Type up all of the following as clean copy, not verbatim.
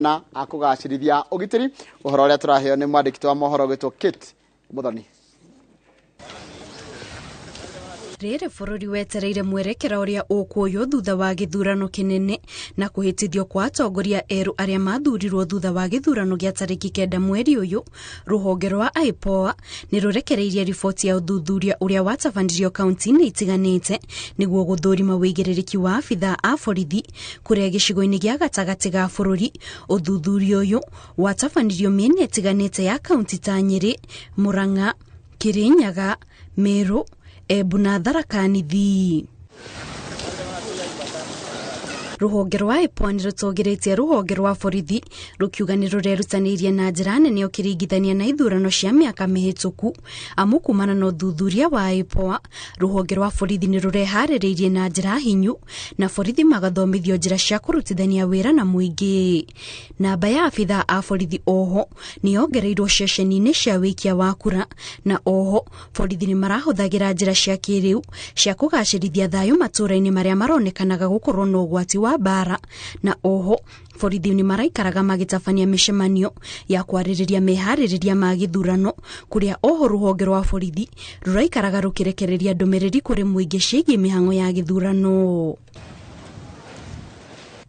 Na akũgacĩrithia ũgitĩri. Ũhoro ũrĩa tũraheo nĩ mwandĩki wa mohoro gwĩtwo Kate Muthoni. Rĩrĩ bũrũri wetereire mwerekera ũrĩa ũkuoywo thutha wa gĩthurano kĩnene na kũhĩtithio kwa atongoria erũ arĩa mathurirwo thutha wa gĩthurano gĩa tarĩki 9 mweri ũyũ, rũhonge rwa IPOA nĩ rũrekereirie riboti ya ũthuthuria ũrĩa watabanirio kaunti-inĩ itiganĩte nĩguo gũthũrima wĩigĩrĩrĩki wa abithaa a borithi kũrĩa gĩcigo-inĩ gĩa gatagatĩ ga bũrũri. Ũthuthuria ũyũ watabanirio mĩena ĩtiganĩte ya kaunti ta Nyĩrĩ, Murang'a, Kirinyaga, Meru, Embu na Tharaka Nithi. Rũhonge rwa IPOA nĩ rũtũgĩrĩtie rũhonge rwa borithi rũkiuga nĩ rũrerutanĩirie na njĩra nene ũkĩringithania na ithurano cia mĩaka mĩhĩtũku. Amu kumana na ũthuthuria wa IPOA, rũhonge rwa borithi nĩ rũreharĩrĩirie na njĩra hinyu na borithi magathomithio njĩra cia kũrutithania wĩra na mũingĩ. Namba ya abithaa a borithi oho nĩ yongereirwo ceceni-inĩ cia wĩikia wa kura, na oho borithi nĩ marahũthagĩra njĩra cia kĩrĩu cia kũgacĩrithia thayũ matũũra-inĩ marĩa maronekanaga gũkorwo na ũgwati wa mbara, na oho borithi nĩ maraikaraga magĩtabania mĩcemanio ya kwarĩrĩria meharĩrĩria ma gĩthurano, kũrĩa oho rũhonge rwa borithi rũraikaraga rũkĩrekereria ndũmĩrĩri kũrĩ mũingĩ ciĩgiĩ mĩhang'o ya gĩthurano.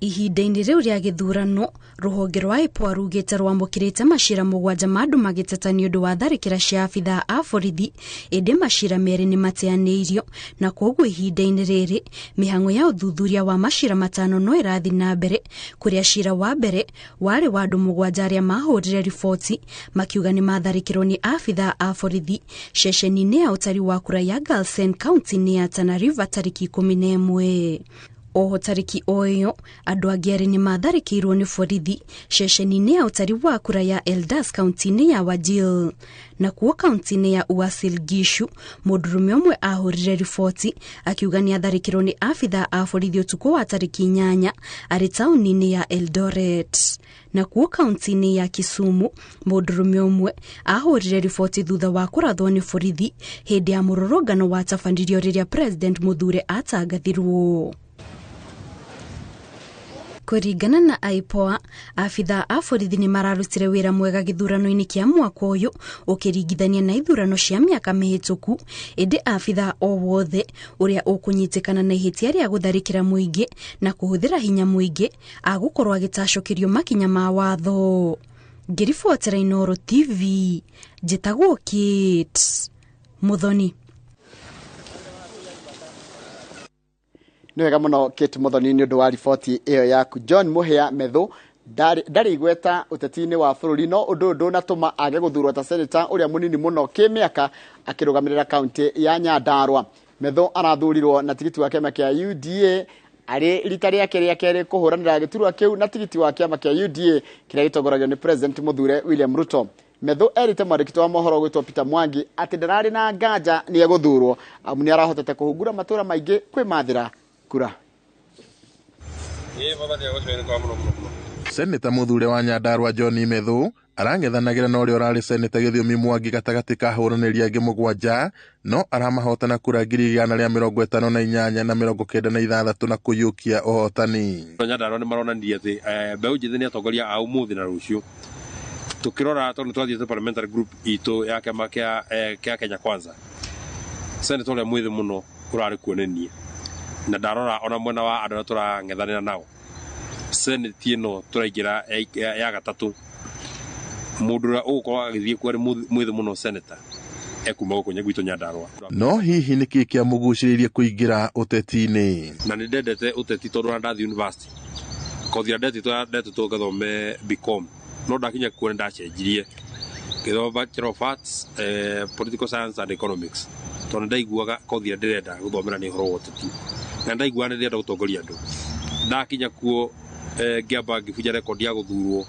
Ihinda-inĩ rĩu rĩa gĩthurano, rũhonge rwa IPOA rugĩte rwamũkĩrĩte macira 7 ma andũ magĩteta nĩ ũndũ wa tharĩkĩra cia abithaa a borithi, ĩndĩ macira 2 nĩ mateanĩirio, na kwoguo ihinda-inĩ rĩrĩ mĩhang'o ya ũthuthuria wa macira 5 no ĩrathiĩ na mbere, kũrĩa cira wa mbere warĩ wa andũ 7 arĩa mahũrire riboti makiuga nĩ matharĩkĩrwo nĩ abithaa a borithi ceceni-inĩ ya ũtari wa kura ya Garsen kaunti-inĩ ya Tana River tarĩki 11. Oho tarĩki o ĩyo andũ angĩ 2 nĩ matharĩkĩirwo nĩ borithi ceceni-inĩ ya ũtari wa kura ya Eldas kaunti-inĩ ya Wajir. Na kuo kaunti-inĩ ya Uasin Gishu mũndũrũme ũmwe ahũrire riboti akiuga nĩ atharĩkĩrwo nĩ abithaa a borithi ũtukũ wa tarĩki 8 arĩ taũni-inĩ ya Eldoret. Na kuo kaunti-inĩ ya Kisumu mũndũrũme ũmwe ahũrire riboti thutha wa kũrathwo nĩ borithi hĩndĩ ya mũrũrũngano watabanirio rĩrĩa President Muthure atangathirwo. Kũringana na IPOA, abithaa a borithi nĩ mararutire wĩra mwega gĩthurano-inĩ kĩa mwaka ũyũ ũkĩringithania na ithurano cia mĩaka mĩhĩtũku, ĩndĩ abithaa o wothe ũrĩa ũkũnyitĩkana na ihĩtia rĩa gũtharĩkĩra mũingĩ na kũhũthĩra hinya mũingĩ agũkorwo agĩtacũkĩrio makinya ma watho. Ngĩribotera Inooro TV, njĩtagwo Kate Muthoni. Nĩ wega mũno Kate Muthoni nĩ ũndũ wa riboti ĩyo yaku. John Muhia Methu ndarĩ igweta ũteti-inĩ wa bũrũri, no ũndũ ũyũ ndũnatũma age gũthurwo ta seneta ũrĩa mũnini mũno kĩmĩaka akĩrũgamĩrĩra kaunti ya Nyandarua. Methu arathurirwo na tigiti wa kĩama kĩa UDA arĩ rita rĩake rĩa kerĩ kũhũranĩra gĩturwa kĩu na tigiti wa kĩama kĩa UDA kĩrĩa gĩtongoragio nĩ President Muthure William Ruto. Methu erĩte mwandĩki wa mohoro gwĩtwo Peter Mwangi atĩ ndararĩ na nganja nĩ egũthurwo amu nĩ arahotete kũhungura matũũra maingĩ kwĩmathĩra kura. Seneta Muthure wa Nyandarua John Methu arang'ethanagĩra na ũrĩa ũrarĩ seneta Gĩthiomi Mwangi gatagatĩ ka ahũranĩri angĩ 7, no aramahotana kura 158 na 96 na kũiyũkia ũhotani. Nyandarua nĩ maronanirie atĩ mbeũ njĩthĩ nĩ atongoria a ũmũthĩ na rũciũ. Tũkĩrora tondũ twathiĩte parliamentary group itũ ya kĩama kĩa Kenya Kwanza, seneta ũrĩa mwĩthĩ mũno ũrarĩ kuo nĩ niĩ, na ndarora ona mwena wa andũ arĩa tũrang'ethanĩra nao, seneti ĩno tũraingĩra ya gatatũ, mũndũ ũrĩa ũgũkorwo agĩthiĩ kuo arĩ mwĩthĩ mũno seneta ekuma gũkũ gwitũ Nyandarua. No hihi nĩ kĩĩ kĩamũgucĩrĩirie kũingĩra ũteti-inĩ? Na nĩ ndendete ũteti tondũ ona ndathiĩ university kothi ĩrĩa ndetĩtwo ngathome BCom, no ndakinya kuo nĩ ndacenjirie ngĩthoma Bachelor of Arts, Political Science and Economics, tondũ nĩ ndaiguaga kothi ĩrĩa ndĩrenda gũthomera nĩ ũhoro wa ũteti, na ndaiguaga nĩ ndĩrenda gũtongoria andũ. Ndakinya kuo ngĩamba ngĩbunja rekondi ya gũthurwo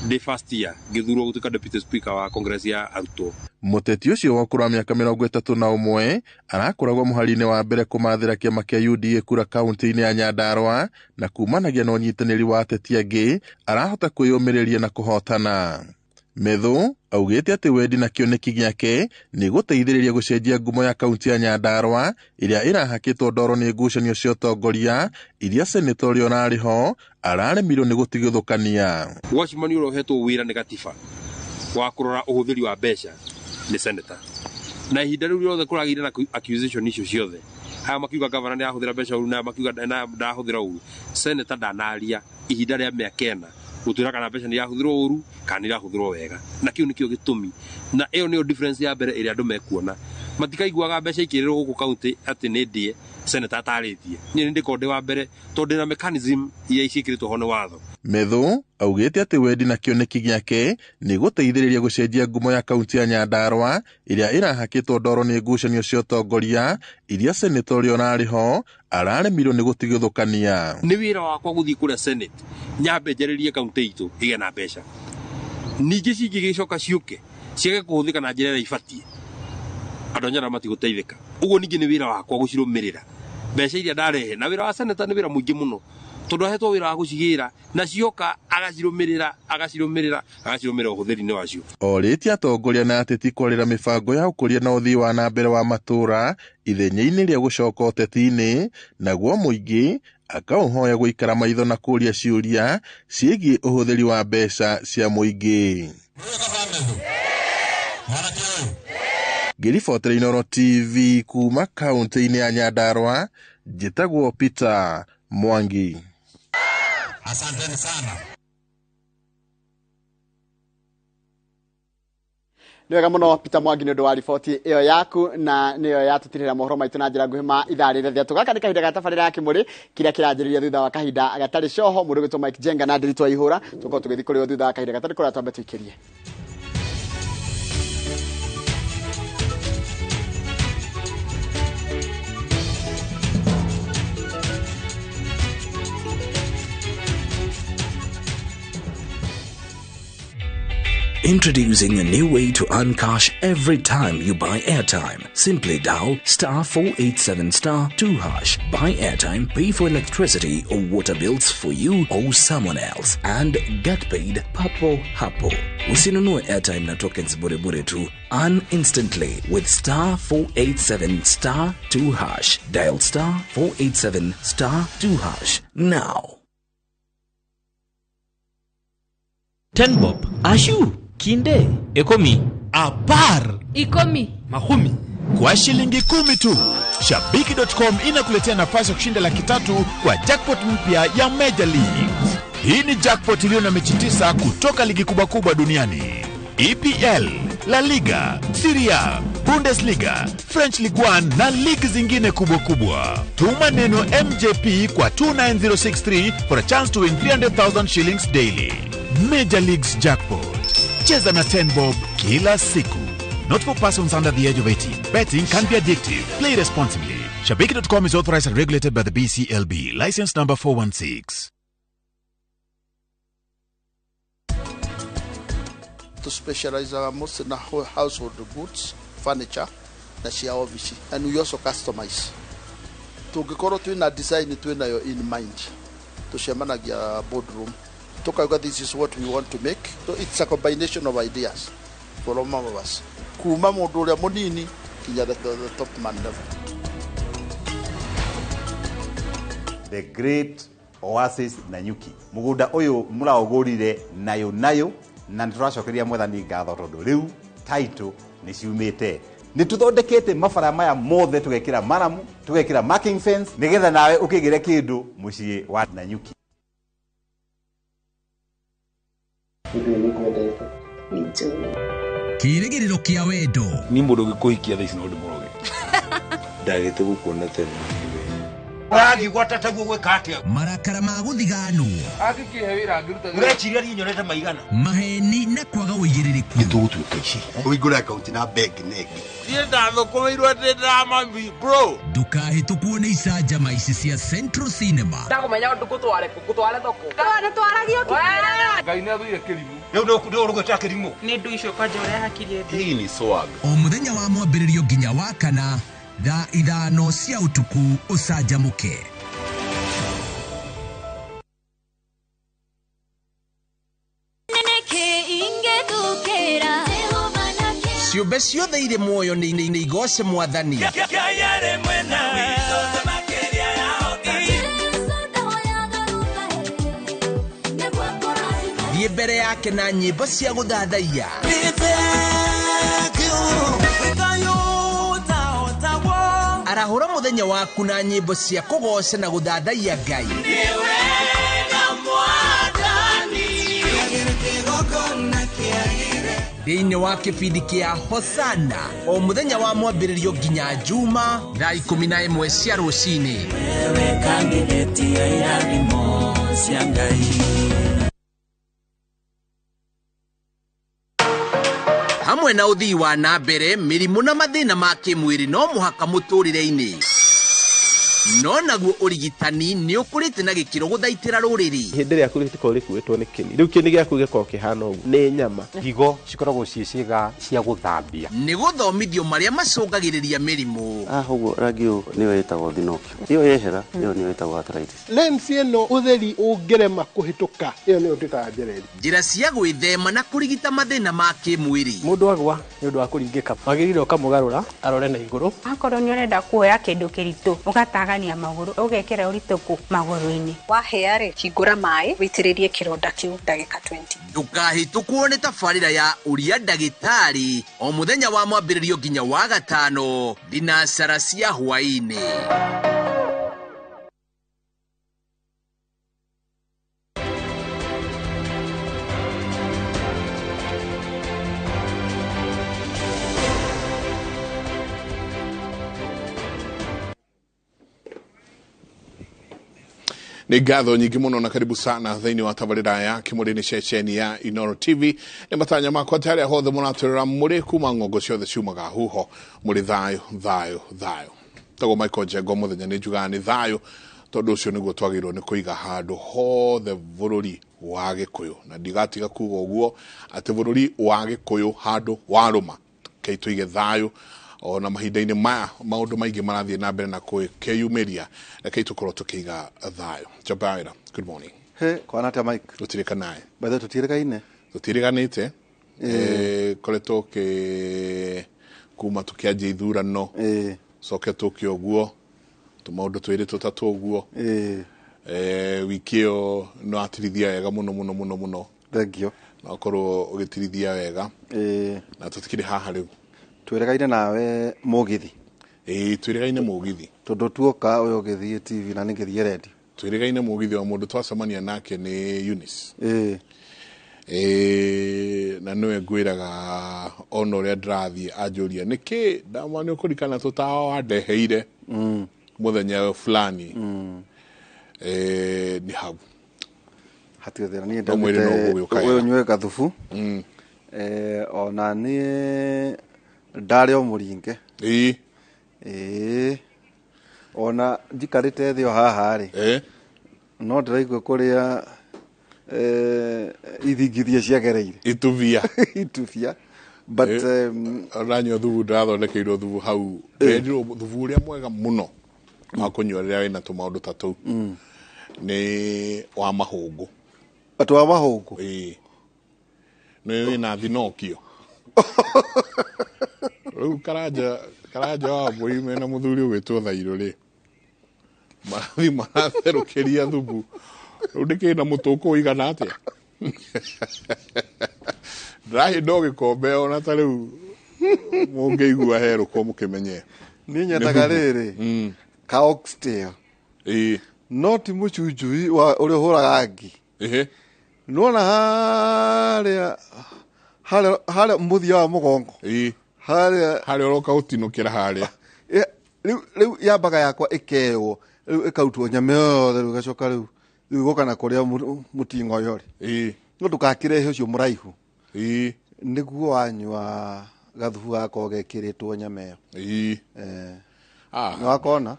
ndĩ first year, ngĩthurwo gũtuĩka deputy speaker wa Congress ya arutwo. Mũteti ũcio wa ũkũrũ wa mĩaka 31 arakoragwo mũhari-inĩ wa mbere kũmathĩra kĩama kĩa UDA kura kaunti-inĩ ya Nyandarua, na kumanagia na ũnyitanĩri wa ateti angĩ arahota kwĩyũmĩrĩria na kũhotana. Methu augĩte atĩ wendi na kĩoneki gĩake nĩ gũteithĩrĩria gũcenjia ngumo ya kaunti ya Nyandarua ĩrĩa ĩrahakĩtwo ndoro nĩ ngucanio cia ũtongoria iria seneta ũrĩa ũrarĩ ho araremirwo nĩ gũtigithũkania. Watchman ũrĩa ũhetwo wĩra nĩ gatiba wa kũrora ũhũthĩri wa mbeca nĩ seneta, na ihinda rĩu rĩothe kũragĩire na accusation icio ciothe, aya makiuga gavana nĩ ahũthĩra mbeca ũru, na makiuga ndahũthĩra ũru, seneta ndanaria ihinda rĩa mĩaka 4 gũtwĩra kana mbeca nĩ irahũthĩrwo ũru kana nĩ irahũthĩrwo wega, na kĩu nĩkĩo gĩtũmi, na ĩyo nĩyo difference ya mbere ĩrĩa andũ mekuona. Matikaiguaga mbeca ikĩrĩrwo gũkũ kaunti atĩ nĩ ndĩe seneta atarĩtie. Niĩ nĩ ndĩkorwo ndĩ wa mbere tondũ ndĩna mechanism iria ciĩkĩrĩtwo ho nĩ watho. Methu augĩte atĩ wendi na kĩoneki gĩake nĩ gũteithĩrĩria gũcenjia ngumo ya kaunti ya Nyandarua ĩrĩa ĩrahakĩtwo ndoro nĩ ngucanio cia ũtongoria iria seneta ũrĩa ũrarĩ ho araremirwo nĩ gũtigithũkania. Nĩ wĩra wakwa gũthiĩ kũrĩa senate nyambe njarĩrie kaunti itũ ĩgĩe na mbeca, ningĩ cingĩgĩcoka ciũke ciage kũhũthĩka na njĩra ĩrĩa ibatiĩ, andũ a Nyandarua matigũteithĩka. Ũguo ningĩ nĩ wĩra wakwa gũcirũmĩrĩra mbeca iria ndarehe, na wĩra wa seneta nĩ wĩra mũingĩ mũno tondũ ahetwo wĩra wa gũcigĩra na cioka agacirũmĩrĩra agacirũmĩrĩra agacirũmĩrĩra ũhũthĩri-inĩ wacio. Orĩtie atongoria na ateti kwarĩra mĩbango ya ũkũria na ũthii wa na mbere wa matũũra ithenya-inĩ rĩa gũcoka ũteti-inĩ, naguo mũingĩ akaũhoya gũikara maitho na kũũria ciũria ciĩgiĩ ũhũthĩri wa mbeca cia mũingĩ. Ngĩribotera Inooro TV kuma kaunti-inĩ ya Nyandarua, njĩtagwo Peter Mwangi. Asanteni sana. Nĩ wega mũno Peter Mwangi nĩ ũndũ wa riboti ĩyo yaku, na nĩyo yatũtirĩra mohoro maitũ na njĩra nguhĩ ma ithaa rĩrĩa rĩatũ. Gaka nĩ kahinda ga tabarĩra ya Kĩmũrĩ kĩrĩa kĩranjĩrĩria thutha wa kahinda gatarĩ coho. Mũndũ ũgwĩtwo Mike Jenga na Ndiritu Waihũra tũkorwo tũgĩthiĩ kũrĩ o thutha wa kahinda gatarĩ kũrĩa twambe tũikĩrie. Introducing a new way to earn cash every time you buy airtime. Simply dial *487*2#. Buy airtime, pay for electricity or water bills for you or someone else, and get paid papo hapo. Usinunue airtime na tokens bure bure tu. Earn instantly with *487*2#. Dial *487*2# now. 10 bob, ashu, kinde, ekomi, apar, ikomi, mahumi. Kwa shilingi 10 tu, Shabiki.com inakuletea nafasi ya kushinda 300,000 kwa jackpot mpya ya Major Leagues. Hii ni jackpot iliyo na mechi 9 kutoka ligi kubwa kubwa duniani: EPL, La Liga, Serie A, Bundesliga, French Ligue 1 na ligi zingine kubwa kubwa. Tuma neno MJP kwa 29063 for a chance to win 300,000 shillings daily. Major Leagues Jackpot. Cheza na 10 bob kila siku. Not for persons under the age of 18. Betting can be addictive. Play responsibly. Shabiki.com is authorized and regulated by the BCLB. License number 416. To specialize our most in household goods, furniture, na cia office, and we also customize. Tũngĩkorwo twĩna design twĩnayo in mind, tũcemanagia boardroom, tukauga this is what we want to make. So it's a combination of ideas for all of us, kuma mũndũ ũrĩa mũnini kinya the top man level. The Great Oasis Nanyuki, mũgũnda ũyũ mũraũgũrire nayo nayo, na nĩtũracokeria mwathani ngatho tondũ rĩu title nĩ ciumĩte. Nĩ tũthondekete mabara maya mothe, tũgekĩra maramu, tũgekĩra marking fence, nĩgetha nawe ũkĩgĩre kĩndũ mũciĩ wa Nanyuki. Kĩrĩgĩrĩro kĩa wendo. Ni mũndũ ũngĩkũhikia thaa ici no ndĩmũroge. Ndagĩte gũkuona tene. Ũrathiĩ gwata taguo gwĩka atĩa? Marakara ma gũthiganwo. Angĩkĩhe wĩra angĩruta. Ũreciria niĩ nyonete maigana? Maheni na kwaga ũigĩrĩrĩku. Nĩtũgũtuĩka ici. Ũhingũre akaunti na bengi na ĩngĩ. Niĩ ndathũkũmĩirwo atĩ ndĩramami bro. Ndũkahĩtũkwo nĩ icanjama ici cia Central Cinema. Ndakũmenya ũndũ ngũtware kũ, ngũtware thoko. Twaragia ũkĩra. Ngai nĩathũire kĩrimũ. Rĩu nĩ ũrũgĩta kĩrimũ. Nĩ ndũ icio kwanja ũrĩa hakiri ĩndĩ. Hii ni swag. O mũthenya wa mwambĩrĩrio nginya wa kana thaa 5 cia ũtukũ ũcanjamũke. Nĩkĩ ingĩthũkia Ciũmbe ciothe irĩ muoyo nĩ igoce Mwathani. Thiĩ mbere yake na nyĩmbo cia gũthathaiya. Arahũra mũthenya waku na nyĩmbo cia kũgoca na gũthathaiya Ngai. Thĩinĩ wa kĩbindi kĩa Hosana o mũthenya wa mwambĩrĩrio nginya Juma thaa 11 cia rũcinĩ. Hamwe na ũthii wa na mbere, mĩrimũ na mathĩna ma kĩmwĩrĩ no mũhaka mũtũrĩre-inĩ. No naguo ũrigitani nĩ ũkũrĩte na gĩkĩro gũthaitĩra rũrĩrĩ. Hĩndĩ ĩrĩa rĩkoragwo rĩkuĩtwo nĩ kĩni, rĩu kĩni gĩaku gĩkoragwo kĩhana ũguo nĩ nyama. Higo cikoragwo ciĩ ciĩga cia gũthambia. Nĩ gũthomithio marĩa macũngagĩrĩria mĩrimũ. Ũguo rangi ũyũ nĩyo ĩtagwo thinokio. Ĩyo yehera, ĩyo nĩyo ĩtagwo arthritis. Lens ĩno ũtheri ũngĩrema kũhĩtũka, ĩyo nĩyo twĩtaga njereri. Njĩra cia gwĩthema na kũrigita mathĩna ma kĩmwĩrĩ. Mũndũ agwa nĩ ũndũ wa kũringĩka, wagĩrĩire ũkamũgarũra arore na igũrũ. Akorwo nĩ ũrenda kuoya kĩndũ kĩritũ, ũgatagania magũrũ, ũgekĩra ũritũ kũ magũrũ-inĩ. Wahĩa rĩ, hingũra maĩ, wĩitĩrĩrie kĩronda kĩu ndagĩka 20. Ndũkahĩtũkwo nĩ tabarĩra ya ũria ndagĩtarĩ o mũthenya wa mwambĩrĩrio nginya wa gatano thinacara cia hwaĩ-inĩ. Nĩ ngatho nyingĩ mũno na karibu sana thĩinĩ wa tabarĩra ya Kĩmũrĩ nĩ ceceni ya Inooro TV. Nĩ matanya makwa atĩ harĩa hothe mũratwĩrora mũrĩ kuma ng'ongo ciothe ciumaga huho mũrĩ thayũ thayũ thayũ. Tagwo Michael Njengo mũthenya nĩ njugaga nĩ thayũ tondũ ũcio nĩguo twagĩrĩirwo nĩ kũiga handũ hothe bũrũri wa Gĩkũyũ, na ndigatiga kuga ũguo atĩ bũrũri wa Gĩkũyũ handũ warũma kei tũige thayũ. Ona mahinda-inĩ maya maũndũ maingĩ marathiĩ na mbere na kwĩyumĩria, rekei tũkorwo tũkĩiga thayũ. Njamba wĩra, good morning. He, kwana atĩa Mike? Tũtirĩkanae. By the way, tũtirĩkaine? Tũtirĩganĩte. Koretwo kĩ kuma tũkĩanjia ithurano. Coke tũke ũguo, tũmaũndũ twĩrĩ tũtatũ ũguo. Wiki ĩyo no atirithia wega mũno mũno mũno mũno. Thank you. Na ũkorwo ũgĩtirithia wega. Na tũtikĩrĩ haha rĩu. Twĩregaine nawe mũgithi. Twĩregaine mũgithi. Tondũ tuoka ũyũ ũgĩthiĩ TV na nĩngĩthiĩ redio. Twĩregaine mũgithi wa mũndũ twacemania nake nĩ Eunice. Na nĩwe ngwĩraga ona ũrĩa ndĩrathiĩ anjũria nĩkĩ ndamwa nĩ ũkũririkana tũtawa wandeheire mũthenya fulani. Nĩ hau. Hatirĩ thĩna, niĩ ndaugĩte ũyũ nyue gathubu. Ona niĩ ndarĩ o mũringe. Ona njikarĩte thĩ o haha rĩ, no ndĩraigua kũrĩa ithingithia ciagereire. Itubia. Itubia. But ũranyua thubu, ndĩrathondekeirwo thubu hau. Nderirwo thubu ũrĩa mwega mũno wa kũnyua rĩrĩa wĩna tũmaũndũ ta tũu nĩ wa mahũngũ. Atĩ wa mahũngũ? Nĩ wĩna thinokio. Rĩu karanja wa mbũri mena mũthuri ũgwĩtwo Thairũ rĩ, marathiĩ maratherũkĩria thubu. Rĩu ndĩkĩrĩ na mũtũkũ ũigana atĩa? Ndĩrahĩnda o gĩkombe ona ta rĩu mũngĩigua herũkwo mũkĩmenye. Niĩ nyendaga rĩrĩ ka oxtail. No ti mũcunjui ũrĩa ũhũraga ngi. Nĩwona harĩa harĩa mũthia wa mũgongo. Harĩa ũroka gũtinũkĩra harĩa. Rĩu yambaga yakwa ĩkewo, rĩu ĩkarutwo nyama yothe, rĩu ĩgacoka rĩu ĩgoka na kũrĩa mũting'oyo rĩ. No ndũgakĩrehe ũcio mũraihu. Nĩguo wanyua gathubu gakorwo gekĩrĩtwo nyama ĩyo. Nĩwakona?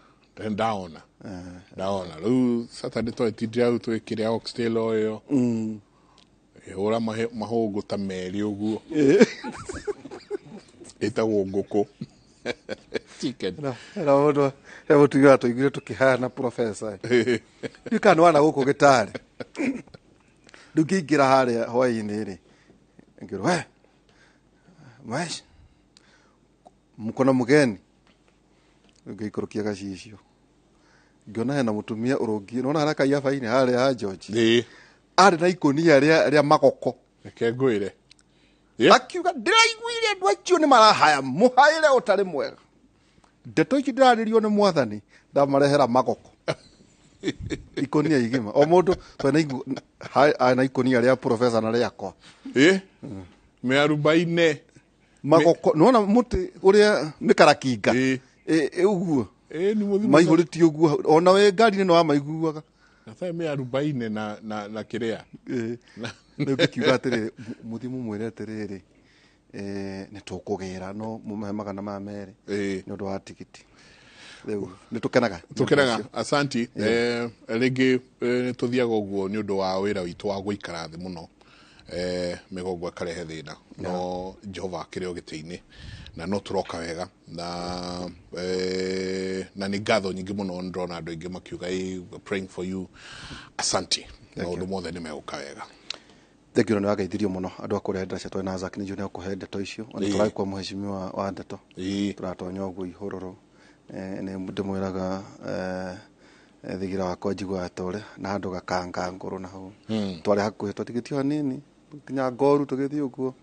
Ndaona. Ndaona. Rĩu Saturday twetindire hau twĩkĩre oxtail o ĩyo. Ĩhũra mahũngũ ta merĩ ũguo. Ĩtagwo ngũkũ. Chicken. Hena mũndũ he mũtumia twaiguire tũkĩhana professor. Ndiũĩ kana nĩwana gũkũ gĩtarĩ. Rĩu ngĩingĩra harĩa hwaĩ-inĩ rĩ, ngĩrwo we Mwesh. Mko na mgeni. Ngĩikũrũkia gacicio. Ngĩona hena mũtumia ũrũngiĩ. Nĩwona harĩa Kaiabainĩ harĩa ha George. Arĩ na ikũnia rĩa magoko. Reke ngwĩre. Akiuga ndĩraiguire andũ acio nĩ marahaya mũhaĩre ũtarĩ mwega. Ndeto ici ndĩrarĩrio nĩ mwathani ndamarehera magoko. Ikũnia igima. O mũndũ twena na ikũnia rĩa professor na rĩakwa. Mĩarubaine. Magoko nĩwona mũtĩ ũrĩa mĩkarakinga. Ũguo. Maihũrĩtie ũguo ona wĩ ngari-inĩ nĩ wamaiguaga. Nathaĩ mĩarubaine na kĩrĩa. Rĩu ngĩkiuga atĩrĩrĩ mũthiĩ mũmwĩre atĩrĩrĩ nĩ tũkũgĩra no mũmahe 200 nĩ ũndũ wa tigiti. Rĩu nĩ tũkenaga. Tũkenaga asanti. Rĩngĩ nĩ tũthiaga ũguo nĩ ũndũ wa wĩra witũ wa gũikara thĩ mũno. Mĩgongo ĩkarehe thĩna no Jehova akĩrĩ o gĩtĩ-inĩ na no tũroka wega na na nĩ ngatho nyingĩ mũno ndĩrona andũ aingĩ makiuga praying for you asanti. Maũndũ mothe nĩ megũka wega. Thank you na nĩwageithirio mũno andũ a kũrĩa ndĩra cia na Zack nĩ njũĩ nĩekũhe ndeto icio ona tũragĩkua mũhecimiwa wa ndeto tũratonya ũguo ihũrũrũ nĩ ndĩmwĩraga thigira wakwa njiguaga ta ũrĩa na handũ gakanga ngũrũ na hau twarĩ hakuhĩ twatigĩtio hanini nginya ngoru tũgĩthiĩ ũguo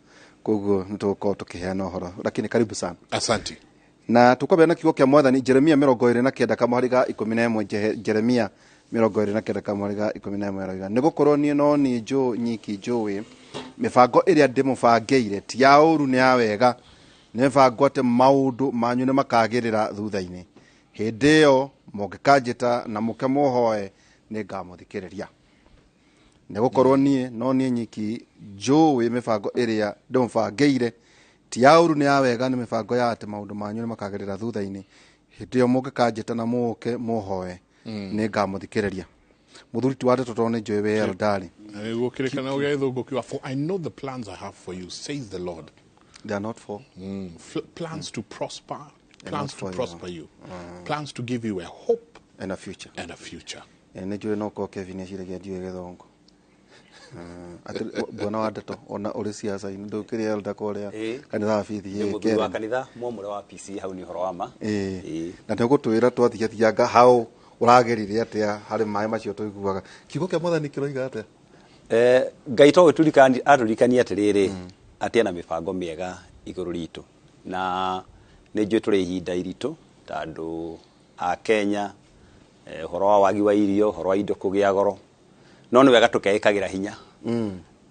koguo nĩ tũgũkorwo tũkĩheana ũhoro lakini karibu sana asanti. Na tũkwambia na kiugo kĩa mwathani Jeremia 29 kamũhari ga 11 Jeremia 29 kamũhari ga 11 aroiga nĩgũkorwo niĩ no niĩ nyiki njũĩ mĩbango ĩrĩa ndĩmũbangĩire ti ya ũũru nĩ ya wega nĩ mĩbango atĩ maũndũ manyu nĩ makagĩrĩra thutha-inĩ hĩndĩ ĩyo mũngĩkanjĩta na mũke mũhoe nĩ ngamũthikĩrĩria nĩgũkorwo niĩ no niĩ nyiki njũĩ mĩbango ĩrĩa ndĩmũbangĩire ti ya ũũru nĩ ya wega nĩ mĩbango ya atĩ maũndũ manyu nĩ makagĩrĩra thutha-inĩ hĩndĩ ĩyo mũngĩkanjĩta na mũke mũhoe nĩ ngamũthikĩrĩria. Mũthuri ti wa ndeto tondũ nĩ njũĩ wĩ elderly. Gũkĩrĩkana ũgĩa gĩthũngũ kiuga for I know the plans I have for you says the Lord. They are not for plans to prosper, plans to prosper you, plans to give you a hope and a future. And a future. Nĩ njũĩ no korwo Kevin eciragia ndiũĩ gĩthũngũ. Atĩ bwana wa ndeto ona ũrĩ ciaca-inĩ ndũkĩrĩ elder kũrĩa kanitha wa bithi ĩ mũthuri wa kanitha mwamũre wa PC hau nĩ ũhoro wa ma. Na nĩ ũgũtwĩra twathiathianga hau ũragerire atĩa harĩ maĩ macio tũiguaga. Kiugo kĩa mwathani kĩroiga atĩa? Ngai to atũririkanie atĩrĩrĩ atĩ ena mĩbango mĩega igũrũ ritũ na nĩ njũĩ tũrĩ ihinda iritũ tondũ a Kenya ũhoro wa wagi wa irio ũhoro wa indo kũgĩa goro no nĩ wega tũkeĩkagĩra hinya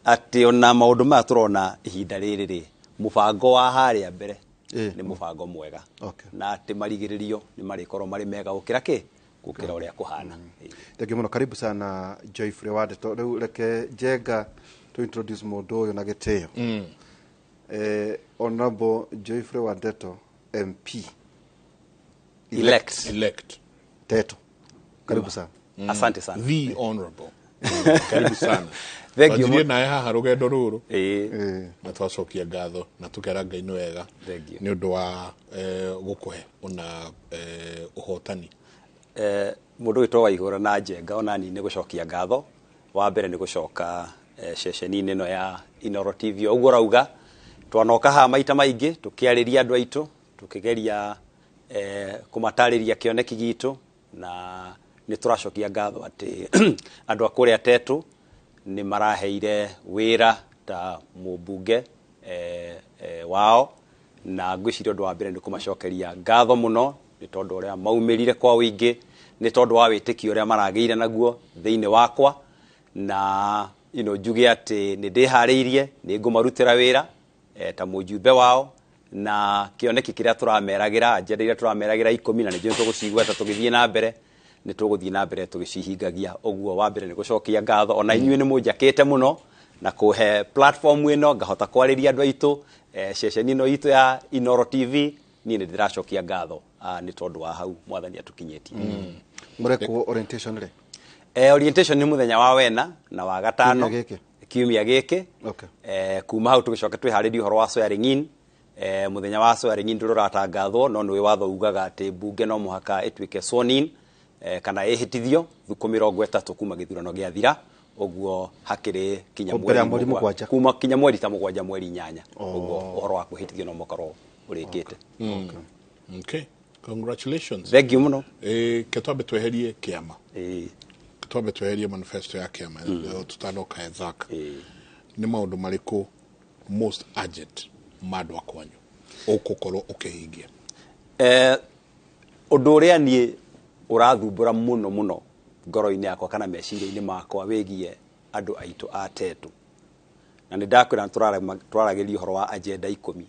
atĩ ona maũndũ maya tũrona ihinda rĩrĩ rĩ mũbango wa harĩa mbere nĩ mũbango mwega na atĩ marigĩrĩrio nĩ marĩkorwo marĩ mega gũkĩra kĩ gũkĩra ũrĩa kũhana. Thank you mũno karibu sana Joyfrey wa ndeto. Rĩu reke Njenga to introduce mũndũ ũyũ na gĩtĩo. Honorable Joyfrey wa Ndeto MP elect Teto. Karibu sana. Asante sana. The honorable. Karibu sana. Thank you. Twanjirie nawe haha rũgendo rũrũ na twacokia ngatho na tũkera Ngai nĩ wega nĩ ũndũ wa gũkũhe ona ũhotani. Mũndũ wĩtwo Waihũra na Njenga ona niĩ nĩ gũcokia ngatho. Wa mbere nĩ gũcoka ceceni-inĩ ĩno ya Inooro TV ũguo ũrauga twanoka haha maita maingĩ tũkĩarĩria andũ aitũ tũkĩgeria kũmatarĩria kĩoneki gitũ na nĩ tũracokia ngatho atĩ andũ a kũrĩa Tetu nĩ maraheire wĩra ta mũmbunge wao na ngwĩciria ũndũ wa mbere nĩ kũmacokeria ngatho mũno nĩ tondũ ũrĩa maumĩrire kwa ũingĩ nĩ tondũ wa wĩtĩkio ũrĩa maragĩire naguo thĩinĩ wakwa na njuge atĩ nĩ ndĩharĩirie nĩ ngũmarutĩra wĩra ta mũjumbe wao na kĩoneki kĩrĩa tũrameragĩra agenda iria tũrameragĩra 10 na nĩ njũĩ tũgũcigweta tũgĩthiĩ na mbere nĩ tũgũthiĩ na mbere tũgĩcihingagia. Ũguo wa mbere nĩ gũcokia ngatho ona inyuĩ nĩ mũnjakĩte mũno na kũhe platform ĩno ngahota kwarĩria andũ aitũ ceceni ĩno itũ ya Inooro TV niĩ nĩ ndĩracokia ngatho nĩ tondũ wa hau mwathani atũkinyĩtie. Mũrekwo orientation rĩ? Orientation nĩ mũthenya wa wena na wa gatano kiumia gĩkĩ. Kuma hau tũgĩcoka twĩharĩrie ũhoro wa swearing in. Mũthenya wa swearing in ndũrĩ ũratangathwo no nĩ watho ugaga atĩ mbunge no mũhaka ĩtuĩke sworn in kana ĩhĩtithio thukũ 30 kuma gĩthurano gĩathira ũguo hakĩrĩ kinya mweri kuma kinya mweri ta 7 mweri 8 ũguo ũhoro wa kwĩhĩtithio no mũkorwo ũrĩkĩte. Okay. Congratulations. Thank you mũno. Ke twambe tweherie kĩama. Twambe tweherie manifesto ya kĩama tutanoka ethaka. Nĩ maũndũ marĩkũ most urgent ma andũ a kwanyu ũgũkorwo ũkĩhingia? Ũndũ ũrĩa niĩ ũrathumbũra mũno mũno ngoro-inĩ yakwa kana meciria-inĩ makwa wĩgiĩ andũ aitũ a Tetu, na nĩ ndakwĩra tũraragĩria ũhoro wa agenda 10,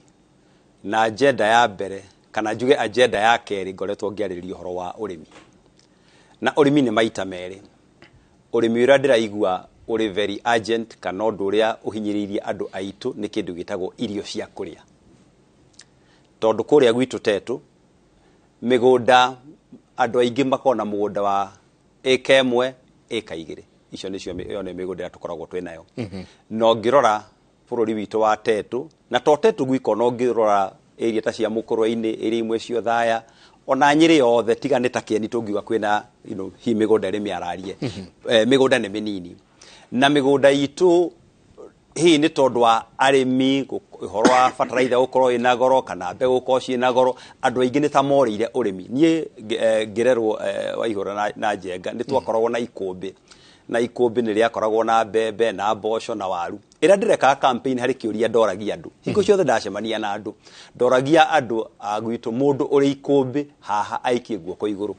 na agenda ya mbere kana njuge agenda ya kerĩ ngoretwo ngĩarĩrĩria ũhoro wa ũrĩmi. Na ũrĩmi nĩ maita merĩ. Ũrĩmi ũrĩa ndĩraigua ũrĩ very urgent kana ũndũ ũrĩa ũhinyĩrĩirie andũ aitũ nĩ kĩndũ gĩtagwo irio cia kũrĩa. Tondũ kũrĩa gwitũ Tetu mĩgũnda andũ aingĩ makoragwo na mũgũnda wa ĩka 1 ĩka 2, icio nĩcio ĩyo nĩ mĩgũnda ĩrĩa tũkoragwo twĩ nayo. Na ũngĩrora bũrũri witũ wa Tetu, na to Tetu gwika, ona ũngĩrora area ta cia Mũkũrwe-inĩ, area imwe cia Othaya, ona Nyĩrĩ yothe tiga nĩ ta Kĩeni tũngiuga kwĩna hihi mĩgũnda ĩrĩ mĩararie. Mĩgũnda nĩ mĩnini, na mĩgũnda itũ hihi nĩ tondũ wa arĩmi ũhoro wa bataraitha gũkorwo ĩna goro kana mbegũ gũkorwo ciĩna goro, andũ aingĩ nĩ ta morĩire ũrĩmi. Niĩ ngĩrerwo Waihũra na Njenga nĩ twakoragwo na ikũmbĩ, na ikũmbĩ nĩ rĩakoragwo na mbembe na mboco na waru. Ĩrĩa ndĩrekaga campaign harĩ kĩũria ndoragia andũ hingo ciothe ndacemania na andũ, ndoragia andũ a gwitũ mũndũ ũrĩ ikũmbĩ haha aikie guoko igũrũ,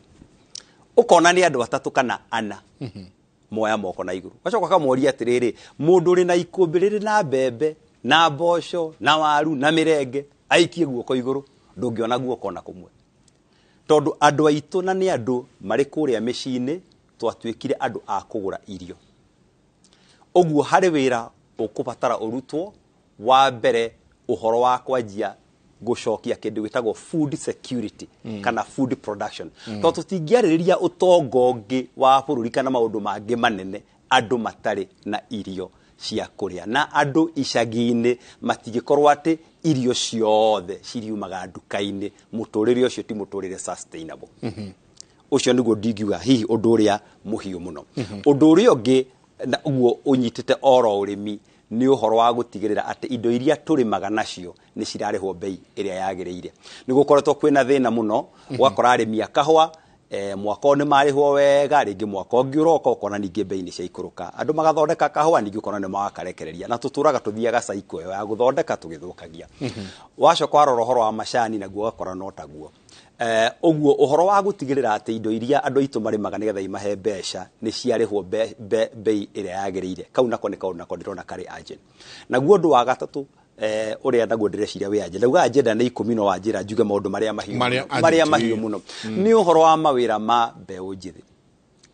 ũkona nĩ andũ 3 kana 4 moya moko na igũrũ. Gacoka kamoria atĩrĩrĩ, mũndũ ũrĩ na ikũmbĩ rĩrĩ na mbembe na mboco na waru na mĩrenge aikie guoko igũrũ, ndũngĩona guoko na kũmwe. Tondũ andũ aitũ na nĩ andũ marĩ kũrĩa mĩciĩ-inĩ twatuĩkire andũ a kũgũra irio. Ũguo harĩ wĩra ũkũbatara ũrutwo wa mbere ũhoro wa kwanjia gũcokia kĩndũ gĩtagwo food security kana food production. Tondũ tũtingĩarĩrĩria ũtonga ũngĩ wa bũrũri kana maũndũ mangĩ manene andũ matarĩ na irio cia kũrĩa, na andũ icagi-inĩ matingĩkorwo atĩ irio ciothe ciriumaga nduka-inĩ. Mũtũrĩre ũcio ti mũtũrĩre sustainable. Ũcio nĩguo ndingiuga hihi ũndũ ũrĩa mũhiũ mũno. Ũndũ ũrĩa ũngĩ na ũguo ũnyitĩte oro ũrĩmi nĩ ũhoro wa gũtigĩrĩra atĩ indo iria tũrĩmaga nacio nĩ cirarĩhwo bei ĩrĩa yagĩrĩire. Nĩ gũkoretwo kwĩna thĩna mũno, ũgakora arĩmi a kahũa mwaka ũyũ nĩ marĩhwo wega, rĩngĩ mwaka ũngĩ ũroka ũkona ningĩ bei nĩ ciaikũrũka. Andũ magathondeka kahũa ningĩ ũkona nĩ magakarekereria, na tũtũraga tũthiaga cycle ĩyo ya gũthondeka tũgĩthũkagia. Wacoka warora ũhoro wa macani naguo ũgakora no taguo. Ũguo ũhoro wa gũtigĩrĩra atĩ indo iria andũ aitũ marĩmaga nĩgetha imahe mbeca nĩ ciarĩhwo bei ĩrĩa yagĩrĩire, kau nako nĩ kaũndũ nako ndĩrona karĩ urgent. Naguo ũndũ wa gatatũ ũrĩa naguo ndĩreciria wĩ agenda, ndauga agenda nĩ 10 no wanjĩra njuge maũndũ marĩa mahiũ marĩa mahiũ mũno nĩ ũhoro wa mawĩra ma mbeũ njĩthĩ,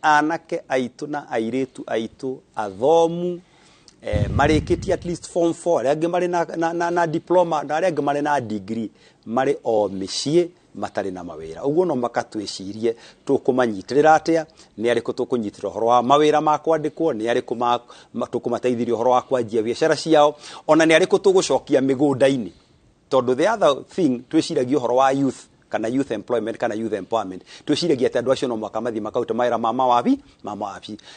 anake aitũ na airĩtu aitũ athomu marĩkĩtie at least form 4, arĩa angĩ marĩ na diploma na arĩa angĩ marĩ na degree, marĩ o mĩciĩ matarĩ na mawĩra. Ũguo no makatwĩcirie tũkũmanyitĩrĩra atĩa, nĩ arĩkũ tũkũnyitĩrĩra ũhoro wa mawĩra ma kwandĩkwo, nĩ arĩkũ tũkũmateithĩria ũhoro wa kwanjia biacara ciao, ona nĩ arĩkũ tũgũcokia mĩgũnda-inĩ. Tondũ the other thing twĩciragia ũhoro wa youth kana youth employment kana youth empowerment, twĩciragia atĩ andũ acio no mũhaka mathiĩ makarute mawĩra ma mawabi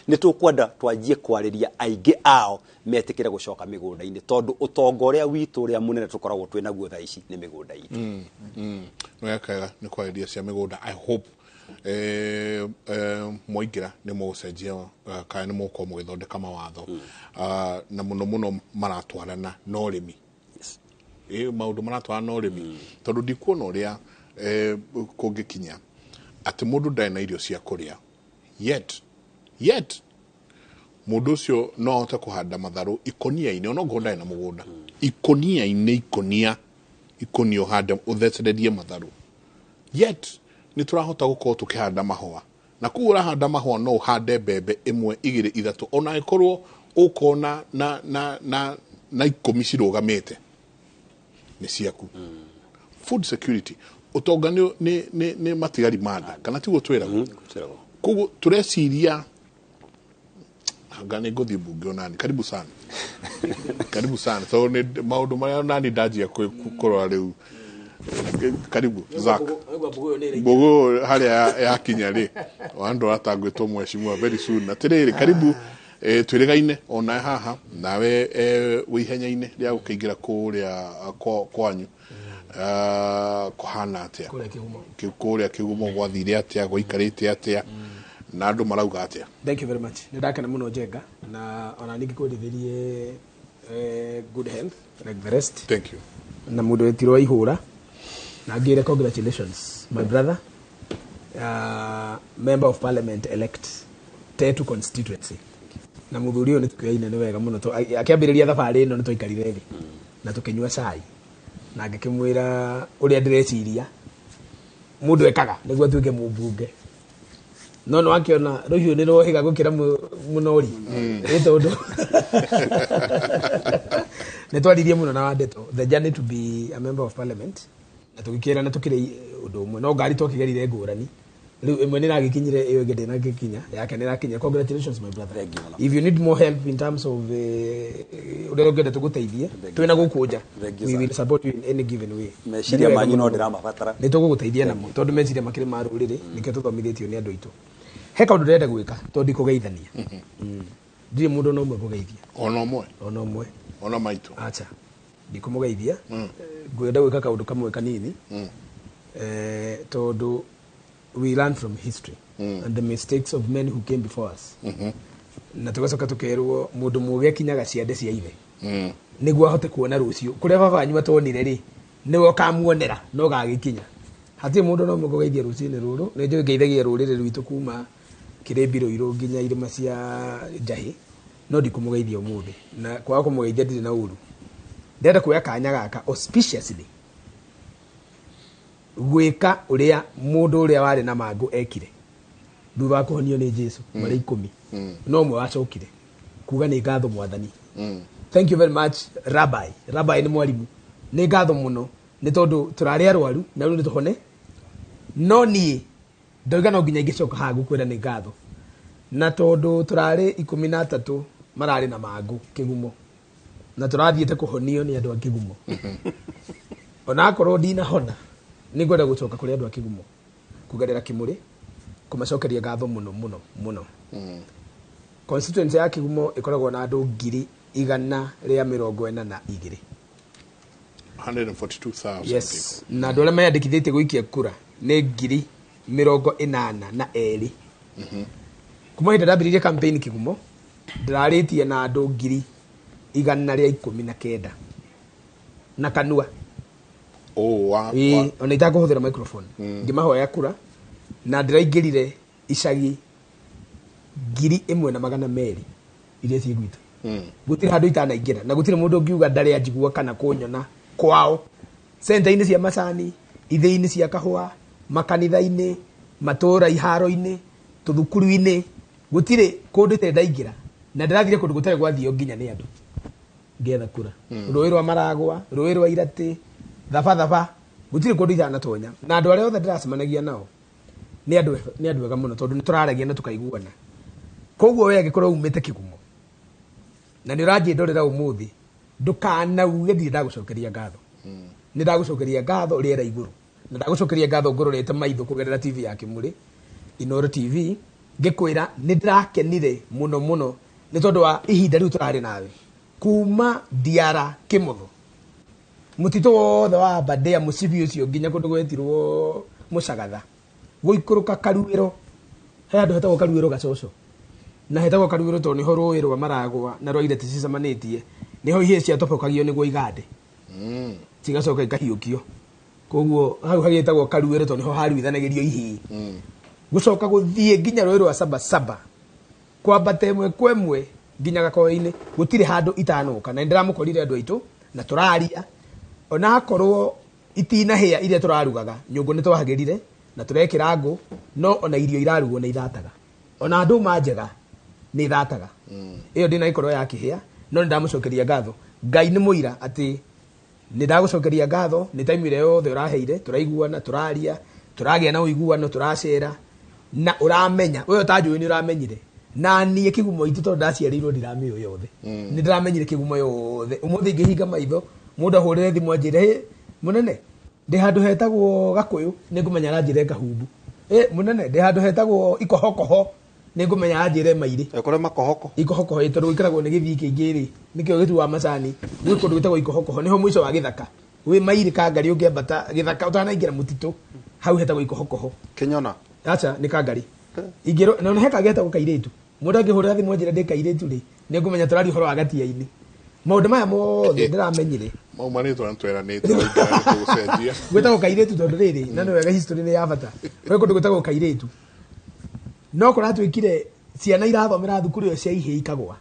nĩ tũkwenda twanjie kwarĩria aingĩ ao metĩkĩre gũcoka mĩgũnda-inĩ, tondũ ũtonga ũrĩa witũ ũrĩa mũnene tũkoragwo twĩ naguo thaa ici nĩ mĩgũnda itũ. Nĩ wega nĩ kwarĩria cia mĩgũnda. I hope mwaingĩra nĩ mũgũcenjia kana nĩ mũgũkorwo mũgĩthondeka mawatho na mũno mũno maratwarana na ũrĩmi. Maũndũ maratwarana na ũrĩmi, tondũ ndikuona ũrĩa kũngĩkinya atĩ mũndũ ndarĩ na irio cia kũrĩa, yet mũndũ ũcio no ahote kũhanda matharũ ikũnia-inĩ, ona okorwo ndarĩ na mũgũnda, ikũnia-inĩ, ikũnia ũhande ũthecererie matharũ, yet nĩ tũrahota gũkorwo tũkĩhanda mahũa, na kũu ũrahanda mahũa no ũhande mbembe 1 2 3, ona ĩkorwo ũkona na 10 cirũgamĩte nĩ ciaku. Food security, ũtonga nĩ matigari ma nda, kana tiguo twĩragwo? Koguo tũreciria anga nĩ ngũthiĩ mbunge onani. Karibu sana, karibu sana, tondũ nĩ maũndũ marĩa onani ndanjia kũrora rĩu. Karibu Zack, mbũgũ harĩa yakinya rĩ, wandora ta ngwĩtwo mheshimiwa very soon. Atĩrĩrĩ, karibu twĩrĩgaine onawe haha, nawe wĩ ihenya-inĩ rĩa gũkĩingĩra kũrĩa kwanyu. Kuhana atia Kũrĩa Kĩgumo. Kũrĩa Kĩgumo gwathire atia, gũikarĩte atia, na andũ marauga atia? Thank you very much. Nĩ ndakena mũno, Njenga, na ona ningĩ kwendithĩrie good health like the rest. Thank you. Na mũndũ wetirwo ihũra na ngĩre congratulations, my brother, member of parliament elect, Tetu constituency, na mũthuri ũyũ nĩ tũkĩoyaine nĩ wega mũno. Akĩambĩrĩria thabarĩ ĩno nĩ twaikarire thĩ na tũkĩnyua cai na ngĩkĩmwĩra ũrĩa ndĩreciria mũndũ ekaga nĩguo atuĩke mũmbunge, no nĩ wakĩona rũhiũ nĩ rwohĩga gũkĩra mũnori. Ĩ tondũ nĩ twaririe mũno na Wandeto the journey to be a member of parliament, na tũgĩkĩra na tũkĩrĩ ũndũ ũmwe, no ngari twakĩgerire ngũrani. Rĩu ĩmwe nĩ ĩragĩkinyire, ĩyo ĩngĩ ndĩnagĩkinya, yake nĩ ĩrakinya. Congratulations, my brother. If you need more help in terms of ũrĩa ũngĩenda tũgũteithie, twĩna gũkũ nja. Thank you, We sir. will support you in any given way. Meciria Nĩ wega manyu no mũno. ndĩramabatara. Nĩ tũgũgũteithia namo tondũ meciria makĩrĩ ma rũrĩrĩ, nĩkĩo tũthomithĩtio nĩ andũ aitũ. He kaũndũ ndĩrenda gwĩka tondũ ndikũgeithania. Ndirĩ mũndũ ona ũmwe ngũgeithia. Ona ũmwe? Ona ũmwe. Ona maitũ? Acha, ndikũmũgeithia. Ngwenda gwĩka kaũndũ kamwe kanini, tondũ we learn from history and the mistakes of men who came before us, na tũgacoka tũkerwo mũndũ mũũgĩ akinyaga ciande cia ithe nĩguo ahote kuona rũciũ. Kũrĩa baba wanyu atonire rĩ, nĩwe ũkamuonera no gagĩkinya. Hatirĩ mũndũ no mũkũgeithia rũcinĩ rũrũ. Nĩ njũĩ ngeithagia rũrĩrĩ rwitũ kuma Kĩrĩmbi Rũirũ nginya irĩma cia Njahĩ, no ndikũmũgeithia ũmũthĩ, na kwaga kũmũgeithia ndirĩ na ũru. Ndĩrenda kuoya kanya gaka auspiciously gwĩka ũrĩa mũndũ ũrĩa warĩ na mangũ ekire thutha wa kũhonio nĩ Jesu. Marĩ 10, no ũmwe wacokire kuga nĩ ngatho Mwathani. Thank you very much, Rabbi. Rabbi nĩ mwarimũ. Nĩ ngatho mũno nĩ tondũ tũrarĩ arwaru na rĩu nĩ tũhone. No niĩ ndoiga no nginya ingĩcoka haha gũkwĩra nĩ ngatho, na tondũ tũrarĩ 13 mararĩ na mangũ Kĩgumo na tũrathiĩte kũhonio nĩ andũ a Kĩgumo. Onakorwo ndinahona, nĩ ngwenda gũcoka kũrĩ andũ a Kĩgumo kũgerera Kĩmũrĩ kũmacokeria ngatho mũno mũno mũno. Constituency ya Kĩgumo ĩkoragwo na andũ 142,000. 142,000? Yes, na andũ arĩa meyandĩkithĩtie gũikia kura nĩ 82,000. Kuma hĩndĩ ndambĩrĩirie campaign Kĩgumo, ndĩrarĩtie na andũ 119,000 na kanua. Oh, wa, Ĩĩ, ona itakũhũthĩra microphone, ngĩmahoya kura, na ndĩraingĩrire icagi 1200 iria ciĩ gwitũ. Gũtirĩ handũ itanaingĩra na gũtirĩ mũndũ ũngiuga ndarĩ anjigua kana kũnyona kwao. Centa-inĩ cia macani, ithĩi-inĩ cia kahũa, makanitha-inĩ, matũũra, iharo-inĩ, tũthukuru-inĩ, gũtirĩ kũndũ itarĩ ndaingĩra, na ndĩrathire kũndũ gũtarĩ gwathio nginya nĩ andũ ngĩetha kura. Rũĩ rwa Maragwa, rũĩ rwa Iratĩ, Thabathaba, gũtirĩ kũndũ itanatonya, na andũ arĩa othe ndĩracemanagia nao nĩ andũ ega mũno tondũ nĩ tũraragia na tũkaiguana. Koguo we angĩkorwo umĩte Kĩgumo na nĩ ũranjĩndorera ũmũthĩ, ndũkanauge ndirĩ ndagũcokeria ngatho. Nĩ ndagũcokeria ngatho rĩera igũrũ, na ndagũcokeria ngatho ngũrorete maitho kũgerera TV ya Kĩmũrĩ, Inoro TV, ngĩkwĩra nĩ ndĩrakenire mũno mũno nĩ tondũ wa ihinda rĩu tũrarĩ nawe kuma Ndiara Kĩmotho, mũtitũ wothe wa Aberdare, mũcibi ũcio nginya kũndũ gwetirwo Mũcagatha, gũikũrũka Karuĩro. He handũ hetagwo Karuĩro Gacoco, na hetagwo Karuĩro tondũ nĩho rũĩ rwa Maragwa na rwa Ireti cicemanĩtie, nĩho ihĩĩ ciatobokagio nĩguo igande, cigacoka ikahiũkio. Koguo hau hagĩtagwo Karuĩro tondũ nĩho haruithanagĩrio ihĩĩ. Gũcoka gũthiĩ nginya rũĩ rwa Sabasaba, kwambata ĩmwe kwa ĩmwe nginya Gakoe-inĩ, gũtirĩ handũ itanoka, na nĩndĩramũkorire andũ aitũ na tũraria. Onakorwo itinahĩa iria tũrarugaga, nyũngũ nĩ twahagĩrire na tũrekĩra ngũ, no ona irio irarugwo nĩ ithataga, ona ndũma njega nĩ ithataga. Ĩyo ndĩnagĩkorwo yakĩhĩa, no nĩ ndamũcokeria ngatho. Ngai nĩ mũira atĩ nĩ ndagũcokeria ngatho nĩ time ĩrĩa yothe ũraheire, tũraiguana, tũraria, tũragĩa na ũiguano, tũracera, na ũramenya we ũtanjũĩ nĩ ũramenyire na niĩ Kĩgumo itũ tondũ ndaciarĩirwo ndiramĩũĩ yothe. Nĩ ndĩramenyire Kĩgumo yothe. Ũmũthĩ ingĩhinga maitho, mũndũ ahũrĩre thimũ anjĩre, "Hĩ mũnene, ndĩ handũ hetagwo Gakũyũ," nĩ ngũmenya aranjĩre Kahumbu. "Ĩ mũnene, ndĩ handũ hetagwo Ikohokoho," nĩ ngũmenya aranjĩre Mairĩ. Kũrĩa makohoko. Ikohokoho, ĩ, tondũ gũikaragwo nĩ gĩthii kĩingĩ rĩ, nĩkĩo gĩtuaga macani. Gwĩ kũndũ gwĩtagwo Ikohokoho, nĩho mũico wa gĩthaka. Wĩ mairi Kangari ũngĩambata gĩthaka ũtanaingĩra mũtitũ, hau hetagwo Ikohokoho. Kĩnyona? Aca, nĩ Kangari. Ingĩrwo na he kangĩ hetagwo Kairĩtu. Mũndũ angĩhũrĩra thimũ anjĩre ndĩ Kairĩtu rĩ, nĩ ngũmenya tũraria ũhoro wa Gatiainĩ. Maũndũ maya mothe ndĩramenyire. Mau marĩtwa nĩtweranĩte waingĩra nĩtũgũcenjia. Gwĩtagwo Kairĩtu tondũ rĩrĩ, na nĩ wega history nĩ ya bata. Gwĩ kũndũ gwĩtagwo Kairĩtu. No kũratuĩkire ciana irathomera thukuru ĩyo cia ihĩĩ ikagwa.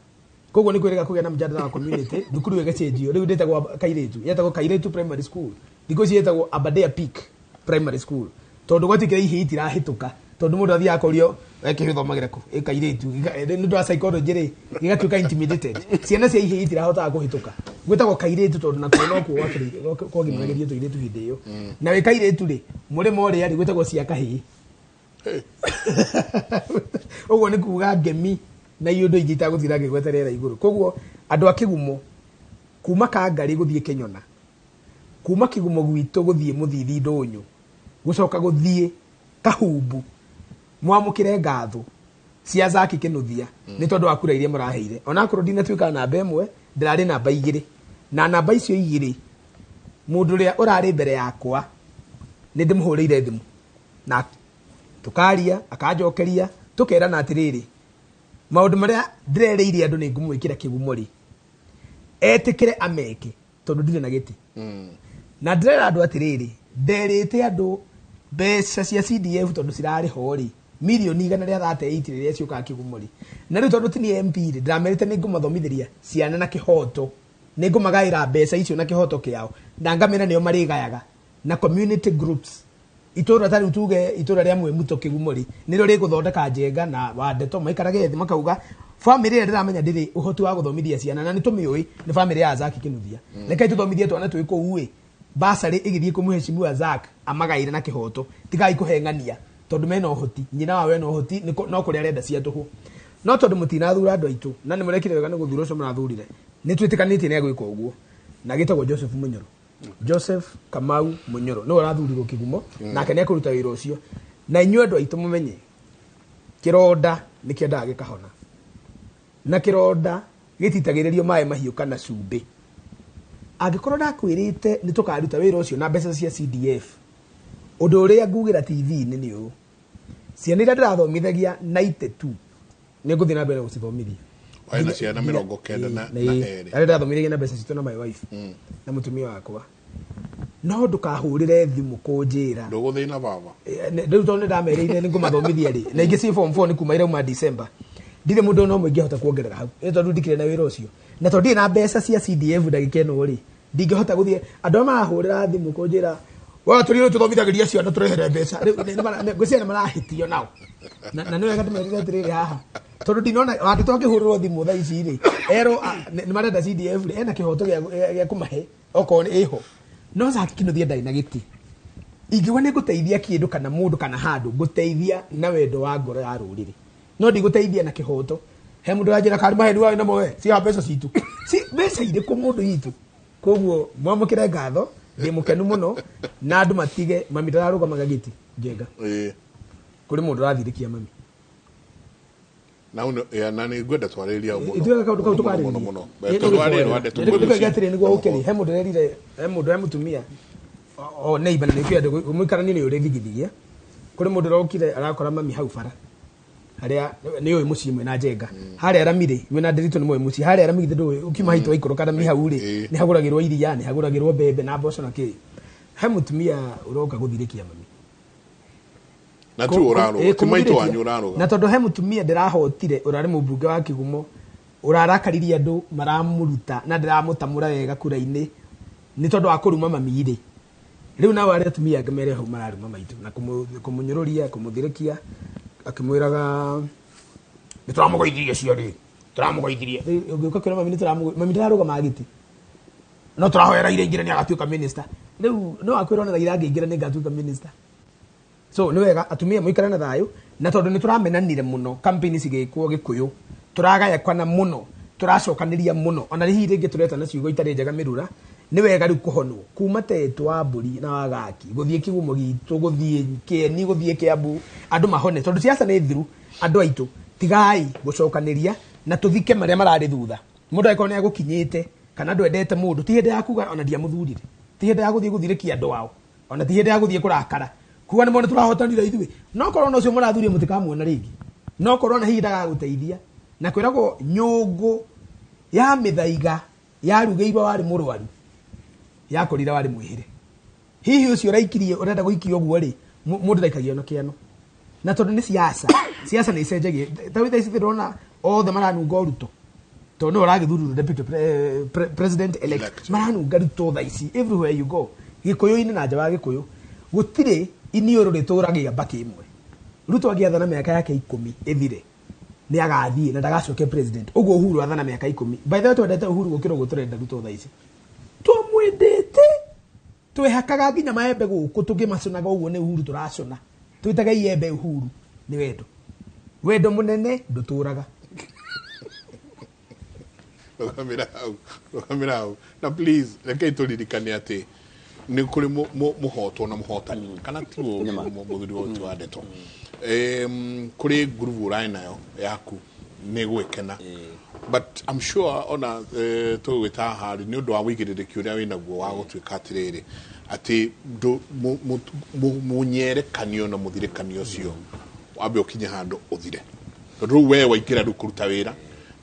Koguo nĩ kwĩrĩga kũgĩa na mũjadala wa community, thukuru ĩyo ĩgĩcenjio. Rĩu ndĩtagwo Kairĩtu, yetagwo Kairĩtu Primary School. Thikũ ici ĩtagwo Aberdare Peak Primary School. Tondũ gwatuĩkire ihĩĩ itirahĩtũka. Tondũ mũndũ athiaga akorio, we kĩhĩĩ ũthomagĩra kũ? Ĩ Kairĩtu. Nĩ ũndũ wa psychology rĩ, gĩgatuĩka intimidated. Ciana cia ihĩĩ itirahotaga kũhĩtũka. Gwĩtagwo Kairĩtu tondũ nakuo nokuo kwagimaragĩrio tũirĩtu hĩndĩ ĩyo. Na wĩ Kairĩtu rĩ, mũrĩmo ũrĩa rĩ, gwĩtagwo cia kahĩĩ. Ũguo nĩ kuga ngemi na iũndũ ingĩ itagũthiĩ ngĩgweta rĩera igũrũ. Koguo andũ a Kĩgumo kuma Kangari gũthiĩ Kĩnyona, kuma Kĩgumo gwitũ gũthiĩ Mũthithi Ndũnyũ, gũcoka gũthiĩ Kahumbu, mwamũkĩre ngatho cia Zaki Kĩnuthia nĩ tondũ wa kura iria mũraheire. Onakorwo ndinatuĩka namba ĩmwe, ndĩrarĩ namba igĩrĩ. Na namba icio igĩrĩ, mũndũ ũrĩa ũrarĩ mbere yakwa nĩ ndĩmũhũrĩire thimũ na tũkaria, akanjokeria, tũkerana atĩrĩrĩ, maũndũ marĩa ndĩrerĩire andũ nĩ ngũmwĩkĩra Kĩgumo rĩ, etĩkĩre ameke tondũ ndirĩ na gĩtĩ. Na ndĩrera andũ atĩrĩrĩ, nderĩte andũ mbeca cia CDF tondũ cirarĩ ho rĩ, mirioni igana rĩa thate eight rĩrĩa ciũkaga Kĩgumo rĩ. Na rĩu tondũ ti niĩ MP rĩ, ndĩramerĩte nĩ ngũmathomithĩria ciana na kĩhoto, nĩ ngũmagaĩra mbeca icio na kĩhoto kĩao, na ngamera nĩo marĩgayaga na community groups. Itũra ta rĩu tuge itũra rĩa Mwĩmuto Kĩgumo rĩ, nĩrĩo rĩgũthondeka Njenga na Wandeto, maikarage thĩ makauga famĩlĩ ĩrĩa ndĩramenya ndĩrĩ ũhoti wa gũthomithia ciana na nĩ tũmĩũĩ nĩ famĩlĩ ya Zaki Kĩnuthia. Rekei tũthomithie twana twĩ kũu ĩ, basarĩ ĩgĩthiĩ kũmũheshimiwa Zack amagaĩre na kĩhoto, tigai kũheng'ania tondũ mena ũhoti, nyina wao ena ũhoti, no kũrĩa arenda cia tũhũ. No tondũ mũtinathura andũ aitũ na nĩ mũrekire wega nĩ gũthura ũcio mũrathurire, nĩ twĩtĩkanĩtie nĩ agwĩka ũguo, na gĩtagwo Joseph Munyoro. Joseph Kamau Munyoro nĩwe ũrathurirwo Kĩgumo, nake nĩ ekũruta wĩra ũcio. Na inyuĩ andũ aitũ mũmenye kĩronda nĩ kĩendaga gĩkahona, na kĩronda gĩtitagĩrĩrio maĩ mahiũ kana cumbĩ. Angĩkorwo ndakwĩrĩte nĩ tũkaruta wĩra ũcio na mbeca cia CDF, ũndũ ũrĩa ngugĩra TV-inĩ nĩ ũyũ, ciana iria ndĩrathomithagia 92 nĩ ngũthiĩ na mbere gũcithomithia. Warĩ na ciana mĩrongo kenda na erĩ. Arĩa ndĩrathomithagia na mbeca citũ na my wife na mũtumia wakwa. No ndũkahũrĩre thimũ kũnjĩra. Ndũgũthĩna baba. Rĩu tondũ nĩndamerĩire nĩngũmathomithia rĩ, na ingĩ ciĩ form 4 nĩ kuma irauma December. Ndirĩ mũndũ ona ũmwe ingĩhota kuongerera hau. Ĩ tondũ ndikĩrĩ na wĩra ũcio. Na tondũ ndirĩ na mbeca cia CDF ndagĩka ĩno rĩ, ndingĩhota gũthiĩ. Andũ arĩa marahũrĩra thimũ kũnjĩra, we tũrĩ tũthomithagĩria ciana tũrehere mbeca. Rĩu ngwĩciria nĩ marahĩtio nao. Na nĩ wega ndĩmerĩre atĩrĩrĩ haha. Tondũ ndinona wandĩ twakĩhũrĩrwo thimũ thaa ici rĩ, erwo, nĩ marenda CDF rĩ, ena kĩhoto gĩa kũmahe okorwo nĩ ĩho. No Zaki Kĩnuthia ndarĩ na gĩtĩ. Ingiuga nĩ ngũteithia kĩndũ kana mũndũ kana handũ, ngũteithia na wendo wa ngoro ya rũrĩrĩ. No ndigũteithia na kĩhoto. He mũndũ ũranjĩra karĩ maheni waĩ namo we, ciha mbeca citũ. Ci mbeca irĩkũ mũndũ witũ? Koguo mwamũkĩre ngatho, ndĩ mũkenu mũno, na andũ matige mami ndararũgamaga gĩtĩ Njenga. Kũrĩ mũndũ ũrathirĩkia mami. Na ũndũ, ya, na nĩ ngwenda twarĩrĩria hau mũno. Ithuĩ kaũndũ kau Mũno, tũkarĩrĩria. mũno, mũno. Ĩ, Tondũ nĩ warĩ gũkũrĩa. rwande Nĩ tũkũrĩ gũkũrĩa mũciĩ. atĩrĩ, nĩguo ũkĩrĩ. He mũndũ ũrerire, he mũndũ, he mũtumia. O neighbor na nĩkĩo andũ, mũikaranie nĩ ũrĩthigithigia. Kũrĩ mũndũ ũrokire arakora mami hau bara. Harĩa nĩ ũĩ mũciĩ mwĩna Njenga. Harĩa Ramire, mwĩna Ndiritu nĩ mũĩ mũciĩ. Harĩa Ramire githĩ ndũĩ, ũkiuma haitũ waikũrũka Rami hau rĩ, nĩ hagũragĩrwo iria, nĩ hagũragĩrwo mbembe na mboco na kĩ. He mũtumia ũroka gũthirĩkia mami. Na tu ũrarũga, ti maitũ Kũmũthirĩkia. wanyu ũrarũga. Na tondũ he mũtumia ndĩrahotire, ũrarĩ mũmbunge wa Kĩgumo, ũrarakaririe andũ maramũruta na ndĩramũtamũra wega kura-inĩ nĩ tondũ wa kũruma mami rĩ. Rĩu nao arĩa atumia angĩ mere hau mararuma maitũ na kũmũnyũrũria, kũmũthirĩkia, akĩmwĩraga nĩ tũramũgũithirie cio rĩ, tũramũgũithirie. Rĩu ũngĩũka kwĩra mami nĩ tũramũgũ-, mami ndararũgama gĩtĩ. No tũrahoera Raila aingĩre nĩ agatuĩka minister. Rĩu no akwĩra ona Raila angĩingĩra nĩ ngatuĩka minister. So nĩ wega atumia mũikare na thayũ, na tondũ nĩ tũramenanire mũno campaign cigĩkwo Gĩkũyũ, tũragayakana mũno, tũracokanĩria mũno, ona hihi rĩngĩ tũreta na ciugo itarĩ njega mĩrura. Nĩ wega rĩu kũhonwo kuma tetũ wa mbũri na wa gaki gũthiĩ Kĩgumo gitũ, gũthiĩ Kĩeni, gũthiĩ Kĩambu, andũ mahone tondũ siasa nĩ thiru. Andũ aitũ tigai gũcokanĩria na tũthike marĩa mararĩ thutha. Mũndũ angĩkorwo nĩ agũkinyĩte kana ndwendete mũndũ, ti hĩndĩ ya kuga ona ndiamũthurire. Ti hĩndĩ ya gũthiĩ gũthirĩkia andũ ao, ona ti hĩndĩ ya gũthiĩ kũrakara kuga nĩ mone tũrahotanire ithuĩ. No korwo na ũcio mũrathurie mũtikamuona rĩngĩ, no korwo na hihi ndagagũteithia. Na kwĩragwo nyũngũ ya mĩthaiga yarugĩirwo warĩ mũrwaru, yakorire warĩ mwĩhĩre. Hihi ũcio ũraikirie ũrenda gũikia ũguo rĩ, mũndũ ndaikagia na kĩano. Na tondũ nĩ siasa, siasa nĩ icenjagia. Ta rĩu thaa ici ndĩrona othe maranunga Ruto, tondũ nĩwe ũragĩthurwo deputy president elect. Maranunga Ruto thaa ici everywhere you go, Gĩkũyũ-inĩ na nja wa Gĩkũyũ. Gũtirĩ iniũrũ rĩtũragia mbakĩ ĩmwe. Ruto angĩathana mĩaka yake 10 ĩthire, nĩ agathiĩ na ndagacoke president. Ũguo Uhuru athana mĩaka 10. By the way, twendete Uhuru gũkĩra ũguo tũrenda Ruto thaa ici. Twamwendete, twehakaga nginya maembe gũkũ tũkĩmaconaga ũguo nĩ Uhuru tũracona. Twĩtaga iembe Uhuru nĩ wendo. Wendo mũnene ndũtũraga. Rũgamĩra hau, rũgamĩra hau. Na please rekei tũririkane atĩ nĩ kũrĩ mũhotwo na mũhotani, kana tiguo mũthuri wa ndeto. Kũrĩ ngurubu ũrarĩ nayo yaku nĩ gwĩkena, but I'm sure ona tũgwĩta haha nĩ ũndũ wa wĩigĩrĩrĩki ũrĩa wĩnaguo wa gũtuĩka atĩrĩrĩ atĩ mũnyerekanio na mũthirĩkanio ũcio wambe ũkinye handũ ũthire, tondũ rĩu we waingĩra rĩu kũruta wĩra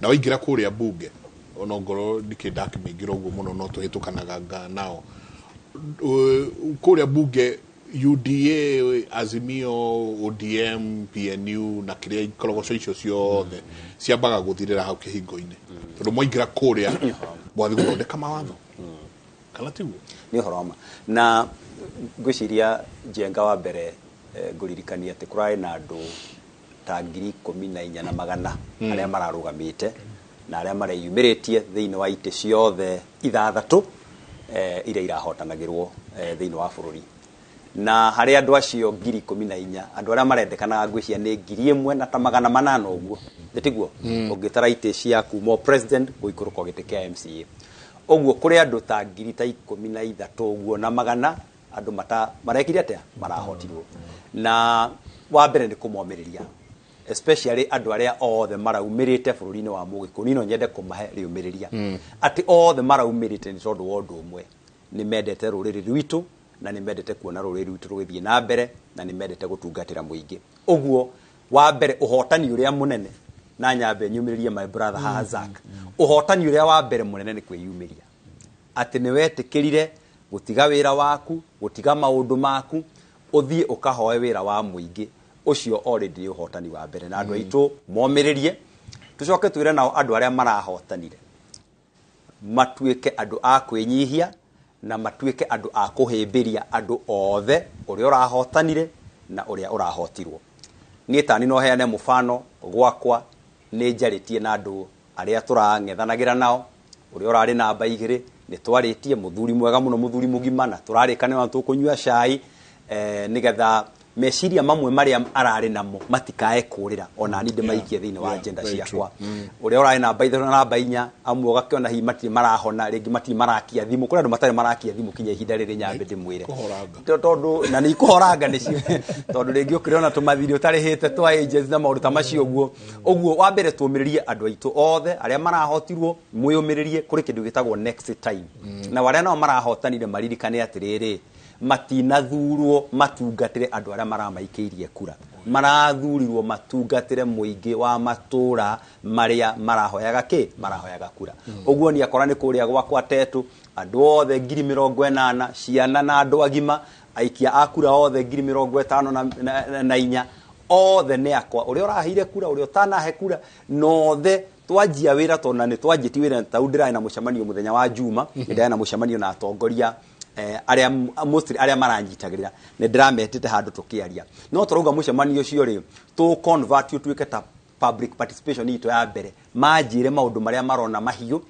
na waingĩra kũrĩa mbunge, ona ngorwo ndikĩ ndakĩmĩingĩra ũguo mũno no tũhĩtũkanaga nao kũrĩa mbunge, UDA, Azimio, ODM, PNU na kĩrĩa ikorogoco icio ciothe ciambaga gũthirĩra hau kĩhingo-inĩ, tondũ mwaingĩra kũrĩa mwathiĩ gũthondeka mawatho, kana tiguo? Nĩ ũhoro wa ma. Na ngwĩciria Njenga wa mbere, ngũririkania atĩ kũrarĩ na andũ ta 14,100 arĩa mararũgamĩte na arĩa mareyumĩrĩtie thĩinĩ wa itĩ ciothe 6 iria irahotanagĩrwo thĩinĩ wa bũrũri. Na harĩ andũ acio 14,000, andũ arĩa marendekanaga ngwĩciria nĩ 1,800 na ta ũguo, nĩ tiguo? Ũngĩtara itĩ cia kuma president gũikũrũka gĩtĩ kĩa MCA, ũguo kũrĩ andũ ta 13,000 ũguo na magana andũ marekire atĩa, marahotirwo. Na wa mbere nĩ kũmomĩrĩria, especially andũ arĩa othe maraumĩrĩte bũrũri-inĩ wa Mũgĩkũyũ. Niĩ no nyende kũmahe rĩũmĩrĩria atĩ othe maraumĩrĩte nĩ tondũ wa ũndũ ũmwe, nĩ mendete rũrĩrĩ rwitũ na nĩ mendete kuona rũrĩrĩ rwitũ rũgĩthiĩ na mbere na nĩ mendete gũtungatĩra mũingĩ. Ũguo wa mbere ũhotani ũrĩa mũnene, na nyambe nyumĩrĩrie my brother haha Zack, ũhotani ũrĩa wa mbere mũnene nĩ kwĩyumĩria atĩ nĩ wetĩkĩrire gũtiga wĩra waku, gũtiga maũndũ maku, ũthiĩ ũkahoe wĩra wa mũingĩ. Ũcio already nĩ ũhotani wa mbere, na andũ aitũ momĩrĩrie. Tũcoke twĩre nao andũ arĩa marahotanire matuĩke andũ a kwĩnyihia na matuĩke andũ a kũhĩmbĩria andũ othe, ũrĩa ũrahotanire na ũrĩa ũrahotirwo. Niĩ tani no heane mũbano gwakwa, nĩ njarĩtie na andũ arĩa tũrang'ethanagĩra nao, ũrĩa ũrarĩ namba 2 nĩ twarĩtie, mũthuri mwega mũno, mũthuri mũgima, na tũrarĩkanĩra na tũkũnyua cai nĩgetha meciria mamwe marĩa ararĩ namo matikae kũrĩra, ona niĩ ndĩmaikie thĩinĩ wa agenda ciakwa. Ũrĩa ũrarĩ namba 3 na namba 4 amwe ũgakĩona hihi matirĩ marahona rĩngĩ, matirĩ marakia thimũ. Kũrĩ andũ matarĩ marakia thimũ kinya ihinda rĩrĩ, nyambe ndĩmwĩre tondũ na nĩ ikũhoranga nĩcio, tondũ rĩngĩ ũkĩrĩ tũmathirĩ ũtarĩhĩte twa agents na maũndũ ta macio ũguo. Ũguo wa mbere tũmĩrĩrie andũ aitũ othe arĩa marahotirwo, mwĩyũmĩrĩrie, kũrĩ kĩndũ gĩtagwo next time. Na arĩa nao marahotanire maririkane atĩrĩrĩ, matinathurwo matungatĩre andũ arĩa maramaikĩirie kura, marathurirwo matungatĩre mũingĩ wa matũra marĩa marahoyaga kĩ, marahoyaga kura. Ũguo ni akora nĩ kũrĩa gwakwa Tetu, andũ othe 80,000, ciana na andũ agima, aikia a kura othe 54,000, othe nĩ akwa, ũrĩa ũraheire kura, ũrĩa ũtanahe kura, nothe twanjia wĩra, tondũ na nĩ twanjĩtie wĩra. Tau ndĩrarĩ na mũcemanio mũthenya wa Juma, ndĩrarĩ na mũcemanio na atongoria arĩa mostly arĩa maranyitagĩrĩra, nĩ ndĩrametĩte handũ tũkĩaria, no tũrauga mũcemanio ũcio rĩ tũ convert ũtuĩke ta public participation itũ ya mbere, manjĩre maũndũ marĩa marona mahiũ